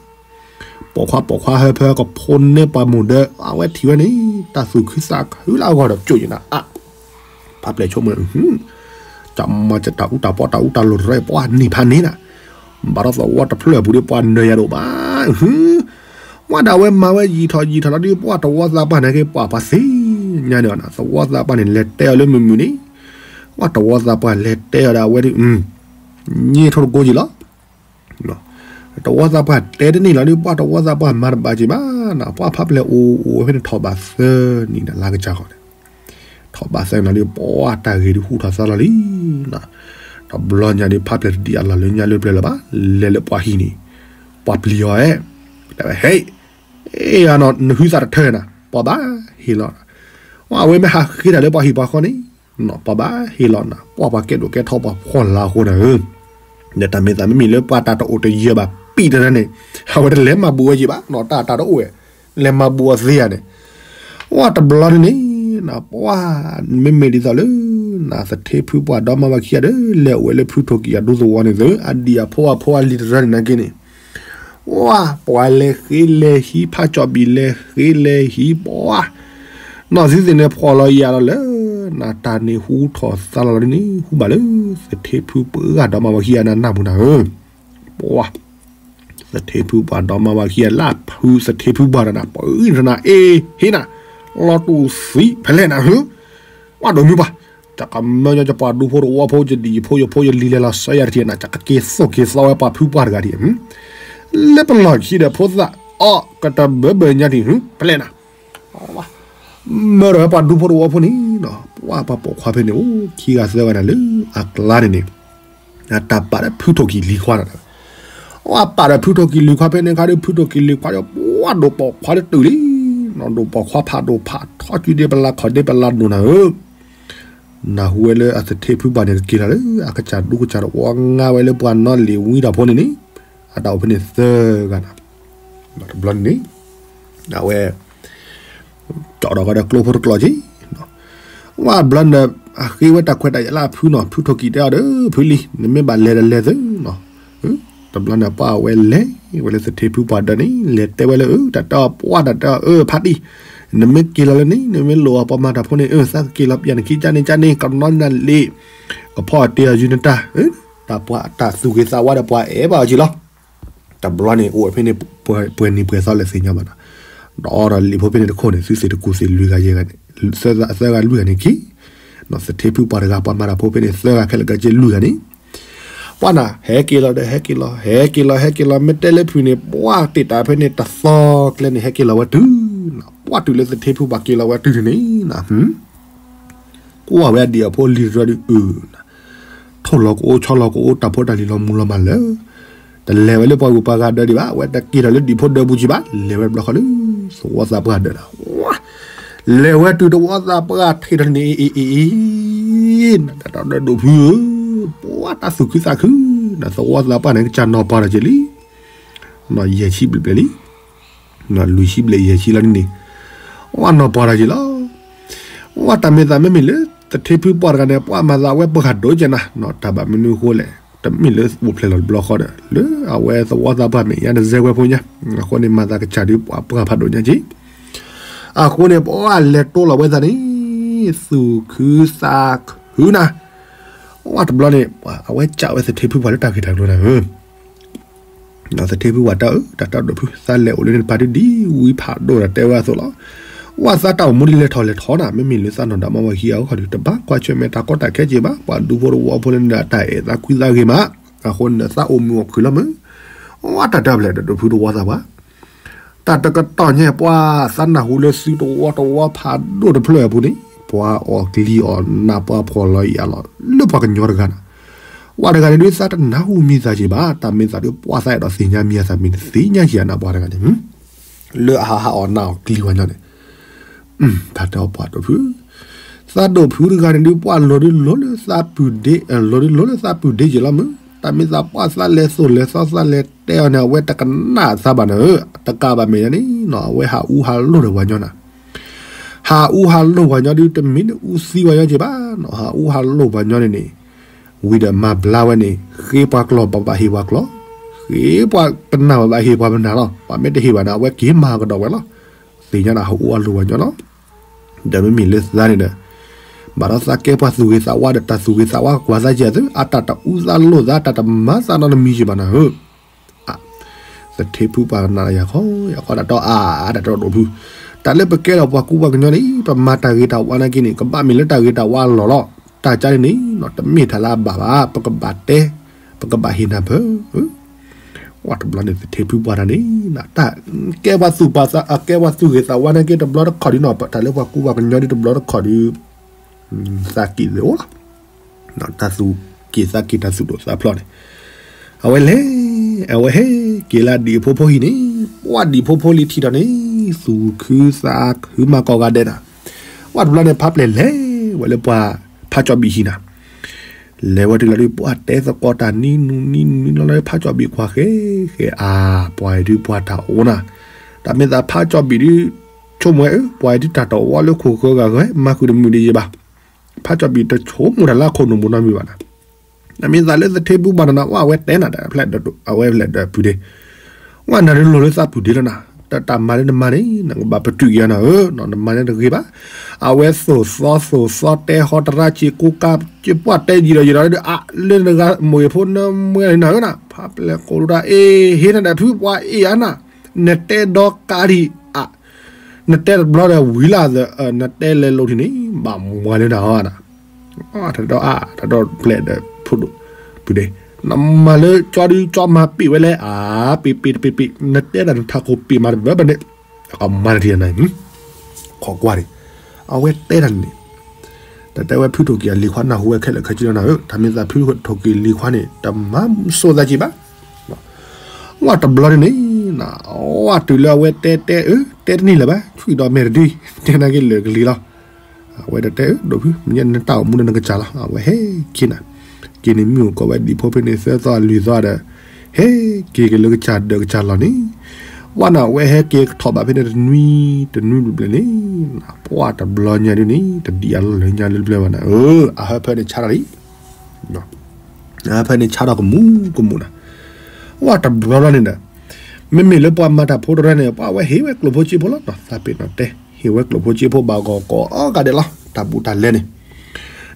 ပိာ်ခွါပိာ်ခွါဟၢဖၢကဖိန့ၢ်ပှၤမိၢ်ဒၢ အဝဲထံၣ်ဝဲန့ၣ် တၢ်သူၣ်ခုသးခုလၢအဂီၢ်ဒီး ကၠိယနၤအါ, ဖးပျဲၢ်ဆိကမိၣ်, ကမၤစတၢ်အူတၢ်ပီတၢ်အူတၢ်လိၤတရၢအံၤ ပှၤန့ၢ်ဖးန့ၢ်နၤ, ဘၣ်ဒီးသဝီတဖျၢၣ်အပူၤဒီးပှၤနၢၤယၤဒိၣ်ဘၣ်, ဝဲဒၣ်ဝဲမၤဝဲယံာ်ထီၣ်ယံာ်ထီၣ်လီၤဒီး ပှၤတဝီသးပှၢ်န့ၣ်က့ၤ ပှၤပှၤသ့ၣ်ညါန့ၣ်အီၤနၤ, သဝီသးပှၢ်န့ၣ် လဲၤတဲအီၤလၢမုာ်မုာ်န့ၣ်, ပှၤတဝီသးပှၢ်လဲၤတဲအီၤဒၣ်ဝဲဒၣ် ညံထိၣ်တကိက့ၤလီၤ. တဝီသးပှၢ်တဲတန့ၢ်လီၤဒီး ပှၤတဝီသးပှၢ်မၤတဘၣ်က့ၤဘၣ်နၤ, ပှၤဖးပျဲၢ်အိၣ်အိၣ်ဝဲဖဲန့ၣ်ထီၣ်ဘးသၢနံၣ်နၤ လါကစၢ်ဃီန့ၣ်, ထီၣ်ဘးသၢနံၣ်လီၤဒီး ပှၤတၢ်ဂ့ၤဒုးဟူးထီၣ်သါလီၤလံနၤ, ဒီးဘျီညါဒီး ဖးပျဲၢ်တဒံးအလီၢ်လၢညါလၢပျၢၤလၢၤဘၣ်, လဲၤလၢပှၤဟံၣ်န့ၣ်, ပှၤပျံၤအီၤဧဲ, တဲဝဲ ဟဲ, အ့ၣ် နဟုသးတထၢနၤ, ပှၤဘၣ်ဟ့ၣ်လီၤ, အဝဲမ့ၢ်ဟးဃ့တၢ်လၢပှၤဟံၣ်ပှၤဃီန့ၣ် ပှၤဘၣ်ဟ့ၣ်လီၤနၤ, ပှၤပှၤကဲဒိၣ်ကဲထီပှၤဖှီၣ်လါအဃိနၤဧၢ, ဒီးတၢ်မ့ၢ်သးမ့မ့ၢ်လၢပှၤတၢ်တအိၣ်တယၢၤဘၣ် ပံၣ်တရၢန့ၣ်, အဝဲတလဲၤမၤဘူးဝဲယံၤဘၣ်နၤ, တၢ်တၢ်တအိၣ်ဝဲ, လဲၤမၤဘူးအီၤသ့ဧါန့ၣ်, ဝဲတဘျီန့ၣ်န့ၣ်, ပှၤ, မ့မ့ၢ်ဒ်သိးလၢ နသထ့ဖုပှၢ်ဒီမါဝၤခံဂၤဒီး လဲၤအိၣ်ဝဲလၢဖုထိၣ်ကံၢ်အဒူသဝီန့ၣ်သၢ, အဒံၣ်အဖိအဖိအလံၤတရၢန့ၣ်နာ်က့န့ၣ် ဝဲ, ပှၤလဲၤဃ့လဲၤဟံး ဖးကၠီၣ်ဘံၣ်လဲၤဃ့လဲၤဟံးပှၤ, နီၢ်သံသ့ၣ်န့ၣ်ဖှီၣ်လီၤယာ်လီၤလၢ နတၢ်န့ၣ်ဟူထီၣ်သါလီၤလီၤန့ၣ် ဟူဘၣ်လၢ သထ့ဖုပှၢ်ဒီမါဝၤခံဂၤနၤနၢ်ပူၤနၤဧၢ, ပှၤ, သထ့ဖုပှၢ်ဒီမါဝၤခံဂၤလၢဖုသထ့ဖုပှၢ်ဒီးနၤ ပှၤအံၤနၤအ့ၣ် ဟ့ၣ်နၤ, လီၤတူၢ်သံဖဲလဲၣ်နၤဧၢ, ပှၤဒိၣ်မုၢ်ပှၤ တၢ်ကမၢညီကပှၤဒူဖိတဝီဖိ ယဒံၣ်ယဖိယဖိယလံၤလဲၤလီၤစၢယၤတထံၣ်နၤ တၢ်ကက့ၤသိၣ်က့ၤသီဝဲပှၤဖုပှၢ်တဂၤဒံး, လၢပလီၢ်ခံဒီးဖိသၣ်အီၣ်ကတၢၢ်ဘၢဘၢညါဒံး ဖဲလဲၣ်နၤ, မၢဒီးဝဲပှၤဒူဖိတဝီဖိန့ၣ်, ပှၤပှၤပိာ်ခွါဖဲန့ၣ်အိၣ်ခံဂၤသၢဂၤနၤလၢအကျါန့ၣ်န့ၣ်, တၢ်ပာ်ဒီးဖုထိၣ်ကံၢ်လံၤခွါနၤ, ပှၤပာ်ဒီးဖုထိၣ်ကံၢ်လံၤခွါဖဲန့ၣ်ခါဒီး ဖုထိၣ်ကံၢ်လံၤခွါဒီး ပှၤဒိၣ်ပိာ်ခွါဒီးတုၤလံ, ဒိၣ်ပိာ်ခွါဖးဒိၣ်ဖးထီ ကုဒ့ပလၢခီၣ်ဒ့ပလၢဒိၣ်နၤဧၢ နၢ်ဟူဝဲလၢအသထ့ဖုပှၢ်န့ၣ် ကက့ၤလီၤလၢအကစၢ်ဒူကစၢ်တဝီ ငါဝဲလၢပှၤနီလ့ၣ်ဝံဒီးဖိန့ၣ်န့ၣ်, အတၢ်အိၣ်ဖဲန့ၣ်သၢဂၤနၤ, တဘျီန့ၣ်န့ၣ်, အဝဲ ကၠီၣ်ဒီးဝဲဒီးကျိဖိတကျိာ်က့ၤ, ဝဲဘျီန့ၣ် အဃ့ဝဲတၢ်ခွဲးတၢ်ယာ်လၢအဖုနီၤ, ဖုထိၣ်ကံၢ်တဲအီၤဒီး ဖုလံၤ နမ့ၢ်ဘၣ်လဲၤဒီးလဲၤသုနီၤ, တဘျီန့ၣ် ပှၤဝဲလဲၤဝဲလၢသထ့ဖုပှၢ်ဒီးန့ၣ် လဲၤတဲဝဲလၢ အၢ တၢ်တဲအီၤ ပှၤတၢ်တဲအီၤ အၢ ဖါတံၢ်, နမ့ၢ်က့ၤလီၤလၢန့ၣ် နမ့ၢ်လိၣ်အီၤပှၤမၤတၢ်ဖိန့ၣ် အၢ သးကက့ၤလီၤပျၢ်နခံကန့ၣ်ကန့ၣ် ကနီနၤလ့ၣ်, ကဖီၣ်တ့ၢ်အီၤယုၢ်နတၢ်, တၢ်ပှၤတၢ်သူၣ်ဂ့ၤသးဝါဒီးပှၤအဲၣ်ဘၣ်အီၤက့ၤလီၤ. တဘျီန့ၣ် အိၣ်ဝဲဖဲန့ၣ် ပှဲၤနံၤပှဲၤသီလဲၣ်သ့ၣ်ညါဘၣ်နီၤ, ဒီးဒီးလံာ်ဖိဖဲန့ၣ်တခိၣ်န့ၣ် သုသ့ၣ်တကူၣ်သ့ၣ်လွံၢ်ဂၤယဲၢ်ဂၤန့ၣ်, သၢဂၤလွံၢ်ဂၤန့ၣ်က့ၤ, သထ့ဖုပှၢ်တဂၤ ပှၤမၤတၢ်ဖိဖဲန့ၣ် သၢဂၤခဲလၢာ်ကဲက့ၤလွံၢ်ဂၤန့ၣ်, ပှၤနၤ ဟဲက့ၤလီၤဒီး ဟဲက့ၤလီၤ ဟဲက့ၤလီၤ ဟဲက့ၤလီၤ မ့ၢ်တဲလၢဖုန့ၣ် ပှၤတ့ၢ်တၢ်ဖဲန့ၣ် တသီကျဲန့ၣ် ဟဲက့ၤလီၤဝဲတုၤ, ပှၤတုၤလၢသထ့ဖုပှၢ်က့ၤလီၤဝဲတုၤန့ၣ် ကွၢ်ဝဲအဒံၣ်အဖိလံၤတရၢဒီးအုၣ်, ထိၣ်လီၤကအိ ဆီလီၤကအိ တၢ်ဖိတၢ်လံၤလီၤမူလီၤမၢ်လၢ, တလဲၤဝဲလၢပှၤဂုၤပှၤဂၤဒၢးဒံးဘၣ်, အဝဲတက့ၤထီၣ်လၢဒံၣ်ဖိဒၢးပူၤကံဘၣ်, လဲၤဝဲတဘျီဃီလၢ သဝီသးပှၢ်ဒၢးနၤ, လဲၤဝဲတုၤသဝီသးပှၢ်ထံးထီၣ်န့ၣ် အ့ အ့ အ့ အ့ နတၢ်ဒီးဒိၣ်ဖုဧၢ, ပှၤတၢ်သူၣ်ခုသးခု, နသဝီသးပှၢ်န့ၣ် ကစၢ်နီၢ်ပှၤတၢ်က့ၤလံ, နီၢ်ယဲၢ်ဆံဘျဲၣ်ဘျဲၣ်လံ လွံၢ်ဆံဘျဲၣ်ယဲၢ်ဆံလီၤန့ၣ်န့ၣ်, ဝဲနီၢ်ပှၤတၢ်က့ၤလီၤ, ဝဲတၢ်မ့ၢ်သးမ့မ့ၢ်လၢ သထ့ဖုပှၢ်တဂၤန့ၣ် ပှၤမၤသးဝဲပှၤဒိၣ်ကဲနၤ, တၢ်ဘၣ်မနုၤအဃိလဲၣ်, တမ့ၢ်လၢအိၣ်ဖျဲၣ်လီၤတဘျီဃီဒီး လၢအဝဲသဝီသးပှၢ်မ့ၢ်ညါတစဲးဝဲဖိညါ, အဃိန့ၣ် မၤသးကစၢ်ဒုးပှၤပှၢ်ဖးဒိၣ်ညါက့ၤ, အဃိန့ၣ် ပှၤလဲၤတိလီၤဝဲသးန့ၣ် သူၣ်ခုသးခုနၤ, ဝဲတဘျီန့ၣ် အဝဲကးဝဲသထ့ဖုပှၢ်လၢတၢ်ဂ့ၢ်တၢ်ကျိၤနၤဧၢ သထ့ဖုပှၢ်တဲအၢ တၢ်တဲဒိၣ်ဖု သးလဲၤအိၣ်လၢန့ၣ်တပၤဒုးဒ်ဝံဖးဒိၣ်ဒီးတဲဝဲအသိးလီၤ. ဝဲသးတၢ်အိၣ်မူဒ်လဲၤထီၣ်လဲၤထီနၤ မ့မ့ၢ်လၢသးနီၢ်ဒီမါဝၤခံဂၤအဂီၢ်ဒီး တဘၣ်ကွၢ်ဆၢၣ်မဲာ်တၢ်ကီတၢ်ခဲက့ၤဘၣ် ပှၤဒူဖိတဝီဖိလၢန့ၣ်ဒီး တၢ်အဲၣ်သးကွံသးဂ့ၤမး အဃိန့ၣ်ဒီးသးအိၣ်မုာ်အိၣ်ခုၣ်လီၤမး. ဝဲတၢ်တဲဖျဲၣ်ဒီးဒိၣ်ဖုတဝီသးပှၢ် တၢ်တကတီၢ်ညါပှၤ သးနၢ်ဟူလၢသုတဝီတဝီဖးဒိၣ်တဖျၢၣ်အပူၤန့ၣ် ပှၤအီၣ်ကျံၤအီၣ်နး ပှၤဖှီၣ်လီၤယာ်လီၤ လၢပှၤကညီတဂၤန့ၣ် ဝဲတဂၤန့ၣ်ဒုးသးတနၢ်ဟူမံၤသးက့ၤဘၣ် တၢ်မ့ၢ်သးဒုးပှၤသးအဲၣ်ဒိးသ့ၣ်ညါမံၤအသးမ့ၢ်တသ့ၣ်ညါက့ၤအနးပှၤတဂၤန့ၣ် လၢအဟးဟးအီၣ်နးအီၣ်ကျံၤပှၤညီန့ၣ် တၢ်တဲအီၤပှၤဒိၣ်ဖု သးဒိၣ်ဖုတဂၤန့ၣ်ဒုး ပှၤလီၤဒုးလီၤလၢသးပုၢ်ဒ့ လီၤဒုးလီၤလၢသးပုၢ်ဒ့က့ၤလီၤမုၢ် တၢ်မ့ၢ်သးပှၢ်သးလဲၤသိၣ်လဲၤသီသးလဲၤတဲအီၤန့ၣ် အဝဲတကနၣ်သးဘၣ်န့ၣ် တကးဘၣ်မဲာ်ညါန့ၣ်နီၤ အဝဲဟးအူဟးလိၢ်ဒီးပှၤညီနၤ ဟးအူဟးလိၢ်ပှၤညီဒုး တမ့ၢ်ဒုးအူသံပှၤညီက့ၤဘၣ်နီၤ ဟးအူဟးလိၢ်ပှၤညီန့ၣ်န့ၣ် ဝံၤဒီးမၤဘျါဝဲန့ၣ် ဃ့ပှၤကျီၢ်ပှၤဘၣ်ဟ့ၣ်ပှၤကျီၢ် ဃ့ပှၤပနၢ်ပှၤဘၣ်ဟ့ၣ်ပှၤပနၢ်လီၤ ပှၤမ့ၢ်တဟ့ၣ်ဘၣ်န့ၣ် အဝဲက့ၤမၤကဒီးဝဲလီၤ သ့ၣ်ညါန့ၣ် ဟးအူအလိၢ်ပှၤညီလီၤ ဒီးမ့မ့ၢ်လၢသးန့ၣ်ဒီး ဘၣ်ဒီးသးကဲပှၤသူၣ်ဂ့ၤသးဝါဒီး တၢ်သူၣ်ဂ့ၤသးဝါကွၢ်သးကဲသု, အတၢ်တအူသးလိာ်သး တၢ်တမၤသးနီတမံၤကဲဘၣ်နၤဧၢ. သထ့ဖုပှၤကနၣ်ယၤခီ, ယခီတၢ်တီအါတၢ်တီဒိၣ်ဖု, တၢ်လၢပကဲထီၣ်ပှၤကူပှၤကညီန့ၣ် ပမၤတၢ်ဂ့ၤတၢ်ဝါနာ်က့န့ၣ် ကဘၣ်မ့ၢ်လၢတၢ်ဂ့ၤတၢ်ဝါအလီၢ်လီၤ. တၢ်ကါန့ၣ်န့ၣ် တမ့ၢ်တၢ်လၢအဘၣ်ဘၣ်, ပကဘၣ်တဲ, ပကဘၣ်ဟ့ၣ်နၢ်ပၢၢ်. ဝဲတဘျီန့ၣ် သထ့ဖုပှၤတၢ်န့ၣ် တၢ်ကဲပှၤသူၣ်ပှၤသး, အကဲပှၤသူၣ်ဂ့ၤသးဝါနာ်က့တဘျီတခီၣ်ဒုနီၤ, တၢ်လၢပှၤကူပှၤကညီဒုတဘျီတခီၣ်ဒု သးက့ၣ်သ့ၣ်အိၣ်လီၤ. တၢ်သူၣ်က့ၣ်သးက့ၣ် တၢ်သူၣ်ဒိၣ်သးဖျိးန့ၣ်, အဝဲလဲၤ, အဝဲဟဲက့ၤလၢဒံၣ်ဖိဖိဟံၣ်န့ၣ်, ပှၤဒံၣ်ဖိဖိလံၤထံၣ်ဒီးန့ၣ် သူၣ်ခုသးခုမၤကိးဂၤဒဲးနၤ. ဝဲတဘျီန့ၣ် ဖးပျဲၢ်လဲၤဝဲလၢပှၤဖးကၠီၣ်ဘံၣ်ဟံၣ်နၤ. လဲၤဝဲတုၤလီၤဒု ပှၤတဲသကိးတၢ်နံၤနုၤနံၤနုၤနံၤလီၤလၢဖးကၠီၣ်ဘံၣ်ကွၢ်ဃဲဃဲအါ, ပှၤအံၤဒုပှၤတၢ်အိၣ်နၤ. တၢ်မ့ၢ်သးဖးကၠီၣ်ဘံၣ်ဒု ဆိကမိၣ်ဝဲ ပှၤအံၤဒုတၢ်တအိၣ်ဝဲလၢခိၣ်ဃၢၤဂၤဂၤ မၤဃုာ်တမုာ်ဒံးယံၤဘၣ်. ဖးကၠီၣ်ဘံၣ်တဆိကမိၣ်တၢ်လၢအခိၣ်နူာ်မူနီတမံၤဘၣ်နၤ. တၢ်မ့ၢ်သးလၢသထ့ဖုပှၤနၤနၤ ဝဲအဝဲတဲနၤဒီး ဖျဲၣ်ဒီးအဝဲဖျဲၣ်ဒီးပုၢ်ဒ့, ဝဲနၤဒုလိၣ်လၢသးပုၢ်ဒ့လီၤနၤ. တၢ်တၢ်မၤလၢနမၤန့ၣ် နကဘၣ်ပတုာ်က့ၤအီၤနၤဧၢ, နမၤန့ၣ်တဂ့ၤဘၣ်. အဝဲသိၣ်သီသိၣ်သီတဲဟီတရါစ့ၢ်ကိးကါ, စ့ၢ်ပှၤတဲယံာ်ဒီးယံာ်ဒီး အလၢနဂၤမိၢ်ဂ့ၤဖိနမွဲလီၤနၤဧၢနၤ. ဖးပျဲၢ်ကိးဒိၣ်ဒၣ် အ့ ဟ့ၣ်နၤဒီးဖုပှၤအ့ၣ်အါနၤ, နတဲဒီကါဒံးအါ နတဲတဘျီဒီးဝံၤလီၤသး, နတဲလဲၤလိၤထံၣ်န့ၣ် ဘၣ်မွၤလၢနၤဧါနၤ. တၢ်ဒီးအါ တၢ်ဒီးဖျဲၣ်ဒီးဖိဒိၣ်, ပုၢ်ဒ့, နမၤလၢကၠီဒုကၠီမၤပ့ၢ်ဝဲလဲၣ်, အါ ပ့ၢ်ပ့ၢ်တပ့ၢ်ပ့ၢ်, နတဲဒၣ်နထးခိၣ်ပ့ၢ်မၤတဘၣ်ဘၣ်န့ၣ်, အကမၤတထံၣ်နၤ, ခိးကွၢ်ဒံး, အဝဲတဲတၢ်န့ၣ် တၢ်တဲဝဲဖုထိၣ်ကံၢ်အလံၤခွါနၢ်ဟူဝဲခဲလၢာ်ခဲဆ့လီၤနၤဧၢ, တၢ်မ့ၢ်သးဖုထိၣ်ကံၢ်လံၤခွါန့ၣ် တမၤစိသးက့ဘၣ်. ဝဲတဘျီန့ၣ်န့ၣ်, ဝဲတုၤလၢအဝဲတဲတဲအၢ တဲတန့ၢ်လၢၤဘၣ် ထွံၣ်ဒီးမဲာ်တဒု, တဲနာ်က့လၢာ်ကလံၤလီၤ. အဝဲတတဲအၢ ဒိၣ်ဖု မ့ၢ်နတၢ်အိၣ်မူဒီးနကစၢ်လီၤ. အဝဲဟဲက့ၤနၤ, က့ၤန့ၣ်မုၢ်အိၣ်ကီးဝဲဒံၣ်ဖိဖဲန့ၣ် သၢသီလွံၢ်သီဒီး ဟဲက့ၤက့ၤလၢကစၢ်ဒၢးကစၢ်လီၢ်န့ၣ်, ဝဲနၤဝဲဟဲက့ၤကထီၣ်ဘၣ်ဖဲန့ၣ်တနွံ, တနွံဘျဲၣ်ဘျဲၣ်န့ၣ်, ပှၢ်တဘျီညါဒ်န့ၣ် တဒံးအလီၢ်လၢညါလၢတဘျဲၣ်ဘၣ်နၤဧၢ, အဟၢဖၢန့ၣ်ဆါထီၣ်လံ အဟၢဖၢန့ၣ်ဆါထီၣ်ကမူကမူနၤ, ဝဲတဘျီဘျီန့ၣ်ဒီး, မ့မ့ၢ်လၢပှၤမၤတၢ်ဖိတရၢန့ၣ် ပှၤဝဲဟ့ၣ်ဝဲကျိၣ်ဖိစ့ဖိလီၤနီၤ, သးပ့ၤနီၣ်တဲ ဟ့ၣ်ဝဲကျိၣ်ဖိစ့ဖိဘၣ်ဂီၢ်ကိးဂၤဒဲးလီၤ, တၢ်ဘူးတၢ်လဲန့ၣ်,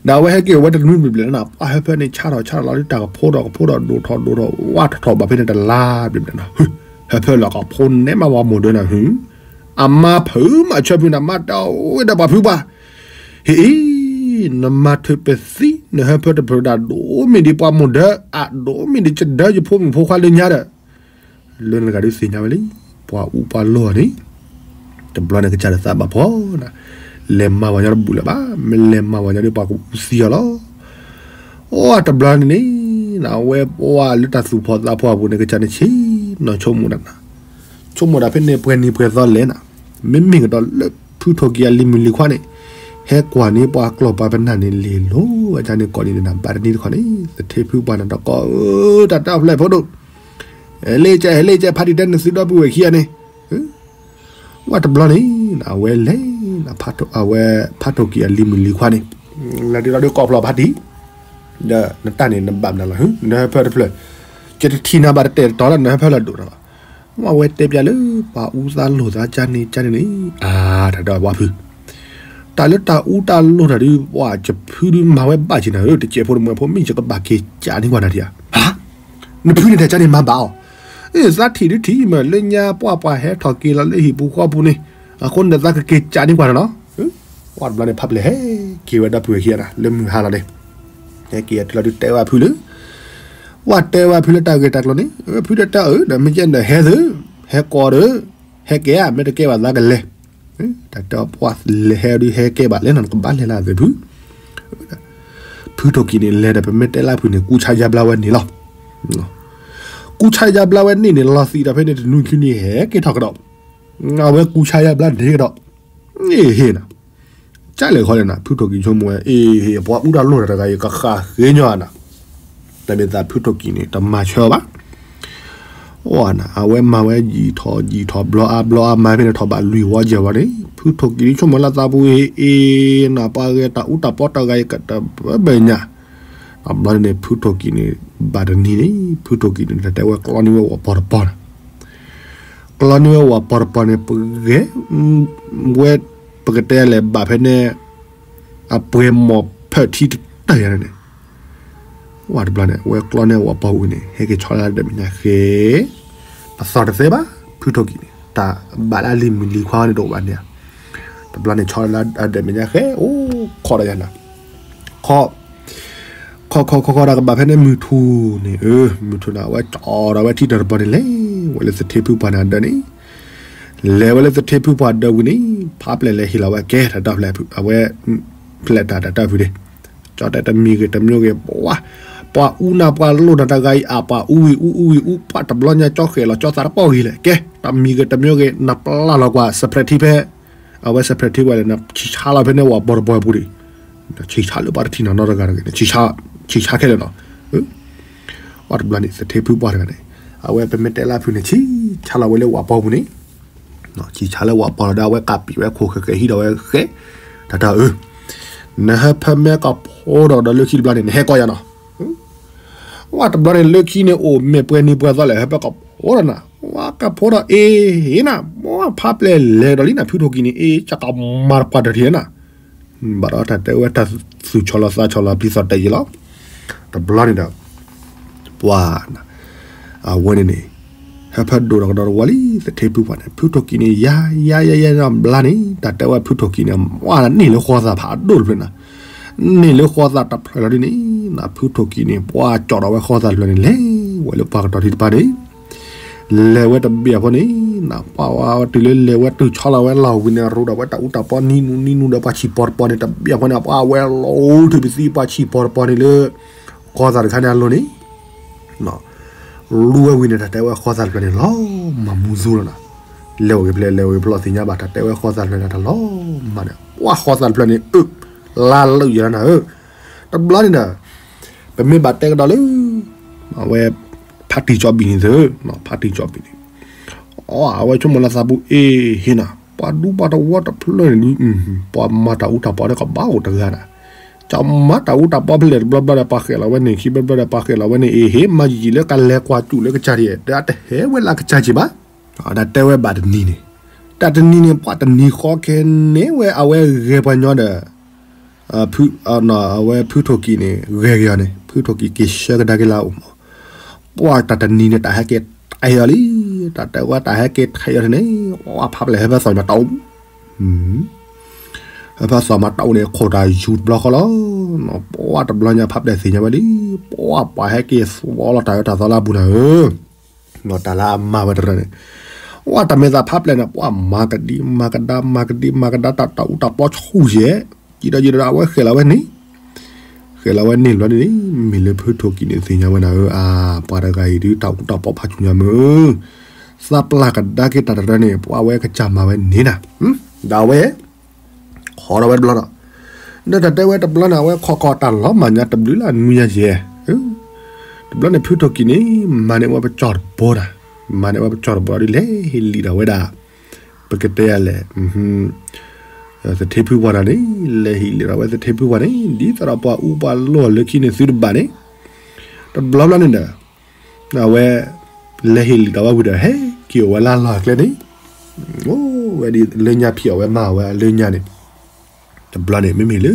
ဒီးအဝဲဟဲက့ၤဝဲတနွံဘျဲၣ်ဘျဲၣ်နၤ ပှၢ်ဟၢဖၢန့ၣ်ဆါထီၣ်ဆါထီၣ်လီၤဒု တၢ်ကဖိဒီးကဖိဒီးဒိၣ်ထီၣ်ဒိၣ်ထီၣ် ဝဲထီၣ်ထီၣ်ဘၣ်ဖဲန့ၣ်တလါဘျဲၣ်ဘျဲၣ်နၤ, ဟၢဖၢလၢကဖိန့ၣ်မးဝဲမိၢ်ဒၢနၤဟု, အမါဖုမးဆၢဖုနၤ မါတၢ်အိၣ်ဝဲဒီးပှၤဖုပှၢ် ဟ့ၣ်အံၤ, နမၤထုးပသံ နဟၢဖၢတဖျၢၣ်ဒၣ် ဒိၣ်မ့ၢ်ဒံးပှၤမိၢ်ဒၢအါ ဒိၣ်မ့ၢ်ဒံးကဒၢယဖိမုၣ်ဖိခွါလၢညါဒီး, လၢနဂၤဒုးသ့ၣ်ညါဝဲလံ, ပှၤအူပှၤလိၢ်အီၤန့ၣ်, တဘျီန့ၣ်ကစၢ်ဒီးသးဘၣ်ဖှီၣ်နၤ, လဲၤမၤပှၤညီတဘူၣ်လၢၤဘၣ်, မ့ၢ်လဲၤမၤပှၤညီဒုးပှၤကအူသံအီၤလီၤ. အိၣ်တဘျီန့ၣ်န့ၣ်, အဝဲပှၢ်လၢတၢ်သူၣ်ဖှီၣ်သးဖှီၣ်အပူၤန့ၣ် ကစၢ်န့ၣ်ဆ့ၣ်နီၤဆိကမိၣ်ဒၣ်နၤ ဆိကမိၣ်ဒၣ်ဖဲန့ၣ်ပှဲၤနံၤပှဲၤသီလဲၣ်နၤ, မ့မ့ၢ်ကဒီးလၢဖုထိၣ်ကံၢ်အလံၤမုၣ်လံၤခွါန့ၣ်, ဟဲကွၢ်န့ၢ်ပှၤကျီၢ်ပှၤပနၢ်န့ၣ် လ့ၤလိၤအကါန့ၣ်ကိးနံၤန့ၣ်နၤ ဘၣ်တနံၤတခီန့ၣ် သထ့ဖုပှၢ်နၤဒီးကိးဧၢ, တၢ်တၢ်ဖျဲၣ်ဖိဒိၣ်, ဟဲလ့ကဲ ဟဲလ့ကဲ ဖးတံၢ်တဲနသုဒီပုၢ်ဝဲၢ်ခံဂၤန့ၣ် ဝဲတဘျီန့ၣ်, အဝဲလဲၤ, အဝဲ ဖးထိၣ်ကံၢ်အလံၤမုၣ်လံၤခွါန့ၣ်, လဲၤဒုးလီၤဒုးကိးဖျိးဖးတံၢ်, ဒီးနတၢ်န့ၣ်နဘၣ်မနုၤလီၤဟု, နဟၢဖၢတဖျၢၣ်, ကတထံၣ်နၤဘၣ်တတဲာ်တတီၤလီၤ နဟၢဖၢလီၤဒိၣ်လီၤ. ဝဲတဲပျးလၢပှၤအူသးလိၢ်သးကါန့ၣ်ကါန့ၣ်န့ၣ်, အါ တၢ်ဒီးပှၤဖု တၢ်လၢတၢ်အူတၢ်လိၢ်တၢ်ဒုး ပှၤကဖုဒုးမၤဝဲဘၣ်က့ၤနၤဧၢ, တကဲးဖိတမွဲဖိ မ့ၢ်ယကဘၣ်က့ၤကးန့ၢ်ကွၢ်နၤထံဧါ, နဖုန့ၣ်တၢ်ကါန့ၣ်မၤဘၣ်အီၤ, သးထံၣ်ဒုးထံၣ်မး လၢညါပှၢ်ပှၤဟဲထီၣ်က့ၤလီၤလၢဟံၣ်ပူၤဃီပူၤန့ၣ်, အဃိန့ၣ်သးကက့ၤကးန့ၢ်ကွၢ်နၤလီၤ. ပှၢ်တဘျီန့ၣ် ဖးပျဲၢ်ဟဲက့ၤဝဲဒီပုၢ်ဝဲၢ်ခံဂၤနၤ လၢမုၢ်ဟါလီၤန့ၣ်, ဟဲက့ၤတုၤလီၤဒုးတဲဝဲဖုလၢ ဝဲတဲဝဲဖုလၢတၢ်ဂ့ၢ်တၢ်ကျိၤန့ၣ်, ဖုတဲတဲအၢ ဒီးမ့ၢ်ကဲဒီးဟဲသု, ဟဲကိးဒီး, ဟဲကဲဧါ မ့ၢ်တကဲဘၣ်သးကလဲၤ, တၢ်တဲပှၢ်လဲၤဟဲဒုးဟဲကဲဘၣ်လဲၣ်နၤ နကဘၣ်လဲၤလၢသုဖု, ဖုထိၣ်ကံၢ်န့ၣ်လဲၤဒီး ပမ့ၢ်တဲလၢဖုန့ၣ် ကူဆါယါဘျါဝဲန့ၣ်လီၤ. ကူဆါယါဘျါဝဲန့ၣ်န့ၣ် လီၤသံးဒီးဖဲန့ၣ်တနွံခံနွံဟဲက့ၤထီၣ်ကဒီး, အဝဲကူဆါယါဘျါန့ၣ်ကဒီး, အ့ဟ့ၣ်နၤ ကၢ်လဲၣ်ခီလဲၣ်နၤ ဖုထိၣ်ကံၢ်ဆိကမိၣ်ဝဲ အ့ဟ့ၣ် ပှၤအူတၢ်လိၣ်တၢ်တဂၤအံၤ ကဃၣ်ဃ့ညီနၤ, တၢ်မ့ၢ်သးဖုထိၣ်ကံၢ်န့ၣ် တမၤဆၢအီၤဘၣ်. အိၣ်နၤ အဝဲမၤဝဲယံာ်ထီၣ်ယံာ်ထီၣ်ဘျီအါဘျီအါမၤဖဲန့ၣ်ထီၣ်ဘၣ်လွံၢ်ဝီယဲၢ်ဝီန့ၣ် ဖုထိၣ်ကံၢ်န့ၣ်ဆိကမိၣ်လၢသးပူၤအ့ အ့ နၤပှၤဂဲၤတၢ်အူတၢ်ပီတၢ်ဂၤအံၤကတၢၢ်ဘၣ်ညါ, အဘျီန့ၣ် ဖုထိၣ်ကံၢ်န့ၣ် ဘၣ်တနံၤန့ၣ် ဖုထိၣ်ကံၢ်န့ၣ် တၢ်တဲဝဲကျီန့ၢ်ဝဲဝီၤပီၤတပီၤနၤ ကျီန့ၢ်ဝဲဝီၤပီၤတပီၤန့ၣ် ပဂဲၤဝဲ ပကတဲလဲၣ်ဘၣ်ဖဲန့ၣ် အပှဲၤမီၤဖၢၣ်ထံတတၢၢ်ယၤန့ၣ်, ဝဲတဘျီန့ၣ် ဝဲကျီန့ၢ်ဝးပီပူၤန့ၣ် ဟဲက့ၤဆီလၢအဒၢးမဲာ်ညါဃဲ, ပသီၣ်တသဲဘၣ်, ဖုထိၣ်ကံၣ်န့ၣ် တၢ်ဘၣ်လၢအလံၤမုၢ်လံၤခွါန့ၣ်တအိၣ်ဘၣ်န့ၣ်, တဘျီန့ၣ် ဆီလၢအဒၢးမဲာ်ညါဃဲ အိၣ်ခိးဒီးယၤနၤ, ခိး ခီခီခီခီဒီး ကဘၣ်ဖဲန့ၣ်မုၢ်ထူၣ်န့ၣ်, မုၢ်ထူၣ်န့ၣ် အဝဲကၠီဒီးဝဲထံတရပီန့ၣ် လဲၤဝဲလၢသထ့ဖုပှၢ်န့ၣ်အဒၢးန့ၣ်, လဲၤဝဲလၢသထ့ဖုပှၢ်ဒၢးဝံၤန့ၣ် ဖးပျဲၢ်လဲၤဟ့ၣ်လီၤဝဲကဲ တၢ်ဒီဖျၢၣ် အဝဲ ဖျဲၣ်တၢ်တၢ်တၢ်ဖုဒ့, ကၠီတဲတမံၤဂ့ၤတမံၤဂ့ၤ ပှၤ ပှၤအူနၤပှၤလိၣ်နၤတဂၤအံၤ အပှၤအူဝံၤအူအူဝံၤအူ ပှၤတဘျီညါကၠီဃဲၤလီၤကၠီသးတပီၢ်ဂ့ၤလဲၣ် ကဲ တမံၤဂ့ၤတမံၤဂ့ၤ နပျၢ်လီၤကွၢ် စဲးဖရဲးထံဖဲ အဝဲစဲးဖရဲးထံဝဲလဲၣ် နဆံးဆါလီၤဖဲန့ၣ်ဝးပီတပီၢ်အပူၤဒံး, ဆံးဆါလၢပှၤတထံၣ်နၤနီတဂၤတဂ့ၤန့ၣ်, ဆံးဆါခဲလၢာ်နီၤ, ပှၤတဘျီန့ၣ် သထ့ဖုပှၢ်တဂၤန့ၣ်, အဝဲပမ့ၢ်တဲလၢဖုန့ၣ် ဆံးဆါလီၤဝဲလၢဝးပီပူၤန့ၣ်, ဆံးဆါလၢဝးပီလီၤဒီး အဝဲကးပံာ်ဝဲခိၣ်ဃဲးဃဲးဟံးဒီးဝဲဃဲ, တၢ်တၢ်အၢ နဟၢဖၢမဲကီၢ်ဖိဒီး ဒီးလၢခံတဘျီန့ၣ် နဟဲကီၢ်ယၤနီၤ, ဝဲတဘျီန့ၣ် လၢခံန့ၣ်အိၣ်မ့ၢ်ပှဲၤနံၤပှဲၤသီလဲၣ် ဟၢဖၢကီၢ်ဖိဒီးနၤ, ဝဲကီၢ်ဖိဒီးအ့ၣ်နၤ, ဝဲဖးပျဲၢ်လဲၤဒီးလံနၤ ဖုထိၣ်ကံၣ်န့ၣ် အ့ၣ် ကကမၤတပှၢ်တထံၣ်နၤ, ဘၣ်ဒီးတၢ်တဲဝဲတၢ်သူၣ်ဆီလီၤသးဆီလီၤပျံၤသီၣ်တဲာ်ယံၤလီၤ, တဘျီန့ၣ်ဒီး ပှၤ အဝဲန့ၣ်န့ၣ် ဟၢဖၢဒိၣ်ဒီးကဒီးတဝီလံ သထ့ဖုပှၢ်န့ၣ် ဖုထိၣ်ကံၣ်န့ၣ် ယၤယၤယၤယၤနီတဘျီန့ၣ် တၢ်တဲဝဲဖုထိၣ်ကံၣ်န့ၣ် ဝဲန့ၣ်လၢဃီသးဖးဒိၣ်တဖျၢၣ်နၤ, န့ၣ်လၢဃီသးတဖျၢၣ်လီၤဒ်န့ၣ် နၤဖုထိၣ်ကံၣ်န့ၣ် ပှၤကၠီဒီးဝဲဃီသးတဖျၢၣ်န့ၣ် လဲၤဝဲလၢပှၤကတီၤထံတပၤန့ၣ် လဲၤဝဲတဘ့ၣ်အဖီန့ၣ် နၤပှၤဝဲတုၤလၢလဲၤဝဲတုၤဆီလီၤဝဲလီၢ်ဝံၤန့ၣ် ရူဒီးဝဲတၢ်အူတၢ်ပီနံၤနူနံၤနူဒီးပှၤဆံၣ်ပီတပီန့ၣ် တဘ့ၣ်အဖီန့ၣ် ပှၤဝဲလီၤအိၣ်ထုးပသံပှၤဆံၣ်ပီတပီန့ၣ်လၢ ဃီသးတခါန့ၣ်အလိၤန့ၣ် လူဝဲဝံၤန့ၣ် တၢ်တဲဝဲဃီသးတဖျၢၣ်န့ၣ် လီၤမၢ်မူသူလီၤနီၤ, လဲၤအိၣ်ဂ့ၤဖျဲၣ် လဲၤအိၣ်ဂ့ၤဖျဲၣ်သ့ၣ်ညါဘၣ် တၢ်တဲဝဲဃီသးတဖျၢၣ်န့ၣ် တၢ်လီၤမၢ်န့ၣ် ပှၤဃီသးတဖျၢၣ်န့ၣ် အၢ လါလၢယၤနၤဧၢ, တဘျီန့ၣ်ဒီး ပမ့ၢ်ဘၣ်တဲကဒီးလၢ အဝဲ ဖါတံၢ်ကၠီဘံၣ်န့ၣ်သၢ ဖါတံၢ်ကၠီဘံၣ်န့ၣ် အဝဲဆိကမိၣ်လၢသးပူၤ အ့ၣ် ဟ့ၣ်နၤ ပှၤဒူပှၤတဝီတဖျၢၣ်န့ၣ်ဒုး ပှၤမၤတၢ်အူတၢ်ပီန့ၣ်ကဘၣ်အိၣ်တဂၤနၤ, ကမၤတၢ်အူတၢ်ပီဖဲလဲၣ်တဘျီဘျီဒီး ပှၤဃဲၤလီၤဝဲန့ၣ် ခံဘျီဘျီဒီး ပှၤဃဲၤလီၤဝဲန့ၣ် အ့ၣ် ဟ့ၣ် မၤယံာ်လၢကလဲၤကွၢ်စူၣ်လၢကစၢ်ဒံး ဒီးအတဟဲဝဲလၢကစၢ်က့ၤဘၣ်, တၢ်တဲဝဲဘၣ်တနံၤန့ၣ်, တၢ်တနံၤန့ၣ် ပှၤတနံၤဃီခဲန့ၣ်ဝဲ အဝဲဂဲၤပှၤညီဒီး ဖု အဝဲဖုထိၣ်ကံၣ်န့ၣ် ဂဲၤက့ၤအီၤန့ၣ် ဖုထိၣ်ကံၣ်က့ၤဆှၢကဒါက့ၤလၢအအိၣ်မး, ပှၤတၢ်တနံၤန့ၣ် တၢ်ဟဲက့ၤထဲးအီၤလံ, တၢ်တဲဝဲတၢ်ဟဲက့ၤထဲးအီၤန့ၣ် ပှၤဖးပျဲၢ်ဟဲဖဲသီၣ်မၤတၢ်အိၣ်, ဟဲဖဲသီၣ်မၤတၢ်အိၣ်န့ၣ် ခိၣ်တၢ်ယူၤတဘျီဃီလီၤ, ပှၤတဘျီညါဖးပျဲၢ်သ့ၣ်ညါဝဲလံ, ပှၤပှၤဟဲက့ၤသီလီၤတၢ်အၢတၢ်သီလၢအပူၤနၤဧၢ တၢ်လၢအမၤဝဲတရၢန့ၣ်, ဝဲတၢ်မဲာ်သးဖးပျဲၢ်န့ၣ် ပှၤမၤကဒံမၤကဒါ မၤကဒံမၤကဒါ တၢ်တၢ်အူတၢ်ပီဆူၣ်ယဲၢ်, ကံဒီးယံၤဒီး အဝဲဃဲၤလီၤဝဲန့ၣ်, ဃဲၤလီၤဝဲန့ၣ်ဘျီန့ၣ် မ့ၢ်လၢဖုထိၣ်ကံၣ်န့ၣ်သ့ၣ်ညါဝဲနၤဧၢ, အါ ပှၤတဂၤအံၤဒုး တၢ်အူတၢ်ပီဖးဆူၣ်ညါမ့ၢ်ဧၢ, သးပျၢ်ကဒါက့ၤတၢ်တရၢန့ၣ် ပှၤဝဲကစၢ်မၤဝဲန့ၣ်နၤ, ဒီးအဝဲ ခိးဒီးဝဲတဘျီဒီး, ဒီးတၢ်တဲဝဲတဘျီန့ၣ် အဝဲခိးခိးတၢ်လီၤမၢ်ညါတဘျုးလၢအနွံညါယဲၢ်, တဘျီန့ၣ် ဖုထိၣ်ကံၣ်န့ၣ် မၤန့ၢ်ဝဲပကၠီၣ်တဘီနၤ, မၤန့ၢ်ဝဲပကၠီၣ်တဘီဒီး လဲၤဟ့ၣ်လံဒီးဝဲဒၣ်, ပကတဲယၤလဲၣ်, သထ့ဖုပှၢ်တၢ်န့ၣ် လဲၤဟ့ၣ်လံဒီးဝဲသထ့ဖုပှၢ်န့ၣ် ဒ်သိးဒီးပှၤအူပှၤလိၣ်လၢခံန့ၣ်သုတဘၣ်န့ၣ်, တဘျီဘျီန့ၣ်ဒီး အဝဲ လဲၤဟ့ၣ်လံဒီးဝဲဝံၤဒီး ဟဲက့ၤအိၣ်ဝဲလၢလီၢ်ကျဲန့ၣ်, အိၣ်ဝဲဒ်လၢညါဖံးအီၣ်ဝဲမၤအီၣ်ဝဲလၢညါန့ၣ်, တဘျီန့ၣ် မ့မ့ၢ်လၢ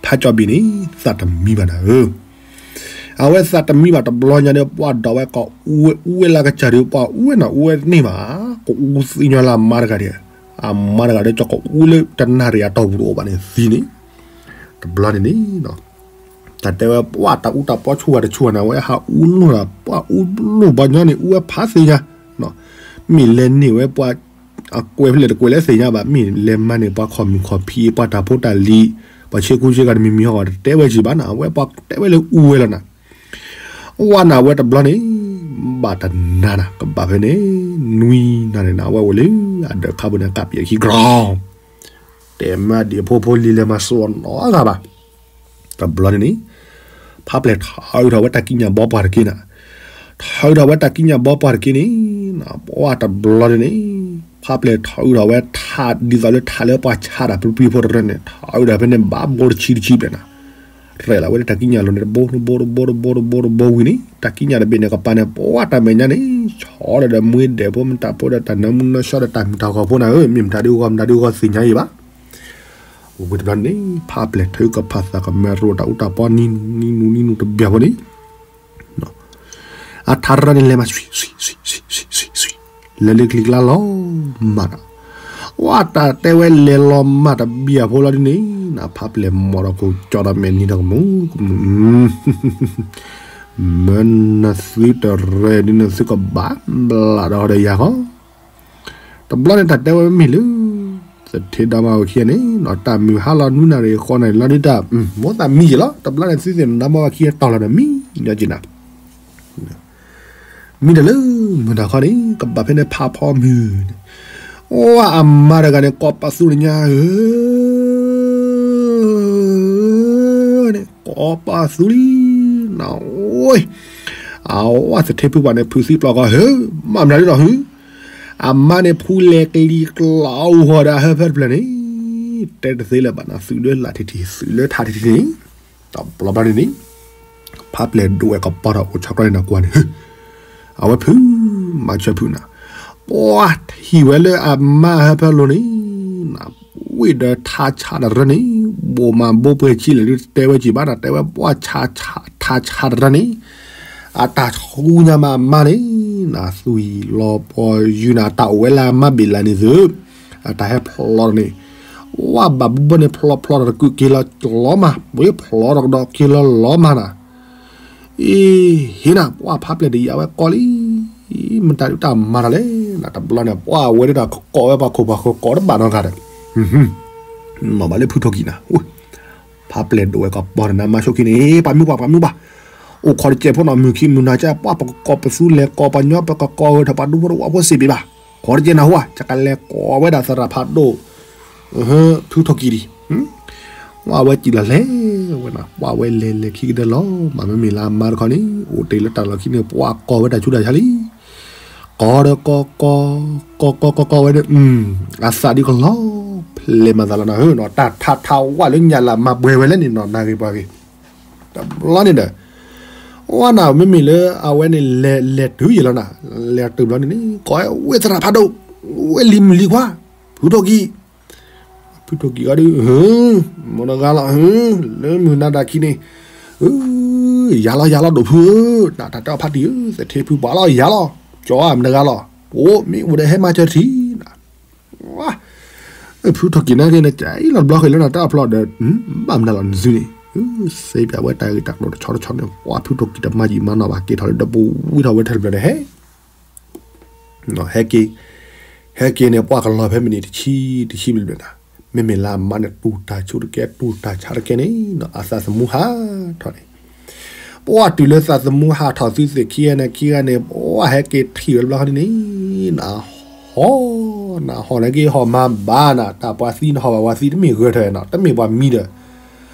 ဖါကၠီဘံၣ်န့ၣ် သးတမံဘၣ်နၤဧၢ, အဝဲသးတမံဘၣ်တဘျီညါဒီး ပှၤဒီးဝဲကအူဝဲအူဝဲလၢကစၢ်ဒီး ပှၤအူဝဲနၤအူဝဲတန့ၢ်ဘၣ်, ကအူသ့ၣ်ညါလၢအမါတဂၤဒီး, အမါတဂၤဒီး ကီကအူလၢတနၣ်ရံၣ်အတီၢ်ပူၤတအိၣ်ဘၣ်န့ၣ်သံန့ၣ်, တဘျီန့ၣ်န့ၣ် တၢ်တဲဝဲပှၤတၢ်အူတၢ်ပီဆူၣ်ဝဲတဆူၣ်ဝဲန့ၣ် အဝဲဟးအူလိၣ်ဒီး ပှၤအူလိၣ်ပှၤညီန့ၣ် အူဝဲဖးသ့ၣ်ညါ, မ့ၢ်လဲၤန့ၢ်ဝဲပှၤ အကွဲးဖဲလဲၣ်တကွဲးလဲၣ်သ့ၣ်ညါဘၣ်, မ့ၢ်လဲၤမၤန့ၢ်ပှၤခီၣ်မုၢ်ခီၣ်ဖံး ပှၤတၢ်ဖိတၢ်လံၤ ပှၤဆ့ကူဆ့ကၤတမံၤမံၤဟီၣ် တတဲဝဲက့ၤဘၣ်နၤ, အဝဲပှၤတဲဝဲလၢအူဝဲလီၤနၤ, ဝဲနၤဝဲတဘျီန့ၣ် ဘၣ်တနၤနၤ ကဘၣ်ဖဲန့ၣ် နွံနၤန့ၣ်နၤ အဝဲအိၣ်လၢအဒၢးခါပူၤန့ၣ် ကးပံာ်ခံကြီ တဲမ့ၢ်ဒံးအဖိဖိလံၤလဲၤမၤစိးအီၤနီတဂၤဘၣ်. တဘျီန့ၣ်န့ၣ် ဖးပျဲၢ်ထီၣ်အုးထီၣ်ဝဲတၢ်ကံးညာ်ဘီပှၤတက့ၢ်နၤ, ထီၣ်အုးထီၣ်ဝဲတၢ်ကံးညာ်ဘီပှၤတက့ၢ်န့ၣ်, ပှၤတဘျီန့ၣ်န့ၣ် ဖးပျဲၢ်ထီၣ်အုးထီၣ်ဝဲထးဒ်သိးလၢထးလၢပှၤဆါတၢ်ပြံပြံဖိတရၢန့ၣ် ထီၣ်အုးထီၣ်ဖဲန့ၣ် ဘၣ်ဘိတဆံတဆံဘျဲၣ်နၤ, ရဲၣ်လီၤဝဲလၢတၢ်ကံးညာ်လိၤန့ၣ် တဘိတဘိတဘိတဘိတဘိဝံၤန့ၣ် တၢ်ကံးညာ်တဘ့ၣ်န့ၣ်ကပၤန့ၣ် ပှၤတၢ်မဲာ်ညါန့ၣ် ဆီဒီးဒီးမှံဒဲးဖိမတၤဖိဒီးတၢ်နၢမူနၢဆှီဒီးတၢ်မုာ်တၢ်ဂီၤဖိနၤဧၢ, မ့ၢ်မတၤဒုးဂီၤမတၤဒုးဂီၤသ့ၣ်ညါအံၤဘၣ်. ဝံၤတဘျီန့ၣ် ဖးပျဲၢ်ထၢကဖးသးကမဲာ်ရိးတၢ်အူတၢ်ပီနံၤနံၤနံၤနံၤနံၤတဘျီဖိန့ၣ် အထါတရၢန့ၣ်လဲၤမး ဆွံ ဆွံ ဆွံ ဆွံ ဆွံ လဲၤလၢချံကျါလီၤမၢ်ဒီး ဝဲတၢ်တဲဝဲလဲၤလီၤမၢ်တဘျီဖိလီၤဒ်န့ၣ် နဖးပျဲၢ်မိၢ်ဒီးကိးကၠီဒီးမဲာ်နံၤဒီးကမူၤကမူၤ မၢနသုတရဲဒ်န့ၣ်သုကဘၣ်ဘျးဒီးဒီးယၤဃီ တဘျီန့ၣ်တၢ်တဲဝဲမ့ၢ်လၢ သထ့ဒီမါဝၤခံဂၤန့ၣ် တၢ်မုၢ်ဟါလီၤနွံနၣ်ရံၣ်ဃိးနၣ်ရံၣ်လီၤဒ်တၢ် မိၢ်သးမံယံာ်လီၤ တဘျီန့ၣ်သုသ့ၣ်နီၣ်ဒီမါဝၤခံဂၤတီၢ်လီၤဒီးမံညီက့နၤ မံဒီးလၢမုၢ်နၤခီန့ၣ် ကဘၣ်ဖဲန့ၣ်ဖးဖီမုၢ်န့ၣ် အိၣ်အမါတဂၤန့ၣ် ကိးပသူတညါဧၢ န့ၣ် ကိးပသူလံ နအိၣ် အဝဲသထ့ဖုပှၤန့ၣ် ဖုသံပျီၢ်ကီၢ်ဧၢ မၤမနုၤဒ်လီၤဟု အမါန့ၣ် ဖူလဲၤကလံၤကျီအူဃီၤဒီးအဟၢဖၢတဖျၢၣ်န့ၣ် တဲတသ့လၢၤဘၣ်နၤ သုးလၢလာ်ထံထံ သုးလၢထါထံထံန့ၣ် တဘျီဘျီန့ၣ်န့ၣ် ဖးပျဲၢ်ဒိးဝဲကပီၤဒီးအိၣ်ဆီကျီန့ၣ်နကွၢ်န့ၣ် အဝဲဖု မၤဆၢဖုနၤ ပှၤထံၣ်ဝဲလၢအမါဟၢဖၢလိၤန့ၣ် နဝ့ၢ်ဒီးထါဆါတရၢန့ၣ် ဘိးမၤဘိးပှဲၤဆံးလဲၣ်ဒ်တဲဝဲက့ၤဘၣ်နၤ တဲဝဲပှၤ ထါဆါတရၢန့ၣ် အတၢ်ဆူညါမးအမါန့ၣ် နသွံၣ်လီၤပှီၢ်ယုၢ်နၤ တၢ်အိၣ်ဝဲလၢအမါဘ့ၣ်လၢ်န့ၣ်သု အတၢ်ဟဲဖျီဒီးန့ၣ် ဝဲဘၣ်ဘုဘၢန့ၣ် ဖျီဖျီဒီးတကုာ်က့ၤလီၤလီၤမး ဝဲဖျီဒီးကဒီးက့ၤလီၤလီၤမးနၤ အ့ ဟ့ၣ်နၤ ပှၤဖးပျဲၢ်တယာ်ဝဲကီလံ မတၤဒုးတၢ်မၤတၢ်လဲၣ် နတဘျီန့ၣ် ပှၤဝဲဒၣ်ကိးဝဲပှၤခိၣ်ပှၤဃၢၤကိးတဘၣ်နီတဂၤဒီး နီၢ်ဘၣ်လၢဖုထိၣ်ကံၢ်နၤ ဖးပျဲၢ်ဒိးဝဲကပီၤန့ၣ် နမါဆိခံန့ၣ် ပှၤမုၢ်ပှၢ် ပှၤမုၢ်ပှၢ် အိၣ်ခိးတကဲးဖိနီၢ်မုၢ်ခံမုၢ်နၤကဲ ပှၤပကကိးပသူလဲၤကိးပှၤညီ ပကကိးဝဲထီၣ်ပှၤဒူဖိတဝၢဖိစ့ၢ်ဘ့ၣ်ဘၣ် ခိးတကဲးနၤဟူဧါ ယကလဲၤကိးဝဲဒၣ်သရၣ်ဖးဒိၣ် ဖုထိၣ်ကံၢ်ဒံး ဝဲဝဲစံၣ်လီၤလဲၤဝဲနၤ ပှၤဝဲလဲၤလဲၤခံကတၢၢ်လီၤ မ့မ့ၢ်လၢအမါတခီန့ၣ် အိၣ်တ့ၢ်လၢတၢ်လီၢ်ခံန့ၣ် ပှၤကိးဝဲတၢ်ဆူးတၢ်ဆါလံ ကိးဒီးကိးကိး ကိးကိးကိးကိးဝဲန့ၣ် အသးဒ်ကလီၤ ဖျဲးမၤသးလီၤနၤဧၢ တၢ်ထးထးဝဲလၢညၣ်လၢ်မၤပှဲၤဝဲလဲၣ်န့ၣ်နီၢ် နၢ်ဂ့ၤပှၤဂ့ၤ တဘျီန့ၣ်ဒီး ဝဲနၤ မ့မ့ၢ်လၢအဝဲန့ၣ် လဲၤတုၤယံၤလီၤနၤ လဲၤတုၤဘျီန့ၣ်န့ၣ် ကိးဝဲသရၣ်ဖးဒိၣ် ဝဲလံၤမုၣ်လံၤခွါ ဖုထိၣ်ကံၢ် ဖုထိၣ်ကံၢ်အီၤဒုး မတဂၤလီၤ လၢမုၢ်နၤတၢ်ခံန့ၣ် ယၤလီၤယၤလီၤဒိၣ်ဖုဧၢ နတၢ်တဲအီၤဖးတံၢ်ဧၢ သထ့ဖုပှၤလီၤယၤလီၤ ကၠီမတဂၤလီၤ အိၣ်မ့ၢ်အိၣ်ဒီးဟဲမၤစၢၤထံၣ်နၤ ဖုထိၣ်ကံၢ်နာ်က့န့ၣ် ကလီၤတဘျီဃီလၢနတၢ်အဖျီဒီး ဘၣ်မနုၤလီၤနသုန့ၣ် စ့ပၠးဝဲတၢ်ဂ့ၢ်တၢ်ကျိၤတဆီတဆီန့ၣ် ပှၤဖုထိၣ်ကံၢ်တမၤယံာ်မၤနီၢ်ဘၣ် က့ၤထီၣ်လၢဒီပူၤဝံထီၣ်ဝဲထဲတဖျၢၣ်န့ၣ်ဟဲ ဟဲက့ၤ ဟဲက့ၤန့ၣ် ပှၤကလီၤဖဲမံးနံးတဆံ တဆံဘျဲၣ်ဘျဲၣ်နၤ မ့မ့ၢ်လၢအမါန့ၣ် တူၢ်တၢ်ဆူးတကဲ တူၢ်တၢ်ဆါတကဲန့ၣ် အသးသမူဟးထီၣ်န့ၣ် ပှၤတုၤလၢသးသမူဟးထီၣ်သုသ့ၣ်ခံဂၤန့ၣ် ခံဂၤန့ၣ် ပှၤဟဲက့ၤထံၣ်ဝဲတဘျီဃီန့ၣ် နဟီၣ် နဟီၣ်န့ၣ်က့ၤဟီၣ်မၤဘၣ်နၤ တၢ်ပှၤသံနဟီၣ်ဘၣ်ပှၤသံတမ့ၢ်ဂဲၤထၢၣ်နီၤ တမ့ၢ်ပှၤမံဒီး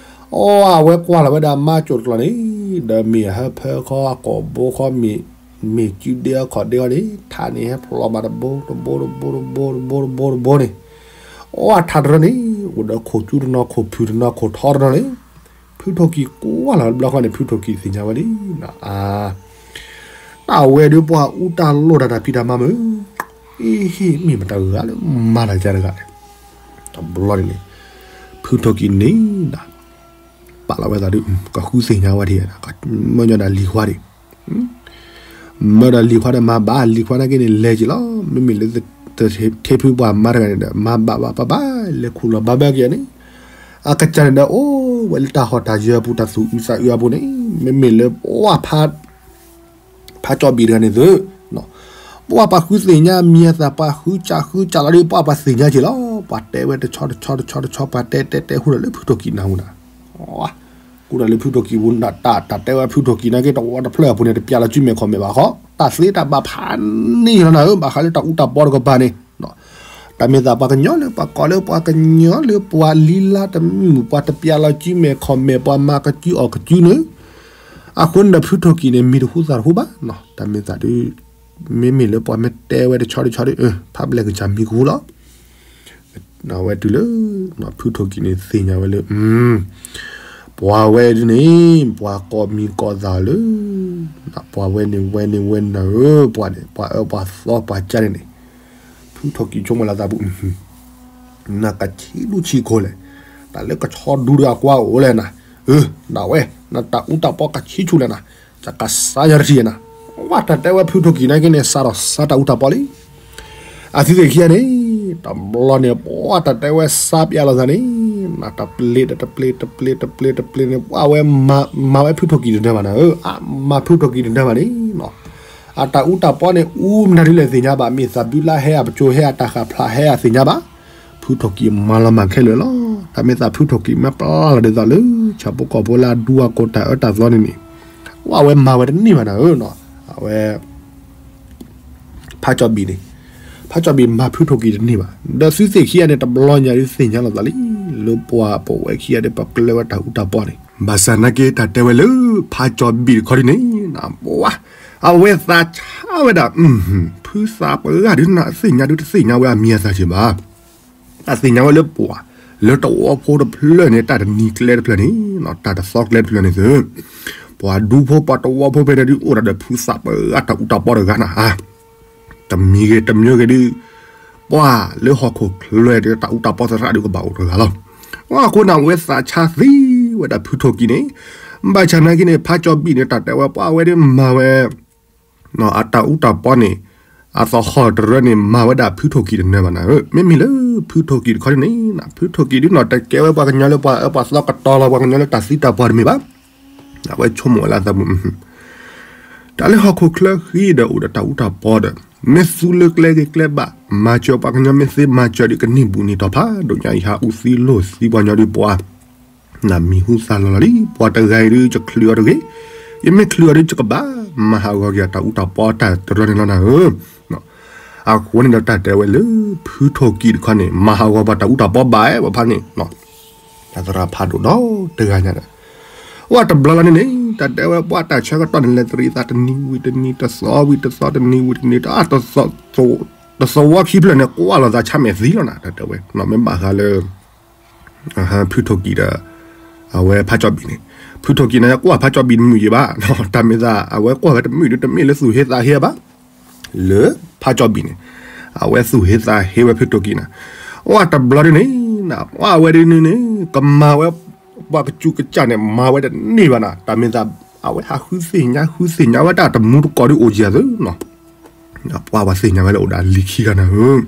အဝဲကွၢ်လီၤဝဲဒၣ်မါကၠိတကျီၤန့ၣ် ဒီးမ့ၢ်အဟၢဖၢခီ အကိာ်ဘိခီ မ့ၢ်စုဒ့အီၤခီၣ်ဒ့အီၤန့ၣ် ထါန့ၣ်ဟဲဖျိးဘၣ်တဘိတဘိတဘိတဘိတဘိတဘိတဘိန့ၣ် အဝဲထါတရၢန့ၣ် အိၣ်ဒီးခိၣ်ကၠူတနီၤ ခိၣ်ဖုၣ်တနီၤ ခိၣ်ထီတနီၤန့ၣ် ဖုထိၣ်ကံၢ်ကွၢ်လီၤတဘျီဃီန့ၣ် ဖုထိၣ်ကံၢ်သ့ၣ်ညါဝဲလံ အါ တၢ်ဝဲဒၣ်ပှၤအူတၢ်လိၣ်တၢ်တၢ်ဖံးတၢ်မၤမုာ် အ့ဟ့ၣ် မ့ၢ်မတၤဂၤလၢမၤတၢ်ကါတဂၤလဲၣ် တဘျီန့ၣ်န့ၣ် ဖုထိၣ်ကံၢ်န့ၣ် ပာ်လီၤဝဲသးဒုး ကဃုသ့ၣ်ညါဝဲဒၣ် မၢညီဒီးလံၤခွါဒံး မၢဒီးလံၤခွါဒီးမၤဘၣ် လံၤခွါနာ်က့န့ၣ် လဲၤက့ၤလီၤ မ့မ့ၢ်လၢ ထ့ဖုပှၤမါတဂၤန့ၣ်ဒီး မၤဘၣ်ဘၣ်ဘၣ်ဘၣ် လဲၤခူၣ်လီၤဘၣ်ဘၣ်က့ၤန့ၣ် အကစၢ်န့ၣ်ဒီး အိၣ်ဝဲလၢတၢ်ဟီၣ်တၢ်ယၢၤအပူၤ တၢ်သူၣ်အုးသးအုးအပူၤန့ၣ် မ့မ့ၢ်လၢပှၤဖး ဖးကၠီဘံၣ်တဂၤန့ၣ်သု ပှၤပှၤဃုသ့ၣ်ညါမံၤအသး ပှၤဃုစၢ်ဃုစၢ်လီၤဒီး ပှၤပှၤသ့ၣ်ညါက့ၤလီၤ ပှၤတဲဝဲတဆီတဆီတဆီတဆီ ပှၤတဲတဲတဲဟူဒီးလၢဖုထိၣ်ကံၢ်နၢ်ဟူနၤ ကူၣ်တၢ်လၢဖုထိၣ်ကံၢ်ပူၤ တၢ်တဲဝဲဖုထိၣ်ကံၢ်နာ်က့ တဝီတဖျၢၣ်အပူၤန့ၣ် တပျးလီၤစုမဲာ်ခီၣ်မဲာ်ဘၣ်ဃီ တၢ်သ့တၢ်ဘၣ်ဖးန့ၢ်လီၤနၤဧၢ ဘၣ်ဃးလၢတၢ်အူတၢ်ပီတကပၤန့ၣ် တၢ်မ့ၢ်သးပှၤကညီလၢပှၤကိးလၢပှၤကညီလၢပှၤ လံလါတမုာ် ပှၤတပျးလီၤစုမဲာ်ခီၣ်မဲာ် ပှၤမၤကစုအီၣ်ကစုန့ၣ် အဃိန့ၣ်ဒီးဖုထိၣ်ကံၢ်န့ၣ် မံၤတဟူသးတဟူဘၣ် တၢ်မ့ၢ်သးဒုး မ့မ့ၢ်လၢပှၤမ့ၢ်တဲဝဲတဆီတဆီဒီး ဖးဘျဲၣ်ကစၢ်မံၤကဟူလီၤ အဝဲတုၤလၢ ဖုထိၣ်ကံၢ်န့ၣ်သ့ၣ်ညါဝဲလၢ ပှၤဝဲဒ်န့ၣ် ပှၤကိးမံၤကိးသးလၢ ပှၤဝဲန့ၣ်ဝဲန့ၣ်ဝဲနၤဧၢ ပှၤန့ၣ် ပှၤအၢပှၤသီပှၤကါန့ၣ်န့ၣ် ဖုထိၣ်ကံၢ်ဆိကမိၣ်လၢသးပူၤ နကဆံးဒူဆံးခိၣ်လဲၣ် တၢ်လၢကဆီဒူတဂၤကွၢ်အိၣ်လဲၣ်နၤ, အၢ ဒၣ်ဝဲ နတၢ်အူတၢ်ပီကဆံဆူၣ်လဲၣ်နၤ, ကစၢ်ယွၤတထံၣ်နၤ, ဝဲတၢ်တဲဝဲဖုထိၣ်ကံၤနာ်က့န့ၣ် စးထီၣ်စးတၢ်အူတၢ်ပီလံ. အသုသ့ၣ်ခံဂၤန့ၣ် တဘျီန့ၣ် ပှၤတၢ်တဲဝဲစးပျးလိာ်သးန့ၣ်, တပျ့ၤဒီးတပျ့ၤ တပျ့ၤ တပျ့ၤ တပျ့ၤန့ၣ် ပှၤဝဲမၤဝဲဖုထိၣ်ကံၤတနၢၤဘၣ်နၤ, အမၤဖုထိၣ်ကံၤတနၢၤဘၣ်န့ၣ်, အတၢ်အူတၢ်ပီန့ၣ် အူမနုၤဒ်လဲၣ်သ့ၣ်ညါဘၣ်, မ့ၢ်သးဘုလါဟဲအပစိၤ ဟဲအတၢ်ဃာ်ဖျါ ဟဲအသ့ၣ်ညါဘၣ်, ဖုထိၣ်ကံၤမၤလီၤမၢ်ခဲလၢာ်လီၤ. တၢ်မ့ၢ်သးဖုထိၣ်ကံၤမ့ၢ်ပျၢ်လီၤဒ်သိးလၢ ဆၣ်ဖိကီၢ်ဖိလၢအဒူအကိၢ်တၢ်အၢတၢ်သီန့ၣ်န့ၣ်, ပှၤဝဲမၤဝဲတန့ၢ်ဘၣ်နၤဧၢ, အဝဲ ဖးကၠီဘံၣ်န့ၣ်, ဖးကၠီဘံၣ်မၤဖုထိၣ်ကံၤတန့ၢ်ဘၣ်, ဒီးသုသ့ၣ်ခံဂၤန့ၣ် တဘျီညါဒုးသ့ၣ်ညါလိာ်သးလံ, လၢပှၤပဝဲခံဂၤဒီး ပကျဲဝဲတၢ်အူတၢ်ပီန့ၣ်, ဘၣ်ဆၣ်နာ်က့ တၢ်တဲဝဲလၢ ဖးကၠီဘံၣ်တခီဒ်န့ၣ်, ပှၤ အဝဲသးဆါဝဲဒၣ်, ဖုသးပှၢ်ဒုးနၤသ့ၣ်ညါဒုးတသ့ၣ်ညါဝဲအမံၤအသၣ်က့ၤဘၣ်. အသ့ၣ်ညါဝဲလၢပှၤ လၢတဝီဖိတဖျၢၣ်န့ၣ် တၢ်တနံၤကျဲတဖျၢၣ်န့ၣ်, တၢ်တသီကျဲတဖျၢၣ်န့ၣ်သု, ပှၤဒူဖိပှၤတဝီဖိဖဲန့ၣ်ဒုးအိၣ်ဒၣ်ဒီးဖုသးပှၢ်တၢ်အူတၢ်ပီတဂၤနၤ, တမံၤဂ့ၤ တမံၤဂ့ၤဒုး, ပှၤလၢဟီၣ်ခိၣ်ချၢဒီးတၢ်အူတၢ်ပီသရၣ်ဒုးကဘၣ်အိၣ်တဂၤလီၤ. အဃိန့ၣ် အဝဲသးဆါသံဝဲဒၣ်ဖုထိၣ်ကံၤန့ၣ်, ဘၣ်ဆၣ်နာ်က့န့ၣ် ဖးကၠီဘံၣ်န့ၣ် တၢ်တဲဝဲပှၤဝဲဒုးမၤဝဲ အတၢ်အူတၢ်ပီန့ၣ်, အသဟီၣ်တရၢန့ၣ် မၤဝဲဒၣ်ဖုထိၣ်ကံၤတနၢၤဘၣ်နၤ, မ့မ့ၢ်လၢဖုထိၣ်ကံၤတခီန့ၣ်, ဖုထိၣ်ကံၤဒုးနီၤ တကဲဝဲပှၤကညီလၢပှၤအၢပှၤသီကတီၤလီၤပှၤကညီလၢတၢ်သံတၢ်ပှၢ်တမ့ၢ်ဘၣ်. အဝဲဆိကမိၣ်ဝဲလၢအသးပူၤ, တၢ်လၢဟီၣ်ခိၣ်ချၢဃံဒီးအိၣ်ဒီးတၢ်အူတၢ်ပီဒီး, မ့ၢ်သူလၢကျဲဂ့ၤကျဲဘၣ်, မၤစၢၤပှၤကညီမ့ၢ်သ့မၤစၢၤဒုးကန့ၢ်ဘူၣ်န့ၢ်တီၢ်ဖးဒိၣ်ညါအံၤ ဟးအူသံလိာ်သံပှၤကညီဒုးပှၤ နမံၤဟူသးလီၤလီၤလံ, ပှၤတဂၤအံၤဒုး ယချုးအီၤတဂ့ၤ, ယမ့ၢ်ချုးအီၤဒုး ယကဘၣ်မၤဟးဂီၤက့ၤအတၢ်အူတၢ်ပီတၢ်တရၢန့ၣ်လီၤနၤဧၢ. အဃိန့ၣ်ဒီးတၢ်တဲဝဲလၢ ဖုထိၣ်ကံၤတခီန့ၣ် မၤဟးဂီၤပှၤတၢ်အူတၢ်ပီဘၣ်အဲၣ်ပှၤဖးန့ၣ်, တၢ်သရၣ်ဖးဒိၣ်ဒီးတဂၤညါဒီး, ဝဲတဘျီလီၤန့ၣ်န့ၣ် တၢ်တဲဝဲပှၤတၢ်ဆၢကတီၢ်န့ၣ် လဲၤတရံးသးတနံၤဝံၤတနံၤ တသီဝံၤတသီ တနံၤဝံၤတနံၤ တၢ်တသဝီခံဖျၢၣ်န့ၣ် ကွၢ်လိာ်သးဆါမဲာ်သံလီၤနၤ, တၢ်တဲဝဲ မ့ၢ်ဘၣ်ဃးလၢ ဖုထိၣ်ကံၤဒီး အဝဲဖးကၠီဘံၣ်န့ၣ်, ဖုထိၣ်ကံၤန့ၣ် ကွၢ်ဖးကၠီဘံၣ်တမုာ်ယံၤဘၣ်, တၢ်မ့ၢ်သး အဝဲကွၢ်ဝဲတမုာ်ဒုး တမ့ၢ်လၢသူၣ်ဟ့သးဟ့ဘၣ်, လၢဖးကၠီဘံၣ်န့ၣ် အဝဲသူၣ်ဟ့သးဟ့ဝဲဖုထိၣ်ကံၤနၤ, ဝဲတဘျီဒုးန့ၣ် ပှၤဝဲဒုးန့ၣ်န့ၣ် ကမၤဝဲ ပှၤကစူးကစၢ်န့ၣ် မၤဝဲတန့ၢ်ဘၣ်နၤ, တၢ်မ့ၢ်သး အဝဲဟးဃုသ့ၣ်ညါ ဃုသ့ၣ်ညါဝဲတၢ်တမူတကိးဒုးအိၣ်ကံၤအသိးနီၤ ပှၤပှၤသ့ၣ်ညါဝဲလၢအိၣ်ဒီးလံၤခံဂၤနၤဧၢ,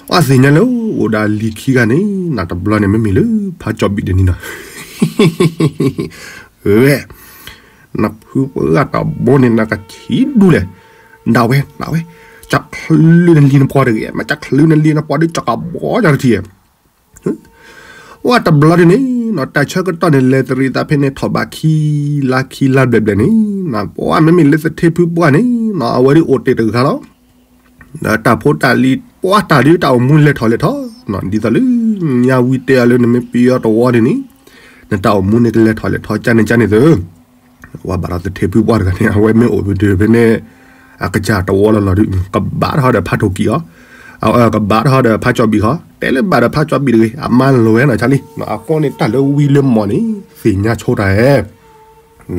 ပှၤသ့ၣ်ညါလၢအိၣ်ဒီးလံၤခံဂၤန့ၣ် နတဘျီန့ၣ် မ့မ့ၢ်လၢဖးကၠီဘံၣ်တနံၤနီၤ, ဝဲ နဖုပှၢ်တဘိန့ၣ် နကဆံးဒူလဲၣ်, ဒၣ်ဝဲ ဒၣ်ဝဲ, ကချုးနလံၤနပှီၢ်တဂ့ၤ, မ့ၢ်ကချုးနလံၤနပှီၢ်ဒုး ကကဘီကတထံၣ် ဝဲတဘျီဒ်န့ၣ်နီၤ တၢ်ဆၢကတီၢ်န့ၣ် လဲၤတရံးသးဖဲန့ၣ် ထီၣ်ဘးခံလါခံလါဘျဲၣ်ဘျဲၣ်န့ၣ်နီၤ ပှၤမ့မ့ၢ်လၢသထ့ဖုပှၢ်န့ၣ်နီၤ အဝဲဒ်အိၣ်တ့ၢ်တဂၤလီၤ. ဒီးတၢ်ဖိတၢ်လံၤ ပှၤတၢ်ဒ်တၢ်အိၣ်မူလဲၤထီၣ်လဲၤထီနီၤ ဒ်သိးလၢညါဝံတဲအီၤလၢနမ့ၢ်ပယီၤတဝီန့ၣ်န့ၣ် နတၢ်အိၣ်မူန့ၣ်ကလဲၤထီၣ်လဲၤထီကၢ်န့ၣ်ကၢ်န့ၣ်သၢ ဝဲဘၣ်ဒီးသထ့ဖုပှၢ်တဂၤန့ၣ် အဝဲမ့ၢ်အိၣ်ဖဲန့ၣ် အကစၢ်တဝီလီၤလီၤဒုး ကဘၣ်ထီၣ်ဒီးဖးထိၣ်ကံၤအီၤ ကဘၣ်ထီၣ်ဒီးဖးကၠီဘံၣ်ဃီ တဲလၢဘၣ်ဒီးဖးကၠီဘံၣ်တဂ့ၤ အမါလီၤဝဲနီၤ ဆါလံ အဃိန့ၣ်တၢ်လၢဝံလၢမီၢ်န့ၣ် သ့ၣ်ညါဆိတၢ်ဧဲ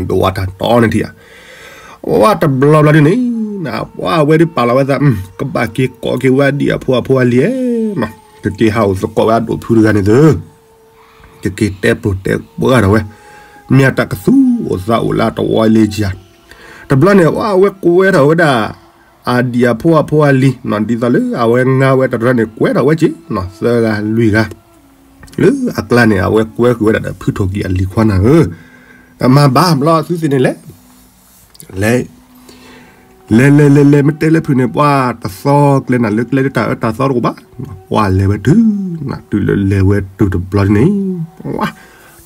ဒိးဝဲတၢ်တီန့ၣ်ထံၣ်ဧါ ဝဲတဘျီဘျီဒ်န့ၣ် ပှၤဝဲဒ်ပာ်လီၤဝဲသး ကဘၣ်က့ၤကိးက့ၤဝဲဒ်အဖိအဖိအလံၤဧဲ ကက့ၤဟးအိၣ်သကိးဝဲအဒိၣ်ဖုတဂၤန့ၣ်သၢ ကက့ၤတဲပျိၢ်တဲပှၢ်ဒီးဝဲ မ့ၢ်အတၢ်ကသူအိၣ်သးအိၣ်လၢအတဝီလ့ကယၤ တဘျီန့ၣ် အဝဲကွဲထီၣ်ဝဲဒၣ် အဒံၣ်အဖိအဖိအလံၤနီၤ ဒ်သိးလၢအဝဲငါဝဲတရၢန့ၣ် ကွဲထီၣ်ဝဲက့ၤနီၤ သၢဂၤလွံၢ်ဂၤ လၢအကျါန့ၣ် အဝဲကွဲဃုာ်ဝဲဒၣ်ဒီးဖုထိၣ်ကံၤအလံၤခွါနၤဧၢ တမၤဘၣ်ဘျီသုသ့ၣ်န့ၣ်လဲၣ် လဲၤ လဲၤလဲၤလဲၤလဲၤ မ့ၢ်တဲလၢဖုန့ၣ် ပှၤတသီကျဲနၤလၢကျဲဒ်တၢ်အၢတၢ်သီတအိၣ်ဘၣ် ပှၤလဲၤဝဲတုၤ နတုၤလၢလဲၤဝဲတုၤတဘျီန့ၣ် ပှၤ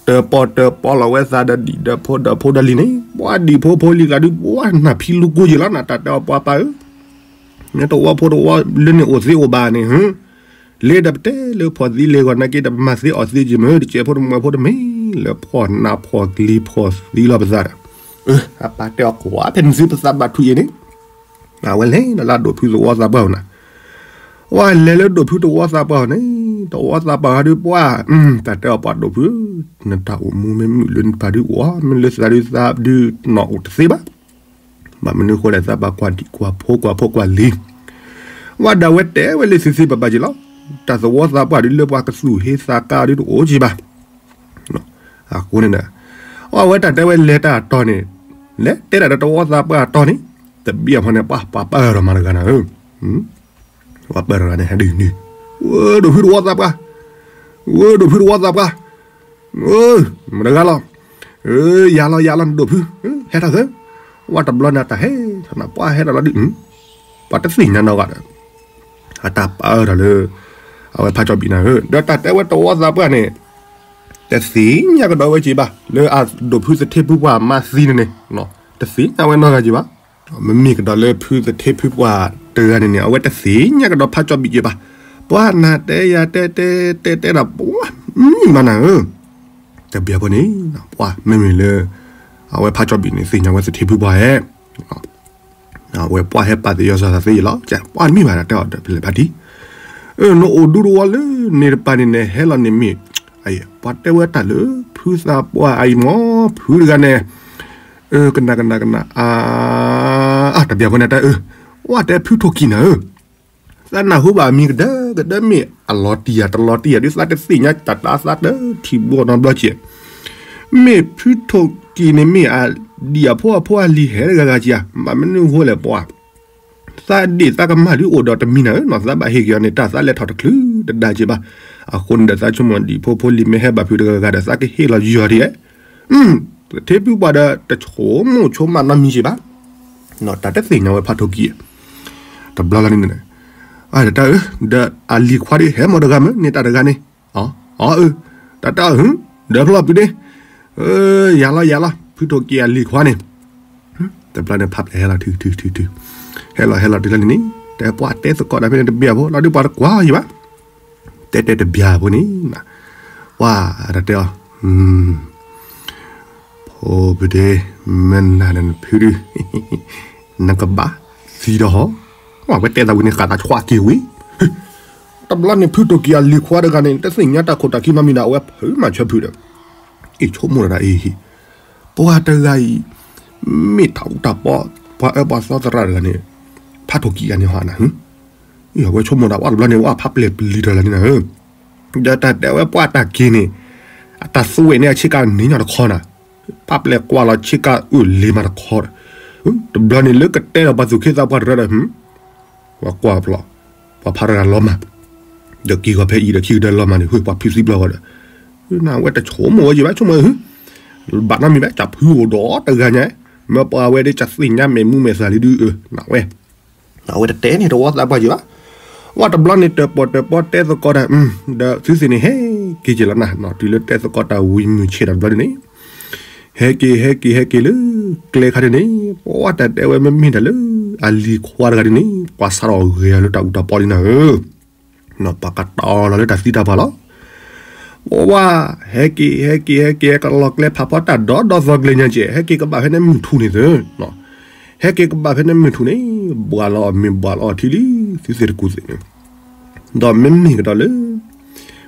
တၢၣ်ပီၣ်တၢၣ်ပီလီၤဝဲသးဒီးဒံၣ်ဒီးဖိဒီးဖိဒီးလံၤန့ၣ် ပှၤဒံၣ်ဖိဖိလံၤကျါဒုး ပှၤနၢ်ဖံလူၤကိၢ်ယံာ်လီၤ နတၢ်တဲအီၤပှၤပၢ်ဧၢ နတဝီဖိတဝီလၢန့ၣ်အိၣ်သ့အိၣ်ဘၣ်န့ၣ် လၢဒီးပတဲလၢဖီၣ်သံလ့ၤဂီၢ်နာ်က့ တမၤသ့အီၣ်သ့က့ၤမ့ၢ် တစဲးဖိတမှဲၤဖိတမ့ၢ် လၢဖီၣ်နးဖီၣ်ကျံဖီၣ်သံလီၤပသးဒီး အပၢ်တဲအီၤကွၢ်ဖဲန့ၣ်သုပသးဘၣ်ထွံၣ်အံၤန့ၣ် အဝဲလဲၤလၢဒိၣ်ဖုသဝီသးပှၢ်နၤ ဝဲလဲၤလၢဒိၣ်ဖုသဝီသးပှၢ်န့ၣ် သဝီသးပှၢ်ဟီဒုးပှၤ တၢ်တဲအီၤပှၤဒိၣ်ဖု နတၢ်အိၣ်မူမ့ၢ်မုာ်လၢနပၢ်ဒုးအိၣ် မ့ၢ်လၢသးဒုးသးဒုးနီၣ်အိၣ်တသ့ဘၣ် ဘၣ်မနုၤဃိလဲၣ်သးဘၣ်ကွၢ်ဒံၣ်ကွၢ်ဖိကွၢ်ဖိကွၢ်လံၤ ဝဲဒၣ်ဝဲတဲဝဲလၢသ့သ့ဘၣ်ဘၣ်က့ၤလီၤ တၢ်သဝီသးပှၢ်ဒုးလၢပှၤကသူၣ်ဟ့သးကါဒုးတအိၣ်က့ၤဘၣ် အဃိန့ၣ်ဒီး အဝဲတၢ်တဲဝဲလဲၤတၢ်အတီၢ်န့ၣ်, လဲၤတဲတၢ်ဒီးတဝီသးပှၢ်အတီၢ်န့ၣ်, တဘံၣ်အဖီန့ၣ် ပှၤပၢၢ်ထီၣ်မးတဂၤနၤဧၢ, ပှၤပၢၢ်ထီၣ်တဂၤန့ၣ် ဟဲဒုးနုၤ, ဝဲဒိၣ်ဖုတဝီသးပှၢ်, ဝဲဒိၣ်ဖုတဝီသးပှၢ်, မတဂၤလီၤ, ယၤလီၤယၤလီၤနဒိၣ်ဖု, ဟဲထီၣ်သၢ, ဝဲတဘျီန့ၣ်တၢ်ဟဲထီၣ်နၤပှၢ်ဟဲထီၣ်လီၤဒုး, ပှၤတသ့ၣ်ညါနီၢ်ဂၤဒီး အတၢ်ပၢၢ်ထီၣ်လၢ အဝဲဖးကၠီဘံၣ်နၤဧၢ, ဒီးတၢ်တဲဝဲတဝီသးပှၢ်န့ၣ် တသ့ၣ်ညါကဒီးဝဲက့ၤဘၣ် လၢအဒိၣ်ဖုသထ့ဖုပှၢ်မါသံန့ၣ်န့ၣ်, တသ့ၣ်ညါဝဲနီၢ်ဂၤက့ၤဘၣ်, မ့မ့ၢ်ကဒီးလၢဖုသထ့ဖုပှၢ်တဂၤန့ၣ်န့ၣ် အဝဲတသ့ၣ်ညါကဒီးဖးကၠီဘံၣ်က့ၤဘၣ်, ပှၤနၤတဲယၤတဲတဲတဲတဲဒီးပှၤမံမးနၤဧၢ, တဘံၣ်ဖိန့ၣ် ပှၤမ့မ့ၢ်လၢ အဝဲဖးကၠီဘံၣ်န့ၣ် သ့ၣ်ညါဝဲသထ့ဖုပှၢ်ဧဲ အဝဲပှၤဟဲပာ်သယီၤစၢၤသးသ့ယံၤလီၤ, ပှၤမံဘၣ်ဒီးတဲအီၤဒီးဖဲလဲၣ်ဖးထံ, နအိၣ်ဒူတဝီလၢန့ၣ်တပၤန့ၣ် နဟဲလီၤန့ၣ်မ့ၢ်, ပှၤတဲဝဲတၢ်လၢဖုသးပှၢ်အံၤမ့ၢ် ဖုတဂၤန့ၣ်, ကနၣ်ကနၣ်ကနၣ်, အါ, တဘံၣ်ဖိန့ၣ်တဲ, ဝဲတဲဖုထိၣ်ကံၢ်နၤဧၢ, သးနၢ်ဟူဘၣ်အမံၤကဒၢကဒၢမ့ၢ်အလီၤတံၢ်ဧါ တလီၤတံၢ်ဧါ ဒ်သးတသ့ၣ်ညါတၢ်တၢ်သးတထံၣ်ဘီနီတဘျီက့ၤ, မ့ၢ်ဖုထိၣ်ကံၢ်န့ၣ်မ့ၢ်အဒံၣ်အဖိအဖိအလံၤဟဲတဂၤဂၤက့ၤဧါ, ဘၣ်မနုၤအဃိလဲၣ်ပှၤ, သးဒ့ၣ်သးကမၢ်ဒုးအိၣ်ဒီးတမံၤနၤဧၢနီၤ, သးဘၣ်ဟ့ၣ်က့ၤအီၤန့ၣ် တၢ်သးလဲၤထီၣ်တချုးတဒါက့ၤဘၣ်, အဃိန့ၣ်ဒီးသးဆိကမိၣ်ဒံၣ်ဖိဖိလံၤမ့ၢ်ဟဲဘၣ်ဖုတဂၤဂၤဒီး သးကဟ့ၣ်လီၤယီၤဒ်ဧဲ သထ့ဖုပှၢ်ဒီးတဆိကမိၣ်ဆိကမးနီတမံၤက့ၤဘၣ်, တၢ်တသ့ၣ်ညါဝဲဖးထိၣ်ကံၢ်, တဘျီလီၤန့ၣ်, တၢ်ဧၢ, ဒီးအလံၤခွါဒ်ဟဲမီၢ်တဂၤမ့ၢ်န့ၣ်တၢ်တဂၤန့ၣ်, အၢ, တၢ်တၢ်ဧၢ, ဒီးဖျီၣ်ပူၤန့ၣ်, ယၤလီၤယၤလီၤ ဖုထိၣ်ကံၢ်အလံၤခွါန့ၣ်, တဘျီန့ၣ်ဖးပျဲၢ်ဟဲလီၤထုထုထုထု, ဟဲလီၤဟဲလီၤတုၤလီၤန့ၣ်န့ၣ် တဲပှၤတဲသကိးတၢ်ဖဲန့ၣ်တဘံၣ်အဖိ လီၤဒုးပှၤတကွၢ်ယံၤဘၣ် တဲတဲတဘံၣ်အဖိန့ၣ်, ပှၤတတဲအီၤ, ဖိပဒ့, မ့ၢ်နၤန့ၣ်နဖုဒုး, နကဘၣ်သံဒီးဟီ, ဝဲတဲသးဝံၤန့ၣ် ဃာ်သးဆွးက့ၤဝံၤ, တဘျီန့ၣ်ဖုထိၣ်ကံၢ်အလံၤခွါတဂၤန့ၣ် တသ့ၣ်ညါတၢ်ခိၣ်တၢ်ခံနီတမံၤဒီး အဝဲဖုးမၤဆၢဖုးဒီး, အ့ၣ်ဆိကမိၣ်တၢ်အံၤ, ပှၤတဂၤအံၤ, မ့ၢ်တၢ်အူတၢ်ပီ, ပှၤအၢပှၤသီသရၣ်တဂၤန့ၣ်, ဖးထိၣ်ကံၢ်ဂၤန့ၣ်ဟီနၤ, အဝဲဆိကမိၣ်တၢ်ဝဲတဘျီန့ၣ် ဝဲဖးပျဲၢ်ပလံၤထီၣ်လၢန့ၣ်နၤဧၢ, ဒီးတၢ်တဲဝဲပှၤတၢ်က့ၤန့ၣ်, အတၢ်သူဝဲန့ၣ်အဆ့ကၤန့ၣ်ညီတခီနၤ, ဖးပျဲၢ်ကွၢ်လီၤဆ့ကၤအုၣ်လ့ၤမးတခီဒီး, တဘျီန့ၣ်လၢကတဲဒီးပှၤသူၣ်က့သးပှၢ်တရၢဒီး ပှၤကွၢ်ဖျီၣ်, ပှၤဖးတဂၤလီၤမၢ်, ဒီးက့ၤဂီၤဖဲအံၤဒီးခံကတၢၢ်လီၤမၢ်န့ၣ် ပှၤဖုးသံဘျီဃီဒီး, နဝဲတဆိကမိၣ်ဝဲယံၤဘၣ် ဆိကမိၣ်, ဘၣ်နီတမံၤဘၣ် ကၢ်ဖုးအိၣ်ဒီးတဂၤညါ, မ့ၢ်ပှၤဝဲဒၣ်ကသ့ၣ်ညါမဲာ်မူမဲာ်သၣ်လံဒုး, နဝဲ အဝဲတတဲန့ၣ်တဝီသးပှၢ်ယံၤဘၣ်, ဝဲတဘျီန့ၣ်တၢၣ်ပီၣ်တၢၣ်ပီတဲသကိးတၢ်, ဒီးသုသ့ၣ်န့ၣ်ဟဲက့ၤက့ၤလီၤနၤ, တုၤလၢတဲသကိးတၢ်ဝံၤမုၢ်ဆ့ၣ်ဒီးတဘျီဒ်န့ၣ် ဟဲက့ၤ ဟဲက့ၤ ဟဲက့ၤလၢကျဲခါဒ်န့ၣ်, ပှၤတၢ်တဲဝဲမ့မ့ၢ်တၢ်လၢ အလံၤခွါတဂၤဒ်န့ၣ် ပှၤစးထီၣ်ဂဲၤအီၤလၢတၢ်အူတၢ်ပီလံနၤဧၢ, ပှၤကတီၤလီၤလၢတၢ်သံတၢ်ပှၢ်လီၤ, ပှၤ ဟဲက့ၤ ဟဲက့ၤ ဟဲက့ၤ ကလီၤကျဲဖးဖီတၢ်ဒီဒီသီကျဲညါကဲး, ဟဲက့ၤကဘၣ်ဖဲန့ၣ်မုၢ်ထူၣ်န့ၣ်သု, ဟဲက့ၤကဘၣ်ဖဲန့ၣ်မုၢ်ထူၣ်န့ၣ်, ဘှၣ်လီၤအီၤမ့ၢ်ဘှၣ်လီၤအီၤထံလံ, သုသ့ၣ်တကူၣ်သ့ၣ်န့ၣ် ဒီးမ့မ့ၢ်ကဒီးလၢ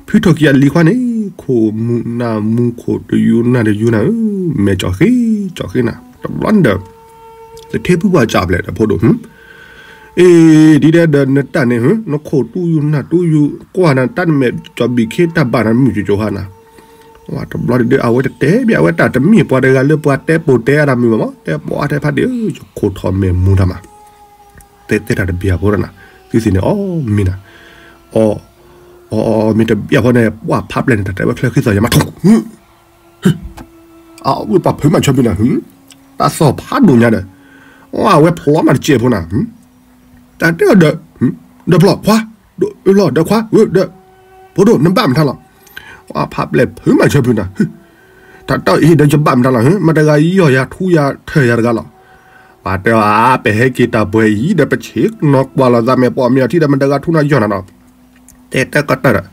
ဖုထိၣ်ကံၢ်အလံၤခွါန့ၣ် ခိၣ်မူနၢ်မူခိၣ်တယူနၢ်တယူနၢ်ဧၢ, မဲာ်ကၠီၣ်ဃ့ကၠီၣ်ဃ့နၤ, တဘျီန့ၣ်ဒီး သထ့ဖုပှၢ်ကၢ်ဖျဲးဒီးဖိဒိၣ်, အ့ ဒ်ဒဲဒီးနတၢ်န့ၣ် နခိၣ်တူၢ်ယူနၢ်တူၢ်ယူကွၢ်နၤ တၢ်နမဲာ်ကၠီၣ်ဘံၣ်ခ့တၢ်ဘၣ်နၤမုၢ်ကၠိကၠိဟါနၤ, တဘျီဒ်အဝဲတတဲဘၣ် အဝဲတၢ်တမ့ၢ်ပှၤတဂၤလၢပှၤတဲပိာ်တဲအါတၢ်မုာ်ဘၣ်မး, တဲပိာ်အါတဲဖးဒ့ၣ်ဧၢ, ယခိၣ်ထီၣ်မဲာ်မူတၢ်မး တဲတဲတၢ်တဘံၣ်အဖိဒီးနၤ, သုသ့ၣ်န့ၣ် အီၣ်မ့ၢ်နၤ, အီၣ်, အီၣ် မ့ၢ်တဘံၣ်အဖိန့ၣ် ပှၤဖးပျဲၢ်န့ၣ် တၢ်တဲဝဲချၢဃံသီၣ်ယမၤထူၣ်, အဝဲပှၤဖုးမၤဆၢဖုးနၤ, တၢ်သီၣ်ဖးဒိၣ်ညါဒီး, အဝဲဖျီမးတစဲးဖိနၤ, တၢ်တဲအီၤဒီး, ဒီးဖျီၣ်ခွါ, ဒီးဖျီၣ်ခွါ, ဒီး, ဖိဒိၣ်နဘၣ်မတၤလီၤ, ပှၤဖးပျဲၢ်ဖုးမၤဆၢဖုးနၤ တၢ်တဲအီၤအံၤဒီးယဘၣ်မတၤလီၤ, မတၤတဂၤယီၢ်ယၤထူယၤထၢၣ်ယၤတဂၤလီၤ, ပှၤတဲအီၤ ပဟဲက့ၤတၢ်ပှဲၤအံၤဒီးပဆ့ၣ်နီၤကွၢ်လီၤသးမဲာ်ပိာ်မ့ၢ်အီၤထံဒီး မတၤတဂၤထူနၤယီၢ်နၤနီၤ, တဲတဲကတၢၢ်ဒီး,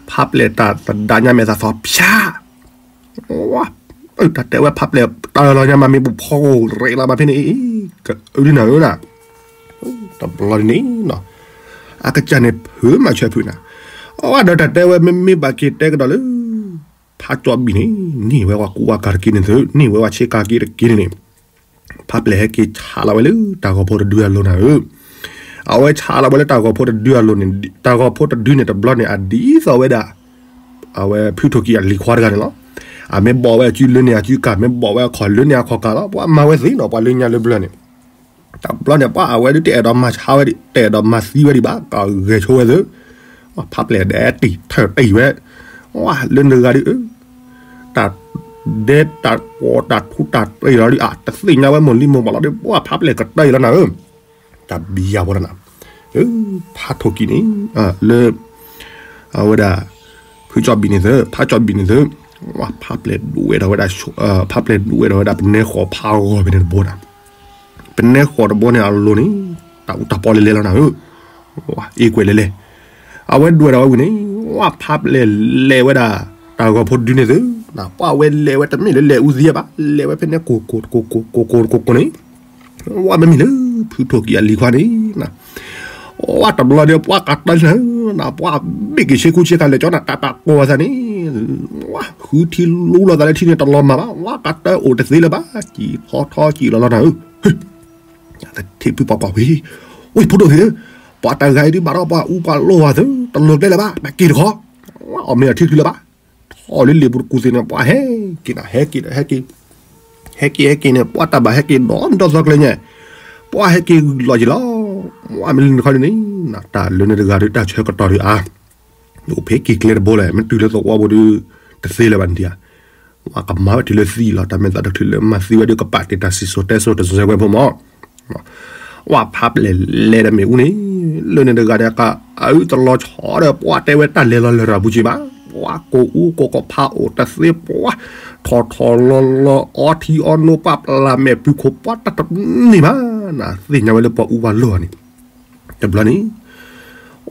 ဖးပျဲၢ်တၢ်သဒါညါမဲာ်သၣ်သီၣ်ဖၠၣ် တၢ်တဲဝဲဖးပျဲၢ်တၢ်လီၤညါမးမ့ၢ်ပူၤဖီၣ်ရဲၣ်လီၤမးဖဲန့ၣ်အံၤ, ကအၢဒ်နၤဧၢနၤ, တဘျီဒ်န့ၣ်, အကစၢ်န့ၣ်ဖုးမၤဆၢဖုးနၤ, အဝဲဒီးတၢ်တဲဝဲမ့မ့ၢ်ဘၣ်က့ၤတဲကဒီးလၢ ဖးကၠီဘံၣ်န့ၣ်, န့ၢ်ဝဲပှၤကူပှၤကၤတက့ၢ်န့ၣ်သု, န့ၢ်ဝဲပှၤဆ့ကၤက့ၤတက့ၢ်န့ၣ်န့ၣ်, ဖးပျဲၢ်ဟဲက့ၤဆးလီၤဝဲလၢတၢ်ဂီၤဖိတဒုအလိၤနၤဧၢ, အဝဲဆးလီၤဝဲလၢတၢ်ဂီၤဖိတဒုအလိၤန့ၣ်, တၢ်ဂီၤဖိတဒုန့ၣ်တဘျီန့ၣ် အဒ်သိးဝဲဒၣ် အဝဲဖုထိၣ်ကံၢ်အလံၤခွါတဂၤန့ၣ်လီၤ, အမ့ၢ်ဘီဝဲအစုလၢန့ၣ်အစုကၤ မ့ၢ်ဘီဝဲအခီၣ်လၢန့ၣ်အခီၣ်ကၤလီၤ ပှၤမၤဝဲသ့နီၤ ပှၤလၢညါလၢဘျၢန့ၣ် တဘျီန့ၣ် ပှၤအဝဲဒုးတအဲၣ်ဒိးမၤဆါဝဲဒံး တအဲၣ်ဒိးမၤသံဝဲဒံးဘၣ် ကဂဲၤဆိဝဲသ့ ဖးပျဲၢ်ဒဲးတံၢ်ထၢၣ်တံၢ်ဝဲ ဝါ လၢနဂၤဒုး တၢ်ဒဲတၢ်ကီတၢ်ထူတၢ်တ့ၢ်လီၤဒုး အတသ့ၣ်ညါဝဲမိၢ်လံမိၢ်ပှၢ်လီၤဒုး ပှၤဖးပျဲၢ်ကတၢၢ်အံၤလီၤနၤဧၢ တၢ်ဘံယၤဖိလီၤနၤ ဖးထိၣ်ကံၣ်န့ၣ် လၢ အဝဲဒၣ် ဖုကၠီဘံၣ်န့ၣ်သၢ ဖးကၠီဘံၣ်န့ၣ်သၢ ဝါ ဖးပျဲၢ်ဒိၣ်ဝဲဒီးဝဲဒၣ် ဖးပျဲၢ်ဒိၣ်ဝဲဒီးဝဲဒၣ် ပနဲဃီၤဖးဂီၤဖဲန့ၣ်တဘိဒၣ် ပနဲဃီၤတဘိန့ၣ်အလိၤန့ၣ် တၢ်အူတၢ်ပီလဲၤလဲၤလီၤနၤဧၢ အ့ၣ်ကွဲးလဲၤလဲၤ အဝဲဒွဲၣ်ဒီးဝဲဝံၤန့ၣ် ဝါ ဖးပျဲၢ်လဲၤဝဲဒၣ် တၢ်ဂီၤဖိဒုန့ၣ်သၢ ပှၤဝဲလဲၤဝဲတမ့ၢ်လၢလဲၤအူသံဘၣ် လဲၤဝဲဖဲန့ၣ်ကိၢ်ကိၢ်ကိၢ်ကိၢ်ကိၢ်ကိၢ်ကိၢ်ကိၢ်ကိၢ်န့ၣ် ဝါ မ့မ့ၢ်လၢ ဖုထိၣ်ကံၣ်အလံၤခွါန့ၣ် ဝါ တဘျီဒီးပှၤကတၢၢ်လၢ ပှၤဘ့ၣ်က့ၤဆ့ကူဆ့ကၤလဲၤကၠီနၤ တၢ်တၢ်ကိးဝဲသးန့ၣ် ဝါ ဃုထံလူလီၤသးလၢထံန့ၣ်တလီၤမၢ်ဘၣ် ဝါ ကတၢၢ်အိၣ်တသ့လၢၤဘၣ် ကံၢ်ထီထီကံၢ်လီၤလီၤနၤဧၢ သထ့ဖုပှၤကွၢ်ဝံၤ ဝံၤ ဖိဒိၣ်သ့ၣ်ဧၢ ပှၤတဂၤအံၤဒုးဘၣ်ဒီး ပှၤအူပှၤလိၣ်ဝဲသ့ၣ် တလိၤကျဲလၢၤဘၣ် ပက့ၤတခီ အီၣ်မ့ၢ်အထံချုးလၢၤဘၣ် ထီၣ်လၢလံာ်ပူၤတကူၣ်သ့ၣ်န့ၣ် ပှၤဟဲက့ၤနၤ ဟဲက့ၤဒီး ဟဲက့ၤ ဟဲက့ၤ ဟဲက့ၤန့ၣ် ပှၤတၢ်ဘၣ်ဟဲက့ၤဒီးဒီသီကျဲညါ ပှၤဟဲက့ၤဂုာ်လီၤက့ၤလီၤ ဝါ မ့ၢ်လၢနခီန့ၣ် တၢ်လၢနတဂၤဒုး တၢ်ဆၢကတီၢ်ဒုးအါ အိၣ်ဖဲက့ၤကျဲတဘိလဲၣ် မ့ၢ်တုၤလၢသဝီဘိဒုး တသ့လၢၤဘၣ်န့ၣ်ဒံးဧါ ဝါ ကမၤဝဲတုၤလၢသံလီၤ တၢ်မဲာ်သးတချုးလၢမၤသံဝဲဒုး ကပာ်တ့ၢ်တၢ်စံၣ်စိၤတဲစိၤတစဲးဝဲဖိမး ဝါ ဖးပျဲၢ်လဲၤတမ့ၢ်အူန့ၣ် လၢန့ၣ်တဂၤန့ၣ် ကအုတလီၤဆီဒီး ပှၤတဲဝဲတၢ်လဲၤလီၤလၢတၢ်ပူၤက့ဘၣ် ပှၤကိးအူကိးကဖးအိၣ်တသ့ ပှၤထီၣ်ထီၣ်လီၤလီၤ အီထံအီနိ ပှၤပျၢ်မဲာ်ဖုခိၣ် ပှၤတၢ်တန့ၢ်ဘၣ် နသ့ၣ်ညါဝဲလၢပှၤအူပှၤလိၣ်အီၤန့ၣ် တဘျီန့ၣ်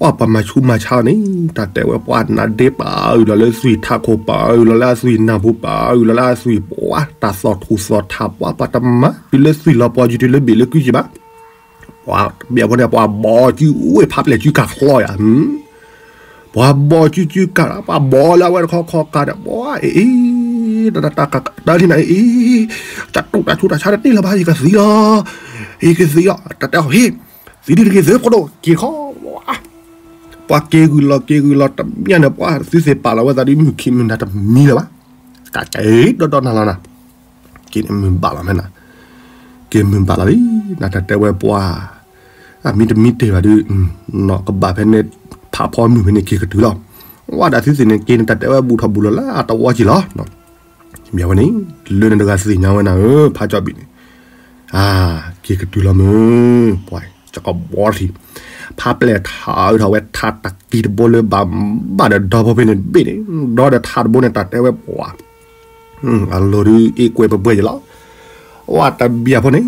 ဝါ ပှၤမၤဆူးမၤဆါန့ၣ် တၢ်တဲဝဲပှၤနါဒ့ပာ်အုၣ်လီၤလၢသွံၣ်ထးခိၣ် ပာ်အုၣ်လီၤလၢအသွံၣ်နၢ်ပူၤ ပာ်အုၣ်လီၤလၢအသွံၣ် ပှၤတၢ်သီၣ်ထူၣ်သီၣ်ထး ပှၤပှၤတမၤတုၤလၢသွံၣ်လီၤပှီၤယုၤတုၤလၢဘ့ၣ်လၢကုက့ဘၣ် ပှၤဘၣ်ဖိန့ၣ် ပှၤဘီစုအူဝဲဖးပျဲၢ်စုကၤချီယၤ ပှၤဘီစုစုကၤ ပှၤဘီလၢအဝဲတခီခီကၤဒီး ပှၤအ့ၣ်အ့ၣ် တၢ်တၢ်ကတၢၢ်လံနၤအ့ၣ်အ့ၣ် တၢ်တူၢ်တၢ်ဆူးတၢ်ဆါတန့ၢ်လၢၤဘၣ် ယကသံလီၤ ယကသံလီၤ တၢ်တဲအီၤဟ့ၣ် သံဒ်တဂ့ၤသၢဖိဒိၣ်က့ၤခီ ပှၤက့ၤဂုာ်လီၤက့ၤဂုာ်လီၤတမံၤန့ၣ် ပှၤသုသ့ၣ်ပာ်လီၤဝဲသးဒ်မုၢ်ခံမုၢ်နၤတမံၤလၢၤဘၣ် တၢ်က့ၤဒီဒီနၤလီၤနၤ က့ၤန့ၣ်မုၢ်ဘၣ်လီၤမ့ၢ်နၤ က့ၤမုၢ်ဘၣ်လီၤလံ နတၢ်တဲဝဲပှၤ အမံတမံတ့ၢ်ဘၣ်ဒုး နီၢ်ကဘၣ်ဖဲန့ၣ် ဖးဖီမုၢ်ဖဲန့ၣ်က့ၤကတုၤလီၤ ဝါဒၣ်သုသ့ၣ်န့ၣ်က့ၤန့ၣ် တၢ်တဲဝဲဘူးထီၣ်ဘူးလီၤလၢအတဝီက့ၤလီၤ မ့ၢ်ဝဲန့ၣ် လၢန့ၣ်တဂၤသ့ၣ်ညါဝဲနၤဧၢ ဖးကၠီဘံၣ်န့ၣ် အါ က့ၤကတုၤလီၤမုၢ် ပှၤ ကကဘီထံး ဖးပျဲၢ်ထးအုးထီၣ်ဝဲထးတကံၢ်တဘိလၢဘၣ်ဘၣ်ဒီးဒီဖိဖဲန့ၣ်ဘ့ၣ်န့ၣ် ဒီဒီးထးတဘိန့ၣ် တၢ်တဲဝဲပှၤ အလိၤဒုးအ့ၣ်ကွဲးပှဲၤပှဲၤယလီၤ ဝါတဘံၣ်အဖိန့ၣ်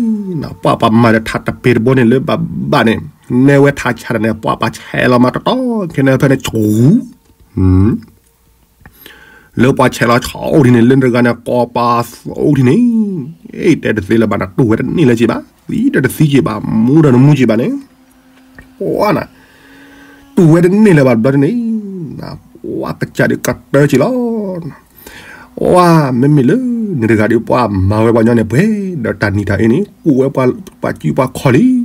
ပှၤပှၤမၤဒီးထးတပ့ၤတဘိန့ၣ်လၢဘၣ်ဘၣ်န့ၣ် နဲဝဲထးဆးတၢ်န့ၣ် ပှၤပှၤဆဲးလီၤမးတတီၤ ခဲန့ၣ်ဖဲန့ၣ်ဆူ လၢပှၤဆဲးလီၤဆီအိၣ်ဒ်န့ၣ် လၢတဂၤန့ၣ် ကိးပှၤသိၣ်ဒ်န့ၣ် အ့ၣ်တဲတသ့လၢၤဘၣ်နၤ တူၢ်ဝဲတန့ၢ်လၢၤက့ဘၣ် သံဒီးတသံက့ဘၣ် မူဒီးတမူက့ဘၣ်န့ၣ် ပှၤနၤ တူၢ်ဝဲတန့ၢ်လၢၤဘၣ်တဘျီန့ၣ် ပှၤကစၢ်ဒုးကတၢၢ်က့လီၤ ပှၤမ့မ့ၢ်လၢ န့ၣ်တဂၤဒုးပှၤမၤဝဲပှၤညီန့ၣ် ပှဲၤဒီးတၢ်နံၤတၢ်အ့န့ၣ် ကူးဝဲပှၤစုပှၤခီၣ်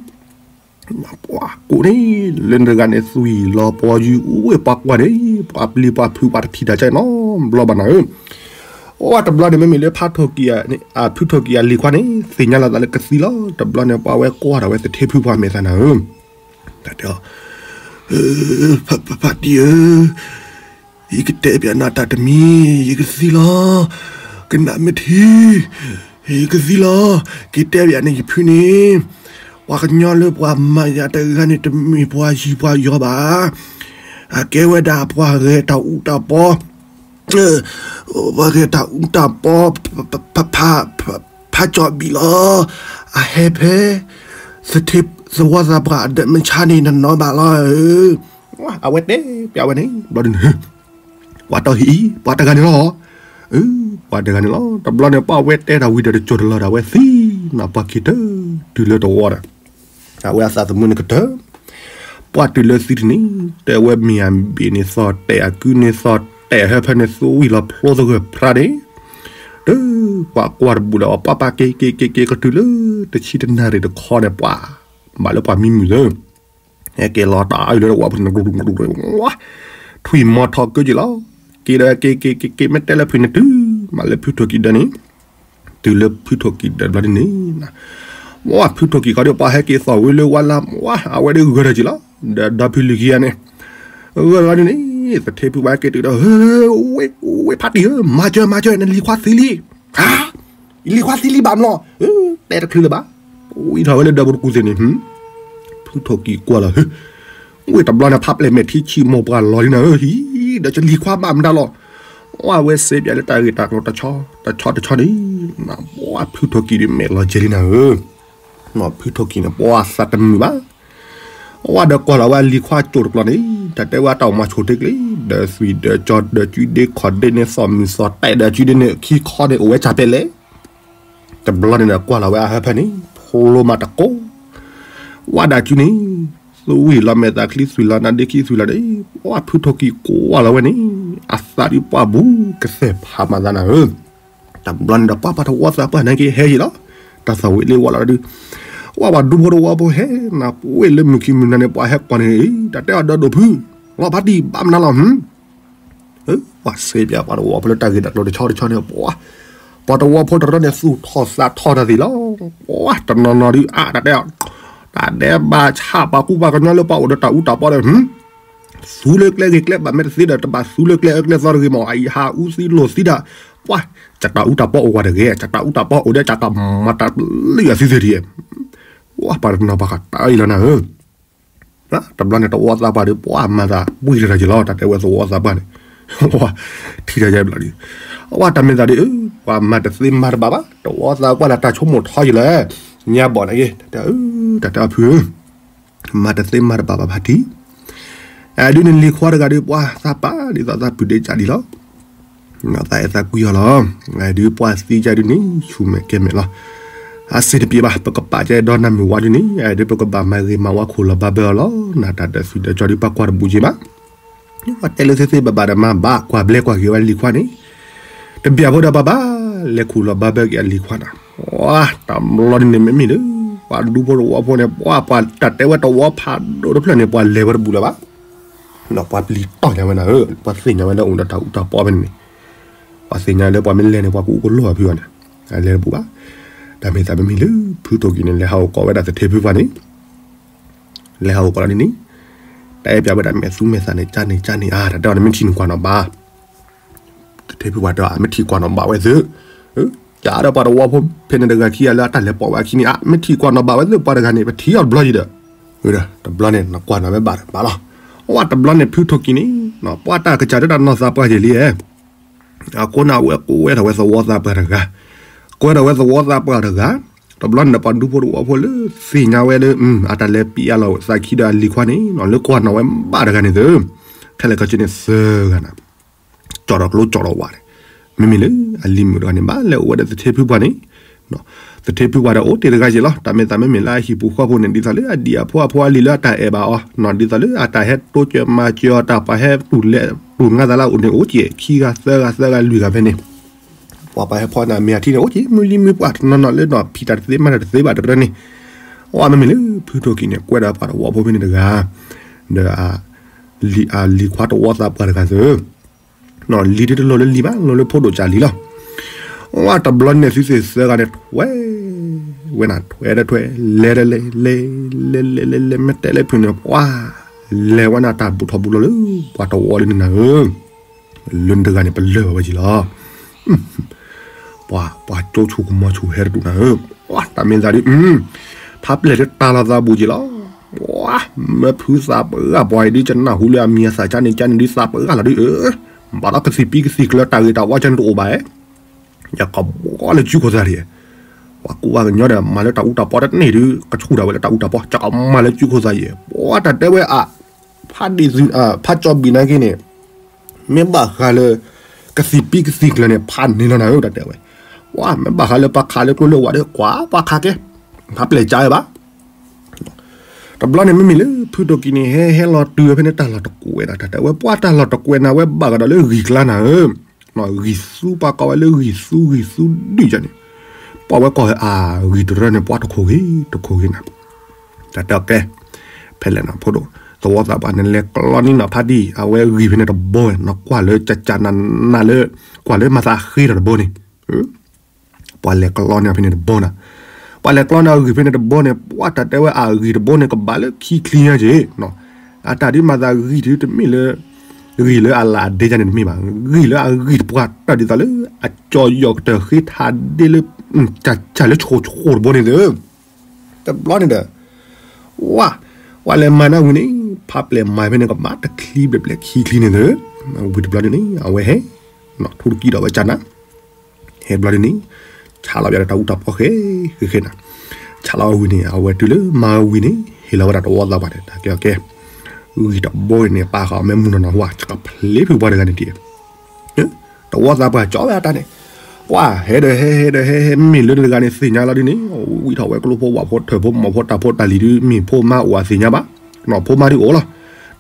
လံ ပှၤကူးန့ၣ် လၢန့ၣ်တဂၤန့ၣ်သွံၣ်လီၤပှီၤယုၢ်အူဝဲပှၤကွၢ်န့ၣ် ပှၤပျံၤပှၤဖုးပှၤတထံၣ်တၢ်ကဲနီတဘျီဘၣ်နၤဧၢ ပှၤတဘျီန့ၣ် မ့မ့ၢ်လၢဖးထိၣ်ကံၢ် ဖုထိၣ်ကံၢ်အလံၤခွါန့ၣ် သ့ၣ်ညါလီၤသးလၢကသံလီၤ တဘျီန့ၣ် ပှၤဝဲကွၢ်ဒီးဝဲသထ့ဖုပှၤမဲာ်သးနၤဧၢ တၢ်တဲအီၤ ဖးတံၢ်ဧၢ ယကတဲပျးနၤတၢ်တမံၤ ယကသံလီၤ ကနၣ်မ့ၢ်ထံ ယကသံလီၤ က့ၤတဲပျးန့ၣ်ယဖုန့ၣ် ပှၤကညီလၢပှၤမၤယၤတဂၤန့ၣ် တမ့ၢ်ပှၤယံၤပှၤယီၤဘၣ် အကဲဝဲဒၣ်ပှၤဂဲၤတၢ်အူတၢ်ပီ ပှၤဂဲၤတၢ်အူတၢ်ပီ ဖးကၠီဘံၣ်လီၤ အဟဲဖဲ သထ့သဝီသးပှၢ်အဒၢးမုၢ်ဆါန့ၣ် နနီၢ်ဘၣ်လီၤဧၢ အဝဲတဲပျးဝဲန့ၣ် ဘျီဒ်န့ၣ် ပှၤတီၢ်ဟံၣ်အံၤ ပှၤတဂၤန့ၣ်လီၤ ပှၤတဂၤန့ၣ်လီၤ တဘျီန့ၣ် ပှၤဝဲတဲတၢ်ဝံၤဒီးတစိၢ်တလီၤဒီး အဝဲသံ နပှၤက့ၤတၢ် တုၤလၢတဝီဒီး အဝဲအသးသမူန့ၣ်ကတၢၢ် ပှၤတုၤလၢသံတန့ၣ် တဲဝဲမ့ၢ်အဘ့ၣ်န့ၣ်သီၣ်တဲာ် အကုန့ၣ်သီၣ်တဲာ် ဟဲဖဲန့ၣ်သူဝံၣ်လီၤဖျိသဂၢၢ်ဖျါန့ၣ် တပှၤကွၢ်တဘူၣ်ဒီး ပှၤပာ်က့ၤက့ၤက့ၤက့ၤကတုၤလၢ တဆံတနၣ်ရံၣ်တခီန့ၣ် ပှၤ ဘၣ်လၢပှၤမံမုာ်သၢ ဟဲက့ၤလီၤတၢ်အုးလၢတဝီပူၤန့ၣ် ထွံၣ်မီၤထီၣ်ကၢက့ၤလီၤ က့ၤဒီးက့ၤက့ၤက့ၤက့ၤ မ့ၢ်တဲလၢဖုၣ်န့ၣ်တုၤ မ့ၢ်လၢဖုထိၣ်ကံၤဒၢးန့ၣ်, တုၤလၢဖုထိၣ်ကံၤဒၢးတဘျီန့ၣ်, ဝဲဖုထိၣ်ကံၤဃီဒီး ပှၤဟဲက့ၤသီၣ်ဝံၤလၢဝါလၢ်, ဝဲအဝဲဒၣ်ဂၢၢ်ထီၣ်က့ၤလီၤ, ဒီးဒီဖုလံၤခံဂၤန့ၣ်, ဂၢၢ်တဂၤန့ၣ်န့ၣ် သထ့ဖုပှၤဟဲက့ၤတုၤဒီး, ဝ့ၢ်ဖးတံၢ်ဧၢ, မၤစၢၤ မၤစၢၤ နလံၤခွါသံလံ, လံၤခွါသံလံဘၣ်မနုၤလဲၣ်, တဲတချုးလၢၤဘၣ်, ဝံထီၣ်ဝဲလၢဒီပူၤတကူၣ်သ့ၣ်န့ၣ်, ဖုထိၣ်ကံၤကွၢ်လီၤ, ဝ့ၢ်တဘျီန့ၣ် ဖးပျဲၢ်မဲာ်ထံဆံးမိၢ်ပှၢ်လီၤလံနၤဧၢ, ဟံး ဒီးကလံၤခွါဘၣ်မတၤလီၤ, ဝဲစ့ပၠးလၢတၢ်ဂ့ၢ်တၢ်ကျိၤတဆီတဆီတဆီန့ၣ်, ဝဲဖုထိၣ်ကံၤဒီးမဲာ်လီၤကဲၤလံနၤဧၢ, ဖုထိၣ်ကံၤန့ၣ် ပှၤသးတမုာ်ဘၣ် ဝဲဒီးကွၢ်လီၤဝဲအလံၤခွါကၠိတကျီန့ၣ်, တၢ်တဲဝဲအတၢ်အိၣ်မၤဆိးတ့ကျ့, ဒီးသွံၣ်ဒီးကၠီဒီးကုဒ့ခီၣ်ဒ့န့ၣ် သီၣ်မုၢ်သီၣ်တဲာ်ဒီးကုဒ့န့ၣ် ခံခီန့ၣ် အိၣ်ဝဲစၢ်ပဲလဲၣ်, တဘျီန့ၣ်ဒီးကွၢ်လီၤဝဲအဟၢဖၢန့ၣ်, ဖိလိမၤတကိး, ဝဲဒၣ်ကုန့ၣ်, သွံၣ်လီၤမဲာ်သးချံသွံၣ်လီၤနါဒ့ခံသွံၣ်လီၤဒီး, ဝဲဖုထိၣ်ကံၤကွၢ်လီၤဝဲန့ၣ်, အသးဒုးပှၢ်ဘူးကသဲၣ်ဖးမၤသးနၤဧၢ တဘျီန့ၣ်ဒီးပှၤပှၤတဝီသးပှၢ်န့ၣ်က့ၤဟဲယံၤလီၤ, တၢ်သီၣ်ဝံၤလၢဝဲလီၤဒီး, ဝဲပှၤဒူဖိတဝီဖိဟဲနၤ, ပဝဲလၢမုၢ်ခံမုၢ်နၤန့ၣ် ပှၤဟဲကွၢ်န့ၣ်, တၢ်တဲအီၤဒီးဒိၣ်ဖု, လီၤဖးတံၢ်ဘၣ်မနုၤလီၤ, ပှၤစ့ပၠးပှၤတဝီဖိလၢတၢ်ဂ့ၢ်တၢ်ကျိၤတဆီတဆီန့ၣ်, ပှၤတဝီဖိတရၢန့ၣ် သူၣ်ထီၣ်သးထီၣ်တၢ်သ့ၣ်လီၤ, ပှၤတနီၤနီၤဒုးအါတၢ်တဲအီၤ, တၢ်ဒဲးဘးဆၣ်ပှၤကူပှၤကညီလၢပှၤအိၣ်ဒီးတၢ်အူတၢ်ပီဒီး သူလၢကျဲဂ့ၤကျဲဘၣ်မ့ၢ်တသ့ဒီး တဘၣ်သူလၢကျဲအၢကျဲသီတဂ့ၤမး, အအံၤဟးအူသံလိာ်သံတၢ်, ပှၤ, ကတၢ်အူတၢ်ပီအိၣ်ဝဲတဂ့ၤ, ကတၢ်အူတၢ်ပီအိၣ်ဒီး ကတၢ်မၤတၢ်လၢအသံသ့ၣ်တဂ့ၤ, ပှၤပှၤတနီၤပှၤကတၢၢ်အံၤလီၤနၤဧၢ, တဘျီန့ၣ်တဝီသးပှၢ်ဒီး ပှၤမၤသးပှံၢ်တၢ်က့ၤလီၤ, တၢ်တဲဝဲသဝီသးပှၢ်န့ၣ်, ထံၣ်တၢ်ယဲဘျီဒုး, အဝဲတၢ်မ့ၢ်သးဒုး, ပှၤမၤတသ့မၤတဘၣ်ဘၣ်, တဝီသးပှၢ်လၢတၢ်ဆိကမိၣ်ထီယံၤလီၤ, ညါဘီၣ်န့ၣ်က့ၤ, တၢ်တဲအဖုဧၢ မၤတသ့မၤတဘၣ်ဘၣ်ဖးတံၢ်, အဒုးန့ၣ်လံၤခွါတဂၤဒီး ပှၤသးပာ်ဒ်သိးသးပုၢ်ဒ့ကၢ်ဒံးလီၤ, သးအဲၣ်သးကွံအီၤလီၤ, အဒုးပှၤသံကၢ်ဒုးန့ၣ် ဆူၣ်မဲာ်ကဲမဲာ်လီၤ, အစ့တပံၤဘၣ် ပကပာ်ကဲဒီနၢ်မုၢ်ဝါဒုးန့ၣ် အဒုးပကဘၣ်မၤဂ့ၤမၤဝါခိၣ်လီၤဘၣ်ဘၢအီၤလီၤ, နတၢ်ဒီးသွံၣ်ဒီးကၠီဒုးပှၤကွၢ်တဘူးက့ၤဘၣ် ပှၤတဲလၢသ့သ့ဘၣ်ဘၣ်ဒီးမၤဘၣ်ကွၢ်ဘျဲကွၢ်က့ၤဝဲလံၤခွါန့ၣ်, တဘၣ်ဖိဒီးဘၣ်ဘၣ်, လဲၤခူၣ်လီၤဘၣ်ဘၢက့ၤအလံၤခွါနၤ, တဘျီန့ၣ်မ့မ့ၢ်လၢ, ပှၤဒူဖိတဝီဖိန့ၣ် ပှၤပှၤတၢ်တဲဝဲတဝီဖးဒိၣ်တဖျၢၣ်န့ၣ် ပှၤလဲၤဝဲတဘူးလၢၤဘၣ်, ဒီးပှၤပျံၤတီၢ်ညါဝဲနၤဧၢ, ပှၤသ့ၣ်ညါဝဲလၢအိၣ်ဒီးတၢ်အူတၢ်ပီဖဲန့ၣ်န့ၣ်, ပှၤသ့ၣ်ညါလၢပှၤမ့ၢ်လဲၤန့ၣ် ပှၤကအိၣ်ကလိၢ်အဖုအီၤန့ၣ်, လဲၤတဘူးဘၣ်, တၢ်မ့ၢ်သးမ့မ့ၢ်လၢ ဖုထိၣ်ကံၤန့ၣ် လဲၤဟးအိၣ်ကိးဝဲဒၣ်သထ့ဖုပှၢ်န့ၣ် လဲၤဟးအိၣ်ကိးလီၤဒ်န့ၣ်, တၢ်အဲၣ်ပၠးဝဲဒၣ်မဲာ်သူမဲာ်သးန့ၣ် ကၢ်န့ၣ်ကၢ်န့ၣ် အါ တၢ်တဲအီၤန့ၣ် မ့ၢ်ထံၣ်နကွၢ်နီၣ်ဘၣ်, သထ့ဖုပှၢ်တဲအီၤ မ့ၢ်ထံၣ်ကွၢ်နီၣ်ဘၣ်ဝဲသု, ကဒီးပှၤတဝီဖိဖဲန့ၣ်တဂၤခံဂၤလၢအတၢ်လဲၤပိာ်ဝဲအခံန့ၣ် အါ မ့ၢ်ထံၣ်ကွၢ်နီၣ်ဘၣ်ဝဲသု ပှၤတဂၤန့ၣ် ပထံၣ်အီၤတဘျီယံၤဒီး, တဘျီန့ၣ် နကွၢ်နီၣ်ဝဲဘၣ်ဘၣ်လီၤ, အဝဲတဘျီန့ၣ် ဖုထိၣ်ကံၤန့ၣ် ပှၤတၢ်ကစၢ်ဒၣ်တၢ်နီၢ်သးပှၢ်ယံၤလံ, အဃိန့ၣ်အဝဲကွဲထီၣ်ဝဲသဝီသးပှၢ်တဂၤ, ကွဲထီၣ်ဝဲသဝီသးပှၢ်တဂၤ, တဘျီန့ၣ်ဒီးပှၤဒူဖိတဝီဖိလၢ သ့ၣ်ညါဝဲလၢ အတၢ်လဲၤပံးအလီၢ်သးခံဒီးအလံၤခွါန့ၣ် လၢကွၢ်နီၣ်ဝဲဘၣ်တဂၤန့ၣ်သု, ခဲလၢာ်ခဲဆ့န့ၣ်သၢဂၤနၤ, ကၠီၣ်ဒီးကျိကၠီၣ်ဒီးဝးန့ၣ်, မ့မ့ၢ်လၢအလံၤမုၣ်တဂၤန့ၣ် ဘၣ်လဲၤအိၣ်ဝဲဒီးသထ့ဖုပှၢ်န့ၣ်, သထ့ဖုပှၢ်ဒီးအိၣ်တ့ၢ်တဂၤယံၤလီၤ, တၢ်မ့ၢ်သးမ့မ့ၢ်လၢအဟံၣ်ပူၤဃီပူၤန့ၣ် ဒ်သိးလၢအဒံၣ်အဖိအဖိအလံၤလၢအတၢ်အဲၣ်ဘၣ်အီၤ, ဒ်သိးလၢအတၢ်ဟဲတိစၢၤမၤစၢၤအီၤ တၢ်ပှၤဟဲတူၢ်လဲၤတူၢ်ငါသးလၢအအိၣ်န့ၣ် အိၣ်က့ၤခံဂၤသၢဂၤသၢဂၤလွံၢ်ဂၤဖဲန့ၣ် ပှၤပှၤဟဲဖီန့ၣ် အမ့ၢ်အထံန့ၣ် အိၣ်က့ၤမုၢ်လံမုၢ်ပှၢ်တနီၤနီၤလၢနီၢ်ဖံးတၢ်တသ့မၤတၢ်တသ့ဘၣ်တရၢန့ၣ်, အဝဲမ့မ့ၢ်လၢဖုထိၣ်ကံၤန့ၣ် ကွဲဒီးပှၤတဝီဖိဖဲန့ၣ်တဂၤ, ဒီး လံၤခွါတဝီသးပှၢ်တဂၤသု, လံၤဒ်တလိၣ်လၢလံၤဘၣ် လိၣ်လၢဖိဒိၣ်ကၢ်လံၤလီၤ, အဝဲတဘျီန့ၣ်သုသ့ၣ်သၢဂၤန့ၣ် ထွဲ ဝဲနၤ ထွဲဒီးထွဲ လဲၤဒီးလဲၤ လဲၤ လဲၤ လဲၤ လဲၤ လဲၤ မ့ၢ်တဲလၢဖုန့ၣ် ပှၤ လဲၤဝဲနၤတၢ်ဘူးထီၣ်ဘူးလီၤလၢ ပှၤတဝီလၢန့ၣ်နၤဧၢ လၢနတဂၤန့ၣ် ပလၢၢ်ဘၣ်ဝဲက့ၤလီၤ. ပှၤ ပှၤကၠိဆူၣ်ကမီၤဆူၣ်ဟဲတတူၢ်နၤဧၢ, ပှၤတၢ်မ့ၢ်သးဒ်, ဖးပျဲၢ်ဒ်တၢ်လီၤသးဘူးက့ၤလီၤ. ပှၤ မၢဖုသးပှၢ်ပှၤအံၤဒ် ကနၢ်ဟူလၢအမံၤအသၣ်ကၢ်န့ၣ်ကၢ်န့ၣ်ဒ်သးပှၢ်လီၤဒ်, ဘၣ်ဒီးကသံၣ်ပံကသံၣ်ကျၢၤတၢ်ဂ့ၤတၢ်ဝါကၢ်န့ၣ်တအိၣ်ဘၣ်ဧါ ယကဘီလၢစုခိၣ်သးဒ်, ပှၤကူပှၤကညီဒီး မၤလၢတၢ်အူတၢ်ပီတန့ၢ်ဒ် ကဆူၣ်ဒၣ်ဝဲလၢတၢ်အူတၢ်ပီ ကမၤလၢစုခိၣ်သးယဲ, ပှၤတၢ်တဲဝဲအ, ဖးဒ့ၣ်သုး, ဖးကၠီဘံၣ်နာ်က့န့ၣ်, မ့ၢ်ဘၣ်ဃးလၢ ကသံၣ်ပံကသံၣ်ကျၢၤန့ၣ် ဖးန့ၢ်လီၤနၤဧၢ တၢ်တဲဝဲ, ပှၤမ့ၢ်ဘၣ်ဃးလၢပှၤခးလၢကျိလၢဝးဒီး ကွၢ်ပှၤခးကဲ, ဖးပျဲၢ်ကၢ်ဝဲဘၣ် တဘျီန့ၣ်မ့မ့ၢ်လၢ ဖုထိၣ်ကံၤန့ၣ် ဟဲဟဲလီၤတုၤဝဲဖဲန့ၣ် တၢ်လီၢ်တကွဲးဒၣ် တၢ်တဲဝဲ ပှၤတၢ်လီၢ်တကွဲးနၤဝဲဘၣ်ကဒီးလၢဂံၢ်ကျါနၤဧၢ, ဂံၢ်သူပှၤကိးဝဲလၢဂံၢ်သူဂံၢ်သူဒုၣ်ယါန့ၣ်, ပှၤဝဲကိးဝဲအဂံၢ်တရၢန့ၣ် ပှၤတခိၣ်ဂ့ၤ တခိၣ်ဂ့ၤနၤ, တၢ်တဲကဲ, ဖဲလဲၣ်နၤဖိဒိၣ်, တဝီသးပှၢ်န့ၣ် လဲၤကျီန့ၢ်နီၤဖးဒံၣ် အဝဲဂံၢ်ဖဲန့ၣ်တဘိဝဲ နီၤကွၢ်လၢကကနနလၢ ကွၢ်လၢမၤသးဃ့ထီၣ်တဘိန့ၣ် ပှၤလဲၤကျီန့ၢ်ဖဲန့ၣ်တဘိနီၤ. ပှၤလဲၤကျီန့ၢ်အဂံၢ်ဖဲန့ၣ်တဘိန့ၣ် ပှၤတၢ်တဲဝဲအဂံၢ်တဘိန့ၣ် ကဘၣ်လၢခံချံညါက့ၤနီၤ. အတၢ်ဒ်မၤသးဂံၢ်တုၤတမ့ၢ်လၢ ဂံၢ်လၢအလၢ်အဒ့ယါန့ၣ်တမ့ၢ်ဘၣ်. ဂံၢ်လၢအဂံၢ်တပှၢ်တၢ်ဒ်သိးလၢ အကၠီယီၣ်ကတၢၢ်ဃ့ထးဒ့လၢ ကၠၢ်လၢဆိဆိတဘိန့ၣ်သ့ၣ် တဘျီန့ၣ်ဒီး ဝါ ပှၤလဲၤမၤန့ၢ်ဝံၤန့ၣ် ဖးပျဲၢ်မၤဖဲန့ၣ် ကဘၣ်တချံဘျဲၣ်ဘျဲၣ်ခံချံန့ၣ်သ့ၣ် ဝံၤတဘျီန့ၣ်န့ၣ် အဝဲဟဲ ထူတကံဒီးဝဲကန ဟဲဘျီန့ၣ်န့ၣ် ဆါလီၤဝဲဒၣ်တၢ်အူတၢ်ပီၢ်ဃဲဃဲဃဲနၤ ဆါလီၤဝံၤန့ၣ် အဝဲတုၤလၢမၤဝံၤန့ၣ် ဟ့ၣ်လီၤဝဲဒၣ်တဝီသးပှၢ်န့ၣ် တၢ်ကဲအီၤကဲ ဂံၢ်တဘိန့ၣ် ပာ်ဃာ်အီၤမ့ၢ်မုၢ်နီၢ်နီၢ်ဟူဧါ ကဖျ့ဖုပှၤတဂၤန့ၣ်ဒံး တဝီသးပှၢ်ကၠီဝဲအတၢ်န့ၣ် ပှၤဟဲဒီးဟဲဟဲဒီးဟဲဟဲမ့ၢ်လၢတဂၤန့ၣ် သ့ၣ်ညါလီၤဒ်န့ၣ် ဝံထီၣ်ဝဲကျိဖိဝၣ်ဖိထၢၣ်ဖိမီၢ်ဖိတၢ်ဖိတၢ်လံၤဒုး မ့ၢ်ဖိမါအိၣ်အသ့ၣ်ညါဘၣ် နီၢ်ဖိမါဒုးအိၣ်လီၤ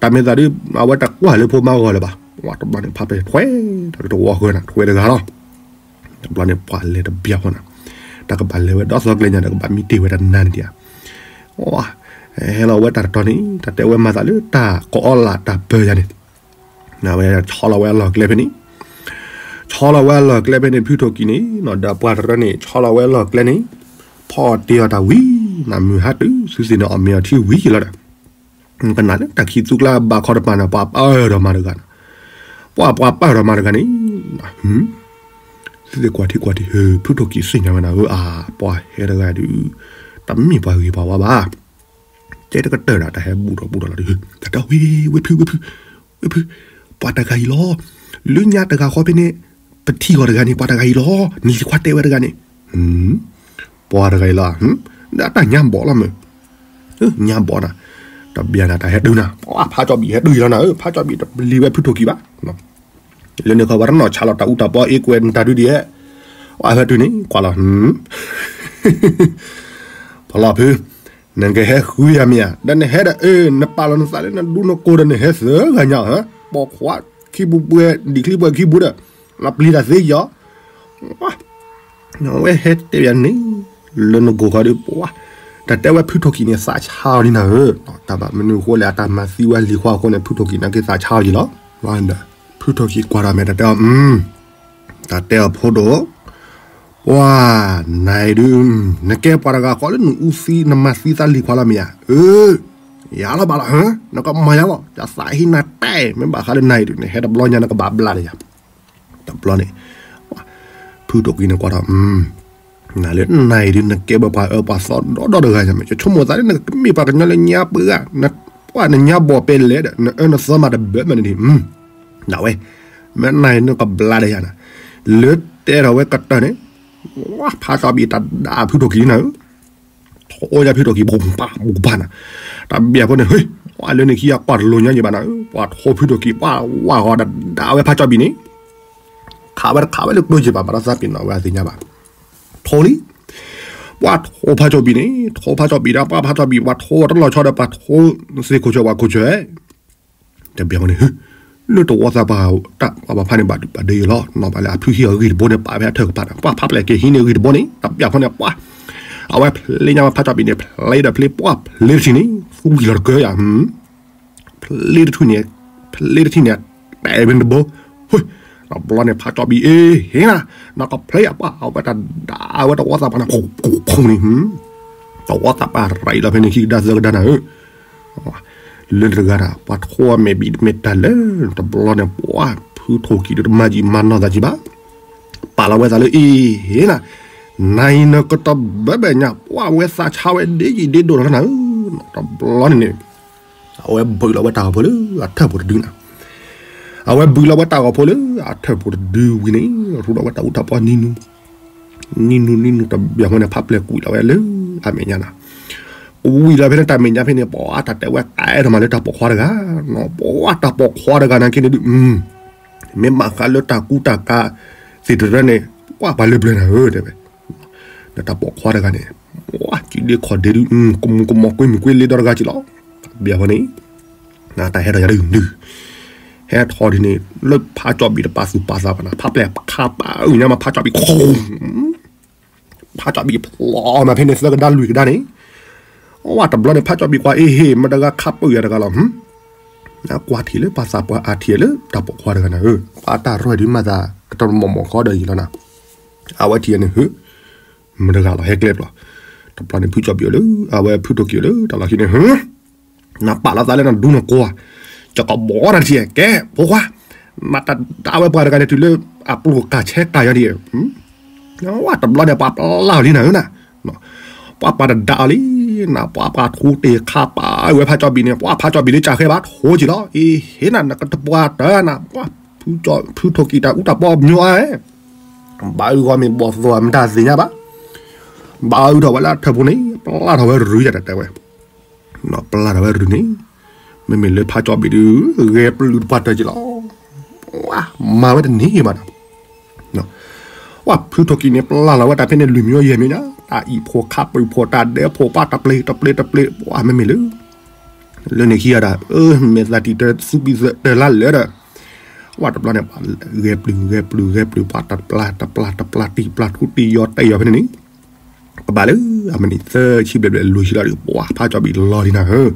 တၢ်မ့ၢ်သးဒုး အဝဲတကွၢ်လၢဖိမါဂီၢ်လၢၤဘၣ် ဝါတဘျီန့ၣ် ဖးပျဲၢ်ထွဲ တဝီဃၢၤနၤ ထွဲတဂၤလီၤ တဘျီန့ၣ် ပှၤလဲၤတဘျီဃီနၤ တၢ်ကဘၣ်လဲၤဝဲဒီးသီကျဲညါ တကဘၣ်မံတ့ၢ်ဝဲတၢ်နါန့ၣ်ဒံးဧါ ဝါ ဟဲလီၤဝဲတၢ်တတီၤန့ၣ် တၢ်တဲဝဲမၤသးလၢတၢ်ကအီလၢ်တၢ်ပၢယၤန့ၣ် ဝဲဆီလီၤဝဲအလီၢ်ကျဲဖဲန့ၣ် ဆီလီၤဝဲအလီၢ်ကျဲဖဲန့ၣ် ဖုထိၣ်ကံၢ်န့ၣ် နီၢ်ဒီးပှၤတရၢန့ၣ် ဆီလီၤဝဲအလီၢ်ကျဲန့ၣ် ဖီအီၣ်တ့ၢ်အီၤတၢ်ဝံၤ နမုၢ်ဟါတုၤ သုသ့ၣ်န့ၣ်အီၣ်မ့ၤအီထံဝံၤက့ၤလီၤဒီး ကနၣ်လၢတၢ်ခံးသူကျါဘၣ်ခီတပၤန့ၣ် ပှၤပၢၢ်ထီၣ်မၤတဂၤန့ၣ် ပှၤပှၤပၢၢ်ထီၣ်မၤတဂၤန့ၣ် သုသ့ၣ်ကွၢ်ထံကွၢ်ထံ ဖုထိၣ်ကံၢ်သ့ၣ်ညါဝဲနၤဧၢ အါ ပှၤဟဲတဂၤဒုး တမ့ၢ်ပှၤဂ့ၤပှၤဝါဘၣ် တဲတကတၢၢ်ဒီး တၢ်ဟဲဘူးထီၣ်ဘူးထီၣ်လီၤဒီး တၢ်တဲဝဲ ဝ့ၢ်ဖု ဝ့ၢ်ဖု ဝ့ၢ်ဖု ပှၤတဂၤအံၤလီၤ လၢညါတဂၤဃီဖဲန့ၣ် ပထံၣ်ဂီၤတဂၤန့ၣ် ပှၤတဂၤအံၤလီၤ နံၤလံၤခွါတဲဝဲတဂၤန့ၣ် ပှၤတဂၤအံၤလီၤ ဒီးတၢ်ညါဘီၣ်လီၤမုၢ် ညါဘီၣ်နၤ တဘျီနၤ တၢ်ဟဲတုၤနၤ ဖးကၠီဘံၣ်ဟဲတုၤလီၤနၤ ဖးကၠီဘံၣ်တပျံၤဝဲဖုထိၣ်ကံၢ်ဘၣ် လၢန့ၣ်ခီပှၤတနီၢ်ဆါလီၤတၢ်အူတၢ်ပီအ့ကွဲးနတၢ်ဒုဒ်ဟဲ အဝဲဟဲတုၤန့ၣ် ကွၢ်လီၤ ပလီၢ်ဖု နကဟဲဃုယၤမ့ၢ်ဧါ ဒီးနဟဲဒီးအၢ နပာ်လီၤနသးလၢနဒူနကိၢ်ဒီးနဟဲသၢဂၤညါဧၢ ပိာ်ခွါခံပူၤပှဲၤ ဒံၣ်ချံပှဲၤခံပူၤဒီး နပျံၤတၢ်သ့ကီး အဝဲဟဲတဲယၤန့ၣ် လၢနကိၢ်ခီဒုးပှၤ တၢ်တဲဝဲဖုထိၣ်ကံၢ်န့ၣ် သးဆါအီၤဒ်နၤဧၢ တၢ်ဘၣ်မနုၤအဃိလဲၣ် အတၢ်မၤသံဝဲလံၤခွါအဃိန့ၣ် ဖုထိၣ်ကံၢ်န့ၣ်က့ၤသးဆါအီၤယံၤလီၤ ဖုထိၣ်ကံၢ်ကွၢ်ဒီးမဲာ်တၢ်တဲအီၤ တၢ်တဲအီၤဖိဒိၣ် ပှၤ နၤအံၤဒုး နကဲပှၤတဂၤဃီလၢနအူသံ နမၤသံသးလံၤခွါလီၤမ့ၢ်ဧါ အၢ ယၤလီၤဘၣ်လီၤ နကမၤယၤလီၤ ယသးဟ့နၤတဲ မ့ၢ်ဘၣ်ဃးလၢနၤအံၤဒုး နဟဲတဘျီညါ နကဘၣ်ဘျးလၢယၤ တဘျီန့ၣ် ဖုထိၣ်ကံၢ်န့ၣ်ကွၢ်ထီၣ် နၤလၢနၤအံၤဒုး နကဲဘၣ်ပှၤအၢပှၤသီဒီဒီတဂၤညါမ့ၢ် ယဆိကမိၣ်သးလၢနကမ့ၢ်ပှၤကညီလၢညါပှၤဂၤ ပှၤနညါဘီၣ်ပဲလဲၣ်ဒီး နအၢနသီမးတဘၢမးန့ၣ်ဒံး ဒၣ်ဝဲ မ့ၢ်နၤအံၤနကဘျးဒီးယၤနၤ လၢတဲထီၣ်ဝဲကတၢၢ်န့ၣ် ဝါဖးကၠီဘံၣ်တၢ်ဒၣ်ဖုထိၣ်ကံၢ်နၤဧၢ ထိယၤဖုထိၣ်ကံၢ် ဘူးပၢ်ဘူးပၢ်နၤ တၢ်ဘၣ်ဖိန့ၣ် ဟ့ၢ် ဝဲလၢန့ၣ်ခံယၤကွၢ်တလိၤညါယံၤဘၣ်နၤဧၢ ပှၤထိဖုထိၣ်ကံၢ် ပှၤဝါဂီၤဒၣ်ဒၣ်ဝဲဖးကၠီဘံၣ်န့ၣ် ခးဝဲတခးဝဲလၢကျိယံၤဘၣ် ဘၣ်ဒီးသးပ့ၤနီၣ်ဝဲအသ့ၣ်ညါဘၣ် ထိလံ ပှၤထိဖးကၠီဘံၣ်န့ၣ် ထိဖးကၠီဘံၣ်ဒီး ပှၤဖးကၠီဘံၣ် ပှၤထိတလီၤဆီဒီး ပှၤထိ သ့ၣ်ခိၣ်ဆၢဝါခိၣ်ဆၢ တဘၣ်ဖိန့ၣ် ဟ့ၢ် လၢတဝီသးပှၢ်တၢ် ပှၤဘၣ်ဖးန့ၣ်ဘၣ်ဒုးဘၣ်ဒုးယံၤလီၤ နီၢ်ဘၣ်လၢအဖုဟံးအဂံၢ်တဘိန့ၣ် ပာ်ဖဲအထၢၣ်ကပၤဒီး ပှၤဖးပျဲၢ်က့ၤဟံးန့ၢ်ဂံၢ်တဘိန့ၣ် တဘၣ်ဖိန့ၣ် ပှၤ အဝဲဖျ့ညါဝဲဖးကၠီဘံၣ်န့ၣ် ဖျ့ဒီးဖျ့ ပှၤဖျ့တထံၣ်န့ၣ် သူဝံၤလီၤတကၢယၤ ဖျ့တထံၣ်န့ၣ် ဖျ့တထံၣ်န့ၣ် တဲဝဲတဘိ ဟ့ၢ် တဘျီန့ၣ် ဖးကၠီဘံၣ်အ့ ဟ့ၣ်နၤ နကဖျ့အပှၤ အဝဲတၢ်ဒၣ်ဝဲတဝီသးပှၢ်န့ၣ် ခိၣ်ခိၣ်န့ၣ် တဝီသးပှၢ်ရၤအံၤလီၤဖဲန့ၣ် ခံကဒါသၢကဒါနၤဧၢ လၢတဂၤဒၣ် ပှၤထိအမဲာ်ဘံၣ်တမ့ၢ်တၢ်လၢ တဘျီန့ၣ် ပှၤဖုထိၣ်ကံၢ်ဒုးတမၤယံာ်မၤနီၢ်သးကံဘၣ် ပာ်လီၤဝဲသးလၢအ့ ဟ့ၣ်နၤ နၤအံၤနကတဘၢဘၣ်ညါ ပှၤဝဲသးဆါဝဲဒ့ယံာ်ဒ့ဒိၣ်လီၤနၤဧၢ တဘျီန့ၣ်န့ၣ် အဝဲဘုးလီၤဝဲတၢ်ဂီၤဖိလၢအထၢၣ်ပူၤတဒုနၤ အဝဲဘုးလီၤဝဲတၢ်ဂီၤဖိလၢအထၢၣ်ပူၤတဒုဝံၤန့ၣ် ရူးလီၤဝဲတၢ်အူတၢ်ပီနံၤနူ နံၤနူနံၤနူ တဘၣ်ဖိန့ၣ် ဖးပျဲၢ်ကွံာ်လီၤဝဲလၢအမဲာ်ညါနၤ ဝံၤလီၤဖဲန့ၣ်တၢ်မဲာ်ညါဖဲန့ၣ် ပှၤတၢ်တဲဝဲကဲထီၣ်မးလၢတၢ်ပိာ်ခွါတဂၤ ပှၤတၢ်ပိာ်ခွါတဂၤနာ်က့န့ၣ်ဒုး မ့ၢ်ဘၣ်ဃးလၢတၢ်ကူတၢ်ကၤ သ့ၣ်တရၢန့ၣ် ပှၤပှၤလၢပျၢၤနၤဧၢ တဲဝဲ ဒီးတၢ်ပိာ်ခွါတဂၤန့ၣ် ပှၤကံဒ့ခီၣ်ဒ့ဒုး ကမူၤကမီၤကွ့မုၢ်ကွ့လ့ဒီတဂၤက့လီၤ တဘၣ်ဖိန့ၣ် တၢ်ဟဲထီၣ်ယၤဒုးဒုး ဟဲထီၣ်ဒ်န့ၣ် လၢဖးကၠီဘံၣ်တပာ်သူၣ်ပာ်သးဘၣ်နၤ ဖးပျဲၢ်ခးပာ်အုၣ်ညါမး ဖးကၠီဘံၣ်ခိၣ် ဖးကၠီဘံၣ်ဖျိမးဖဲန့ၣ်သၢကဒါလွံၢ်ကဒါန့ၣ် ဝဲတဘျီန့ၣ် ဖးကၠီဘံၣ်ကွၢ်အ့ ဟ့ၣ် မတၤတဂၤခးပၢၢ်ယၤတဂၤလီၤ ဟ့ၣ် ကွၢ်ထံၣ်လၢပှၤသးပှၢ်အါထံၣ်လၢတၢ်ပိာ်ခွါတဂၤနၤဧၢ, ပှၤတၢ်ရဲၣ်ဒုးမၤသးကတၢၢ်မီၢ်မီၢ်ဃီဒီးယံၤလီၤနၤ, အဝဲထံၣ်န့ၣ် ဟၢ မတၤတဂၤလီၤဟဲကျဲပျီ, တဘျီန့ၣ် ဖုကၠီဘံၣ်အိၣ်လၢ အဝဲဖုထိၣ်ကံၣ်အိၣ်လၢတၢ်လီၢ်ခံန့ၣ် ဟၢ နပာ်လီၤသးလၢနဒူနကိးဧါ, ယကဘီနၤတထံၣ် ကဲ ဖိခွါ, နတၢ်ဝဲပှၤတဂၤန့ၣ်တုၤလၢ အပျိၢ်ကၤဆဲးကၤယီဒံး, ဝဲတဘျီန့ၣ် ပှၤပျၢ်အီၤလံနၤဧၢနၤ, ပှၤပှၤတဒါအီၤလံ, နပှၤပှၤထူတ့ၢ်ခါပာ်ဝဲဖးကၠီဘံၣ်န့ၣ် ပှၤဖးကၠီဘံၣ်လၢကၢ်ဃဲဘၣ်ထိကံလီၤ, အ့ဟ့နၤ နကတပှၢ်တၢ်နၤ, ဖုထိၣ်ကံၣ်တၢ်အူတၢ်ပီမၠိအါ, ဘၣ်အုၣ်ဂီၢ်မ့ၢ်ဘီၣ်သိၣ်မတၤသ့ၣ်ညါဘၣ်, ဘၣ်အုၣ်ထီၣ်ဝဲလၢအထၢၣ်ပူၤန့ၣ် ပျၢ်ထီၣ်ဝဲရုၢ်ယၤတၢ်တဲဝဲ ပျၢ်ထီၣ်ဝဲရုၢ်န့ၣ်, မ့မ့ၢ်လၢဖးကၠီဘံၣ်ဒုး ဂဲၤပျုၢ်တပှၢ်တၢၢ်ကံလီၤ, မၤဝဲတန့ၢ်ဘၣ်ဒီး, ဝဲဖုထိၣ်ကံၣ်န့ၣ် ပျၢ်လီၤဝဲတၢ်ဖဲန့ၣ် လွံၢ်မံၤယဲၢ်မံၤညါ, တၢ်အံၣ်ဖိခါပူၤဖိ တၢ်ဒဲးဖိ ပှၤတပျ့ၤတပျ့ၤတပျ့ၤ ပှၤမ့မ့ၢ်လၢ လၢန့ၣ်ခံဂၤဒီး မ့ၢ်သးတံၢ်တၢ်သူပံၤတၢ်လါလၢာ်ဒီး, ဝဲတဘျီန့ၣ် ပှၤဂဲၤပျုၢ်ဂဲၤပျုၢ်ဂဲၤပျုၢ် ပှၤတပျၢ်တပျၢ်တပျၢ် တံၢ်ပျၢ်ထူတံၢ်ယီၤတဲာ်ယီၤဖဲန့ၣ်န့ၣ်, ကဘၣ်လၢအမံးနံးသၢဆံဘျဲၣ်ဘျဲၣ်လွံၢ်ဆံလီၤဒီး ပှၤဖးကၠီဘံၣ်လီၤလံနၤဧၢ,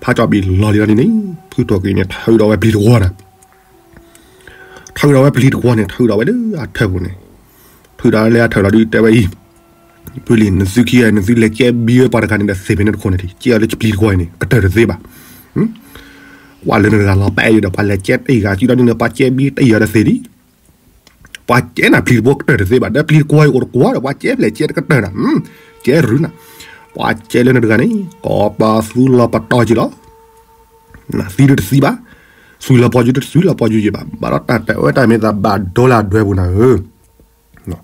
ဖးကၠီဘံၣ်လီၤလံလီၤန့ၣ်န့ၣ် ဖုထိၣ်ကံၣ်န့ၣ် ထုးဒီးဝဲပျံၤတဝီနၤ ထုးဒီးဝဲပျံၤတဝီန့ၣ် ထုးဒီးဝဲလၢအထၢၣ်ပူၤန့ၣ်, ထုးဒီးလၢအထၢၣ်လီၤဒုးတဲဝဲအံၤ, ဖုလံၤ နသုခံဂၤ နသုလဲၤကဲဘံဝဲပှၤတဂၤန့ၣ်ဒီးသ့ၣ်ဖဲန့ၣ်တခိၣ်န့ၣ် ကဲအီၤလၢပျံၤတဝီအံၤန့ၣ် ကတၢၢ်တသ့ဘၣ်, ကွၢ်လၢနတဂၤလီၤပအဲၣ်ဒီး ပှၤလဲၤကဲတ့ၢ်ဂၤစုဒီးန့ၣ် ပှၤကဲဘံတ့ၢ်အီၤဒီးသ့ၣ်လံ ပှၤကဲနၤပျံၤတဝီကတၢၢ်တသ့ဘၣ် ဒီးပျံၤတဝီအံၤအိၣ်တကွီၢ်ဒီး ပှၤကဲပျဲၢ်ကဲတကတၢၢ်နၤ, ကဲရုၢ်နၤ, ပှၤကဲလၢနတဂၤန့ၣ် ကိးပသူလီၤပတီၢ်က့ၤလီၤ နသံဒုးတသံဘၣ်, သွံၣ်လီၤပီယူၤဒုးတသွံၣ်လီၤပီယူၤယံၤဘၣ်, ဘၣ်ဒီးတၢ်တဲဝဲတၢ်မ့ၢ်သးဘၣ်ဒိလၢအဒွဲပူၤနၤဧၢ,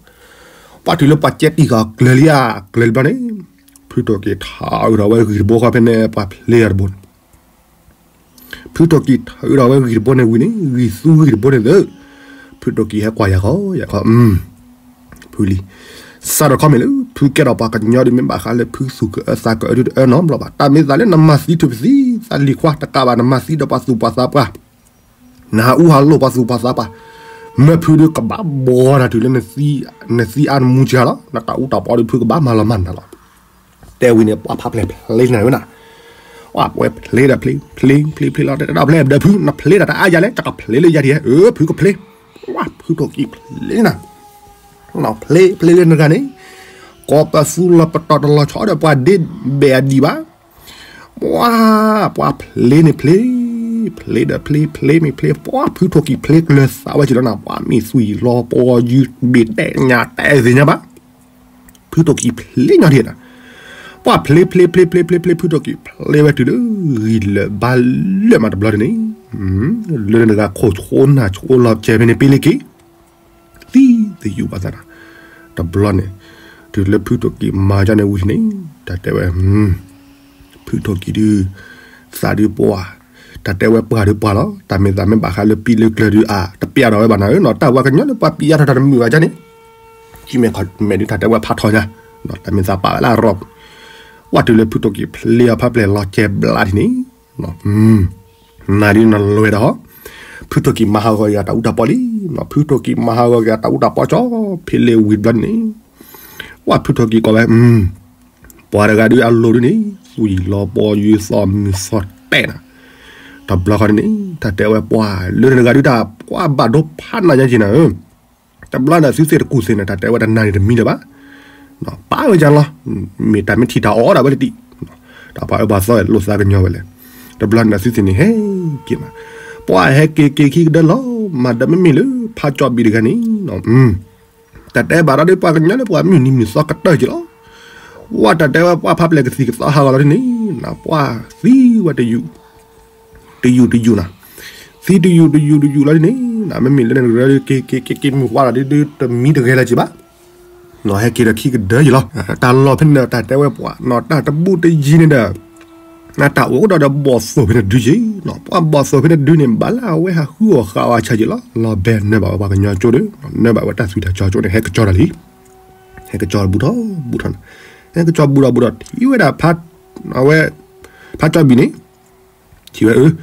ပှၤတုၤလၢပှၤကဲတံၢ်ဃီၤကျၢၤလံဧါ, ကျၢၤလံဘျီန့ၣ်, ဖုထိၣ်ကံၣ်ထုးဒီးဝဲဂံၢ်တဘိဃီဖဲန့ၣ် ပှၤဖျ့အီၤတဘိန့ၣ်, ဖုထိၣ်ကံၣ်ထုးဒီးဝဲဂံၢ်တဘိန့ၣ်ဝံၤန့ၣ် ဂံၢ်သူဂံၢ်တဘိန့ၣ်သၢ, ဖုထိၣ်ကံၣ်ဟဲကွၢ်ယၤဃီယၤဃီ ဖုလံၤ, စးထီၣ်ခီမ့ၢ်လၢ ဖုကဲထီၣ်ပှၤကညီဒုးမ့ၢ်ဘၣ်ဃးလၢဖုသူၣ်ကအၢသးကအၢဒုးတအၢနီတဘျီဘၣ်, တၢ်မ့ၢ်သးလၢနမၤသံထုးပသံ သးလံၤခွါတကးဘၣ် နမၤသံဒီးပှၤသူၣ်ပှၤသးပှၢ်, နဟးအူဟးလိၣ်ပှၤသူၣ်ပှၤသးပှၢ်, မ့ၢ်ဖုဒုးကဘၣ်ဘီနၤတုၤလၢ နသံအါနမူစှၤလီၤ, နတၢ်အူတၢ်ပီဒုးဖုကဘၣ်မၤလီၤမၢ်နၤလီၤ, တဲဝံၤန့ၣ် ပှၤဖးပျဲၢ်ဖျ့နၤဝဲနၤ, ပှၤပှဲၤဖျ့ဒီးဖျ့ဖျ့ဖျ့ဖျ့လီၤ တဲတၢ်ဖျ့ဒီးဖု နဖျ့ဒီးတၢ်အါယၤလဲၣ် တကဖျ့လၢယၤဒံးဧါ, အၢ ဖုကဖျ့, ဝဲဖုထိၣ်ကံၣ်ဖျ့နၤ ဖျ့ဖျ့လၢနဂၤန့ၣ်, ကိးပသူလီၤပတီၢ်တလီၤဆီဒီးပှၤဒ့ဘဲၣ်အဒံးဘၣ်, ပှၤ, ပှၤဖျ့န့ၣ်ဖျ့, ဖျ့ဒီးဖျ့ ဖျ့မ့ၢ်ဖျ့ ပှၤဖုထိၣ်ကံၣ်ဖျ့ကျၢၤသးဝဲက့ၤလီၤနၤ, ပှၤမ့ၢ်သွံၣ်လီၤပီယူၤဘ့ၣ်တဲာ်ညါတဲာ်သ့ၣ်ညါဘၣ်, ဖုထိၣ်ကံၣ်ဖျ့ညီဒံးနၤ, ပှၤဖျ့ဖျ့ဖျ့ဖျ့ဖျ့ဖျ့ ဖုထိၣ်ကံၣ်ဖျ့ဝဲတုၤလၢ ဂံၢ်လၢာ်ဘါလၢာ်မးတဘျီန့ၣ်, လၢနတဂၤခိၣ်ဆိနၢ်ဆိလီၤကဲဖဲန့ၣ်ပ့လ့က့ၤ သံသယုၢ်ဘၣ်သးနၤ, တဘျီန့ၣ်, တုၤလၢဖုထိၣ်ကံၣ်မၤကန့ၣ်ဝံၤန့ၣ်, တၢ်တဲဝဲ, ဖုထိၣ်ကံၣ်ဒုး, သးဒုးပှၢ်, တၢ်တဲဝဲပှၢ်ဒုးပှၢ်လီၤ, တၢ်မ့ၢ်သးမ့ၢ်ဘၣ်ဃးလၢပံလၢကျၢၤဒုးအါ, တပျဲဒီးဝဲဘၣ်နၤဧၢနီၤ, တၢ်ပှၤကညီလၢပှၤပံယါထီၣ်တၢ်တမုာ်ဘၣ်ကန့ၣ်, ကံမဲာ်ခီမဲာ်ဒုးတၢ်တဲဝဲဖးထီညါ, တၢ်မ့ၢ်သးပာ်ဝဲလၢအရီၢ်ပူၤ, ဝဲတုၤလၢဖုထိၣ်ကံၣ်ဖျ့အီၤဖးပျဲၢ်လီၤကဲဘျါဒ်န့ၣ် နၤဒ်နလွဲဒီး, ဖုထိၣ်ကံၣ်မၤဟးဂီၤက့ၤအတၢ်အူတၢ်ပီလံ, ဖုထိၣ်ကံၣ်မၤဟးဂီၤက့ၤအတၢ်အူတၢ်ပီကၠီ ဖဲလၢဝံၤတဘျီန့ၣ်, ဝဲဖုထိၣ်ကံၣ်ကိးဝဲ, ပှၤတဂၤဒုးအလိၤဒုးန့ၣ်, သွံၣ်လီၤပီယူၤသီၣ်မုၢ်သီၣ်တဲာ်နၤ, တဘျီဃီန့ၣ်, တၢ်တဲဝဲပှၤလၢနတဂၤဒုးတၢ်ပှၤဘၣ်ဒိဖးနၤညါက့ၤနၤဧၢ တဘျီန့ၣ်သုသ့ၣ်တကူၣ်သ့ၣ်န့ၣ် တၢ်တဲဝဲတနၤန့ၣ်တမံၤလၢၤဘၣ်, ပာ်ဝဲယါလီၤ, မ့ၢ်တၢ်မ့ၢ်ထံၣ်တၢ်အီၣ်ဒၣ်ဝဲတဒံး, တၢ်ပှၤအၢပှၤသီလိာ်သးကညီၤဝဲလဲၣ်, တဘျီန့ၣ်သုသ့ၣ်န့ၣ်ဟဲက့ၤမး, ပှၤဟဲက့ၤက့ၤခံကဒၢလီၤ, မၤဒီးမ့မ့ၢ်လၢဖးကၠီဘံၣ်တဂၤန့ၣ်, တၢ်တဲဘၣ်ဒီးပှၤကညီလၢပှၤမုၢ်နံၤမုၢ်သီကတၢၢ်က့ၤလီၤ, ဝဲတၢ်တဲဝဲပှၤဖးပျဲၢ်ကသံၣ်ကသီဟးဂီၤလီၤဒ်န့ၣ်, ပှၤသံဝဲတယုၢ် တယုၢ်တယုၢ်နၤ, သံတယုၢ်တယုၢ်တယုၢ်လီၤဒ်န့ၣ်, မ့မ့ၢ်လၢနတဂၤက့ၤက့ၤက့ၤက့ၤမုၢ်ဝါလီၤဒ်ဒုးတမံၤတဂဲၤလၢၤက့ၤဘၣ်, ဟဲက့ၤဒီးခံကဒၢက့ၤလီၤ, တၢ်လီၢ်ဖဲန့ၣ်တၢ်တဲဝဲပှၤနီၤ တၢ်တဘူးတယံၤန့ၣ်ဒီး, တၢ်အိၣ်ဒီးဒီးဘီၣ်သိၣ်ဖဲန့ၣ်ဒုးက့ၤ, ပှၤဘီၣ်သိၣ်ဖဲန့ၣ်ဒုးန့ၣ် ဘၣ်လၢအဝဲဟးဃုအီၣ်ဃာ်အီၣ်ဆၢက့ၤလီၤ, လီၤဘဲနၢဘၣ်ဝဲပှၤကညီကၠိဒီး, နၢဘၣ်ဝဲတၢ်သွံၣ်တၢ်စီကၠိန့ၣ် ဟဲကစီဒီးလံ, ဟဲကစီဒီးဘူးထီၣ်ဘူးထီၣ်န့ၣ်, ဟဲကစီဘူးထီၣ်ဘူးထီၣ်ထံၣ်ဝဲဒၣ်, အဝဲ, ဖးကၠီဘံၣ်န့ၣ် ထံၣ်ဝဲအၢ,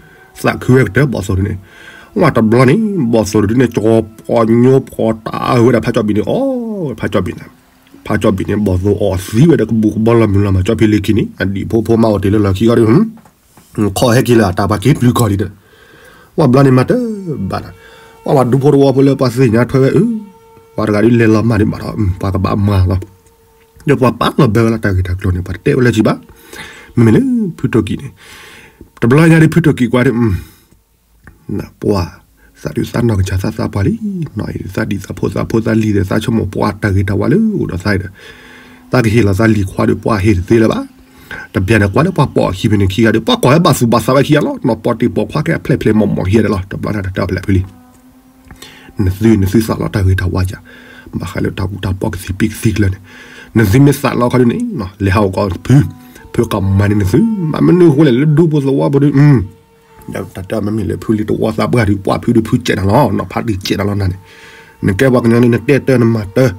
သးခုဝဲကတၢၢ်ဘီၣ်သိၣ်ဒုးန့ၣ်, ဝဲတဘျီန့ၣ်, ဘီၣ်သိၣ်ဒုးန့ၣ် ကၠီပီညိပီတၢ်အၢဝဲဒၣ်ဖးကၠီဘံၣ်န့ၣ် အီၣ်ဝဲဖးကၠီဘံၣ်န့ၣ်, ဖးကၠီဘံၣ်န့ၣ် ဘီၣ်သိၣ်အီၣ်သံဝဲဒီးကဘူးကဘီလီၤမုၢ်လီၤမၢ်ကၠီဖဲလ့ခံန့ၣ် အဒံၣ်ဖိဖိမါအိၣ်တ့ၢ်လၢလီၢ်ခံဂီၢ်ဒီး, ခီၣ်ဟဲက့ၤလၢအတၢ်ပှၤက့ၤပျုၤကီၢ်လံဒီး, ပှၤဘျီန့ၣ်မၤတဘၣ်ဒီး, ပှၤပှၤဒူဖိတဝီဖိလၢပှၤသ့ၣ်ညါထွဲဝဲအၢ, ပှၤတဂၤဒ်လဲၤလီၤမၢ်ဒံးဘၣ်ဒီး ပှၤကဘၣ်မၤလီၤ. ဒီးပှၤပာ်လီၤဘၢဝဲလၢတၢ်ဂ့ၢ်တၢ်ကျိၤန့ၣ် ပှၤတတဲဝဲလၢၤဘၣ်. မ့မ့ၢ်လၢဖုထိၣ်ကံၣ်န့ၣ်, တဘျီညါဒ်ဖုထိၣ်ကံၣ်ကွၢ်ဒ် ပှၤ သးဒုးသးနီၢ်ကစၢ်သးသးပှၢ်လံ, သးဒ်သးဖိသးဖိသးလံၤဒီး သးဆိကမိၣ်ပှၤတၢ်ဂ့ၤတၢ်ဝါလၢအိၣ်ဒီးသးဒီး, သးကဟ့ၣ်လီၤသးလံၤခွါဒီး ပှၤဟ့ၣ်တသ့လၢၤဘၣ်. တဘျီန့ၣ် ကွၢ်လၢပှၤပိာ်အခံဖဲန့ၣ်ခံဂၤဒီး ပှၤကွၢ်ဝဲဘၣ်သူၣ်ဘၣ်သးဝဲခံဂၤလီၤ. နီၢ်ပိာ်တ့ၢ်ပိာ်ခွါကဲအဖျဲၣ်ဖျဲၣ်မီၢ်မီၢ်ခံဂၤဒီးလီၤ. တဘျီန့ၣ်တၢ်တဲအီၤဖဲလဲၣ်ဖုလံ နသုနသုသးလီၤတၢ်ဂ့ၤတၢ်ဝါယၤ, ဘၣ်ဃးလၢတၢ်အူတၢ်ပီကသံၣ်ပံၣ်ကသံၣ်ကလၢာ်န့ၣ်, နသုမ့ၢ်သးလီခီဒ်န့ၣ် လဲၤဟးအိၣ်ကီးဖု, ဖုကမၤန့ၢ်နသု, မ့ၢ်မနုၤအဃိလဲၣ် လၢဒူဖိသဝီဖိဒီး, တၢ်တဲမ့မ့ၢ်လၢဖုလံတဝီသးပှၢ်ဒီး ပှၤဖုဒီးဖုကဲးနၤလီၤ, နီၢ်ဖးတံၢ်ကဲးနၤလီၤနၤန့ၣ်, နကဲပှၤကညီန့ၣ် နတဲတၢ်နမၤတၢ်,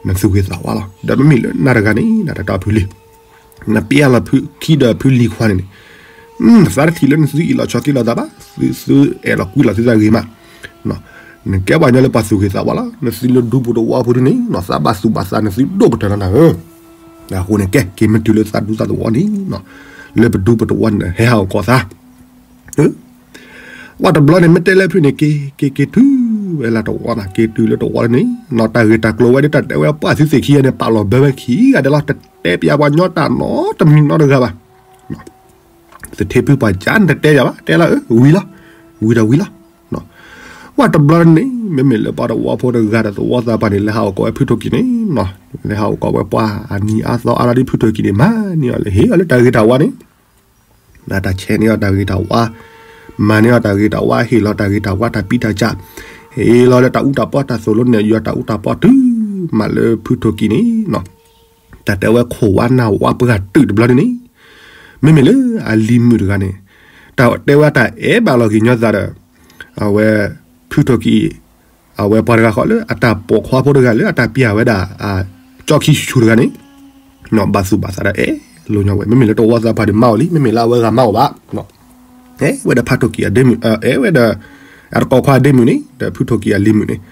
နသုဂ့ၤသးဝါလီၤ. ဒီးမ့မ့ၢ်လၢနၤတဂၤန့ၣ် နတၢ်တဲအီၤဖုလံ နပျဲလီၤဖုခံဒီးဖုလံၤခွါန့ၣ်န့ၣ်, သးတထံၣ်လၢနသုအ့ၣ်လိာ်ဆိးက့လိာ်သးဘၣ်, သုသုအဲၣ်လီၤကွံလိာ်သုသးဂ့ၤမး, နကဲပှၤကညီလၢပှၤသူၣ်ဂ့ၤသးဝါလီၤ. နသုလၢဒူပူၤတဝီပူၤဒ်န့ၣ် သးဘၣ်သူၣ်ဘၣ်သးနသုဒိၣ်ကတၢၢ်လီၤနၤဧၢ. အဃိန့ၣ်ကဲ က့ၤမ့ၢ်တုၤလၢသးဒူသးသဝီန့ၣ်, လၢပဒူပတဝီန့ၣ် ဟဲဟးအိၣ်ကီးသး ပှၤတဘျီန့ၣ် မ့ၢ်တဲလၢဖုန့ၣ် က့ၤက့ၤက့ၤတုၤဝဲလၢတဝီနၤ, က့ၤတုၤလၢတဝီန့ၣ်, နီၢ်တၢ်ဂ့ၤတၢ်ကျိၤဝဲဒ်တၢ်တဲဝဲပှၤသုသ့ၣ်ခံဂၤန့ၣ် ပာ်လီၤဘၢဝဲခံဂၤဒဲးလီၤ. တတဲပျးပှၤညီတၢ်နီတမံၤနီတဂၤဘၣ်. သထ့ဖုပှၤကါန့ၣ်တတဲယၤဘၣ်, တဲလီၤအၢ ဝံၤလီၤ, ဝံၤဒီးဝံၤလီၤ. ပှၤတဘျီန့ၣ် မ့မ့ၢ်လၢပှၤတဝီဖိတဂၤဒီးသဝီသးပှၢ်န့ၣ် လဲၤဟးအိၣ်ကီးဝဲဖုထိၣ်ကံၣ်န့ၣ်, လဲၤဟးအိၣ်ကီးဝဲပှၤအနံၤအါသီအါလီၤဒ်ဖုထိၣ်ကံၣ်န့ၣ် မၤန့ၢ်အီၤလၢဟ့ၣ်အီၤလၢတၢ်ဂ့ၤတၢ်ဝါန့ၣ် တၢ်ဆဲးန့ၢ်အီၤတၢ်ဂ့ၤတၢ်ဝါ, မၤန့ၢ်အီၤတၢ်ဂ့ၤတၢ်ဝါ, ဟ့ၣ်လီၤတၢ်ဂ့ၤတၢ်ဝါတၢ်ပံတၢ်စၢ်, ဟ့ၣ်လီၤလၢတၢ်အူတၢ်ပီတၢ်သိၣ်လိနဲၣ်ယွၤတၢ်အူတၢ်ပီတုၤမးလၢဖုထိၣ်ကံၣ်န့ၣ်, တၢ်တဲဝဲခိၣ်ဝါနၢ်ဝါပှၢ်တုာ်တဘျီန့ၣ်, မ့မ့ၢ်လၢအလံၤမုာ်တဂၤန့ၣ်, တၢ်တဲဝဲတၢ်အဲၣ်ဘၣ်လီၤက့ၤညီသးဒီး, အဝဲ, ဖုထိၣ်ကံၣ် အဝဲပှၤတဂၤဃီလၢအတၢ်ပိာ်ခွါဖိတဂၤလၢအတၢ်ပျၢ်ဝဲဒၣ်, ကၠီခံဆူၣ်ဆူၣ်တဂၤန့ၣ်, ဘၣ်သူၣ်ဘၣ်သးဒီးအဲၣ်လိာ်ညီဝဲ, မ့မ့ၢ်လၢတဝီသးပှၢ်ဒီးမၤအီၤလံ, မ့မ့ၢ်လၢအဝဲဂၤမၤအီၤဘၣ်, အဲၣ်ဝဲဒီးဖုထိၣ်ကံၣ်အဒ့မုၣ်, အဲၣ်ဝဲဒီး, အတကိးခွါအဒ့မုၣ်န့ၣ် ဒီးဖုထိၣ်ကံၣ်အလံၤမုာ်န့ၣ်,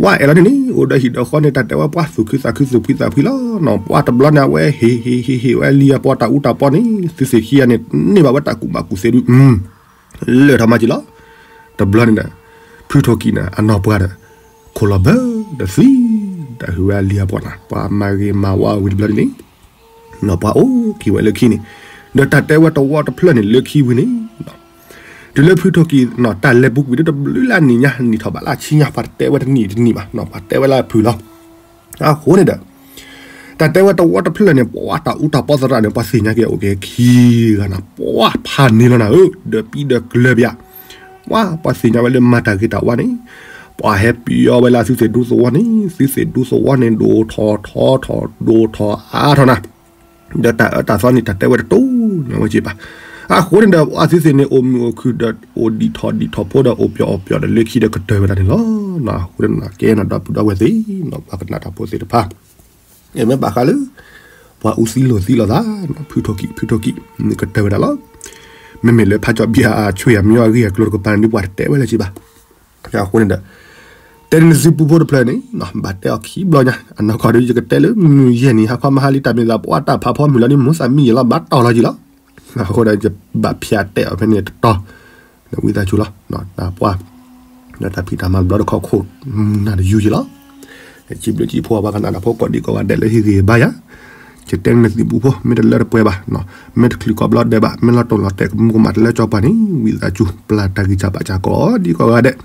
ဝဲအဲၣ်လီၤန့ၣ်န့ၣ် အိၣ်ဒီးဟံၣ်ဒီးဃီန့ၣ် တၢ်တဲဝဲပှၤသူၣ်ခုသးခုသူၣ်ဖှံသးဖှံလီၤ, ပှၤတဘျီန့ၣ် အဝဲဟ့ၣ်ဟ့ၣ်ဟ့ၣ်ဟ့ၣ်ဝဲလံၤအပီတၢ်အူတၢ်ပီန့ၣ် သုသ့ၣ်ခံဂၤန့ၣ် န့ၢ်ဘၣ်ဝဲတၢ်ကူၣ်ဘၣ်ကူၣ်သ့ဒုး လၢာ်ထီၣ်မးက့ၤလီၤ. တဘျီန့ၣ်ဒီး, ဖုထိၣ်ကံၣ်န့ၣ် အနီၢ်ပှၢ်ဒီး, ခိၣ်လီၤဘၢ, ဒီးသံ, တၢ်ဟူးဝဲအလံၤအပီန့ၣ် ပှၤမၤဂ့ၤမၤဝါဝံၤတဘျီန့ၣ်, နီၢ်ပှၢ်အိၣ်က့ၤဝဲလၢခံန့ၣ်, ဒီးတၢ်တဲဝဲတဝီတဖျၢၣ်န့ၣ်လၢခံဝံၤန့ၣ်, တုၤလၢဖုထိၣ်ကံၣ် တၢ်လဲၤပူၤကွံာ်ဒီးတဘျုးလၢအနံၣ်ညါ နံၣ်ထီၣ်ဘးလၢအဆံညါ ပှၤတတဲဝဲတနံၣ်တနံၣ်ဘၣ်, ပှၤတဲဝဲလၢအဖုၣ်လီၤ. အဃိန့ၣ်ဒီး တၢ်တဲဝဲတဝီတဖျၢၣ်န့ၣ် ပှၤတၢ်အူတၢ်ပီသရၣ်န့ၣ် ပှၤသ့ၣ်ညါက့ၤအိၣ်က့ၤခံဂၤန့ၣ် ပှၤဖးန့ၢ်လီၤနၤဧၢ, ဒီးပံဒီးကျၢၤပယး, ပှၤသ့ၣ်ညါဝဲလၢမၤတၢ်ဂ့ၤတၢ်ဝါန့ၣ်, ပှၤဟဲပျီဝဲလၢသုသ့ၣ်ဒူသဝီန့ၣ် သုသ့ၣ်ဒူသဝီန့ၣ် ဒိၣ်ထီၣ်ထီထီၣ် ဒိၣ်ထီၣ်အါထီၣ်နၤ ဒီးတၢ်အၢတၢ်သီန့ၣ် တၢ်တဲဝဲတတိၢ်နီၣ်ဝဲက့ၤဘၣ်. အဃိန့ၣ်ဒီး အသုသ့ၣ်န့ၣ် အိၣ်မုာ်အိၣ်ခုၣ်ဒီး အိၣ်ဒံးထီၣ်ဒံးထီၣ်ဖိဒီး အိၣ်ပျီၣ်အိၣ်ပျီၣ်ဒီး လၢခံဒီးကတၢၢ်ဝဲဒၣ်န့ၣ်လီၤ. အဃိန့ၣ် ကဲနီၣ်ဒီပုၢ်ဒီဝဲၢ်သ့ၣ်နီၣ် ပှၤကနၣ်တၢ်ဖိသ့ၣ်တဖၣ်, မ့ၢ်ဘၣ်ဃးလၢ ပှၤအူသံလိာ်သံလိာ်သး ဖုထိၣ်ကံၣ် ဖုထိၣ်ကံၣ် န့ၣ်ကတၢၢ်ဝဲဒၣ်လီၤ. မ့မ့ၢ်လၢဖးကၠီဘံအဆွံၣ်အမံအဂ့ၢ်အကျိၤတကပၤန့ၣ် ဒ်ပှၤတတဲဝဲလၢၤဘၣ်. အဃိန့ၣ်ဒီး တဲန့ၢ်နသုပူဖိတဖျၢၣ်န့ၣ် ဘၣ်တဲအီၤခံဘျီညါ အနီၢ်ကီၢ်ဒီးယကတဲလၢမုၢ်ယဲၢ်နံၤ ဟါခီမဟါလံ တၢ်မ့ၢ်သးပှၢ်တၢ်ဖးဖီမုၢ်လီၤန့ၣ် မူသးမံယဲၢ်လီၤ ဘၣ်တီၢ်လီၤယံၤလီၤ. အဃိဒီးယဘၣ်ဖျါတဲအီၤဖဲန့ၣ်တတီၤ ဒီးဝံသးစူၤလီၤ တၢ်ပှၢ် ဒီးတၢ်ဖံးတၢ်မၤတဘျီတခီၣ်ခိၣ် မုၢ်နၤတယူၤယံၤလီၤ. စံးဘျုးစံးဖှိၣ်ပှၤကနၣ်တၢ်ဖိကိးဒံကိးဂၤဒဲးလၢဟ့ၣ်ဂံၢ်ဟ့ၣ်ဘါယၤ ယတဲန့ၢ်နသုပူဖိ မ့ၢ်တလၢတပှဲၤဘၣ် မ့ၢ်တချုးကိးဘျီဒဲးဘၣ် မ့ၢ်လီၤတိၢ်လီၤတဲာ်ကမူကမၣ်တလၢကၠီပှၤန့ၣ် ဝံသးစူၤ ပျၢ်တၢ်ဂံၢ်စၢ်ဘါစၢ်ကိးဒံကိးဂၤဒဲး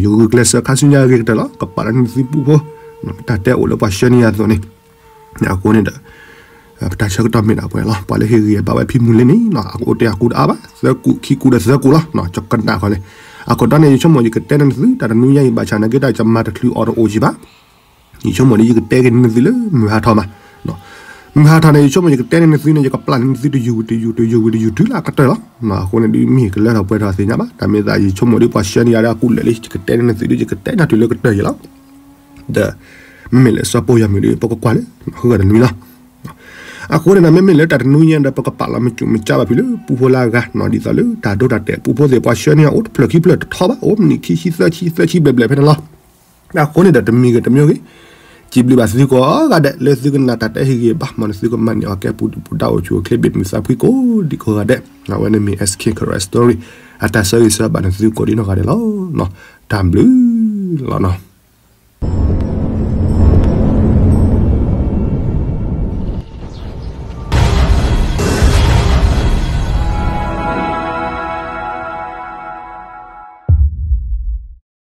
ယဂုာ်ကျဲးစၢးခါဆူညါအဂ့ၤကတၢၢ်လီၤ. ကပာ်လီၤန့ၢ်နသုပူဖိ တၢ်တဲအိၣ်လၢပှၤဆှၢန့ၢ်ယၤအသိးန့ၣ် အဃိန့ၣ်ဒီး ပတၢ်ဆၢကတီၢ်မ့ၢ်ဒၣ်ပှဲၤလီၤ. ပှၤလၢဟ့ၣ်ဂံၢ်ဟ့ၣ်ဘါဝဲဖံမူၤလ့န့ၣ် အအိၣ်တ့ၢ်အကူတအါဘၣ် သၢကူ ခံကူဒီးသၢကူလီၤ. ကနၣ်ဃီန့ၣ် အခိၣ်တီန့ၣ် ယဆိကမိၣ်ယကတဲန့ၢ်နသု တၢ်တနွံညါအံၤ ဘၣ်ဆၣ်နာ်က့တၢ်ယမၤတချုးအီၤတအိၣ်ကံဘၣ် ယဆိကမိၣ်ဒီးယကတဲက့ၤန့ၢ်နသုလၢမုၢ်ဟါထီၣ်မး မုၢ်ဟါထီၣ်န့ၣ် ယဆိကမိၣ်ယကတဲန့ၢ်နသုန့ၣ် ယကပျၢ်န့ၢ်နသုတယူၤဝံၤတယူၤ တယူၤဝံၤတယူၤ တုၤလၢအကတၢၢ်လီၤ. အဃိန့ၣ်ဒ်မ့ၢ်ကလၢထီၣ်ပှဲၤထီၣ်သ့ၣ်ညါဘၣ် တၢ်မ့ၢ်သးယဆိကမိၣ်ဒ်ပှၤဆှၢန့ၢ်ယၤဒီးအကူလၢာ်လံ ယကတဲန့ၢ်နသုဒ်ယကတဲနၤတုၤလၢကတၢၢ်ယံၤလီၤ. ဒီး မ့မ့ၢ်လၢစီၤပီယွၤမုၣ်ဒီး ပကကွၢ်လၢ ဟဂၢၢ်တနွံလီၤ. အဃိန့ၣ်ဒီး မ့မ့ၢ်လၢတၢ်တနွံညါဒီး ပကပာ်လီၤမုၢ်ကၠူၣ်မုၢ်ကၠါဘၣ်ဖုးလၢပူဖိလၢအဂၤ ဒ်သိးလၢတၢ်ဒိတၢ်တဲာ် ပူဖိသ့ၣ်ပှၤဆှၢန့ၢ်အအိၣ်တဖျၢၣ်ခံဖျၢၣ်တထီဘၣ် အိၣ်မံးနံးခံဆံသၢဆံ သၢဆံဘျဲၣ်ဘျဲၣ်ဖဲန့ၣ်လီၤ. အဃိန့ၣ်ဒီး တမံၤဂ့ၤတမံၤဂ့ၤ စံးဘျုးဘၣ်သုကိးဂၤဒဲး လၢသုကနၣ်တၢ်တဲဟ့ၣ်ဂံၢ်ဘါ မ်နသုကမၤန့ၢ်အီၤကဲပူၤဒုၣ်ပူၤဒါအိၣ်ဆူၣ်အိၣ်ချ့ဘၣ်မုာ်သးဖှံကိးဒံကိးဂၤဒဲး အဝဲန့ၣ်မ့ၢ် S K Karen Story အတၢ်ဆၢဂ့ၤဆၢဘၣ်န့ၣ် သုကိးဒံနီၢ်ဂၤဒဲးလီၤ. တၢ်ဘျုးလီၤနီၤ.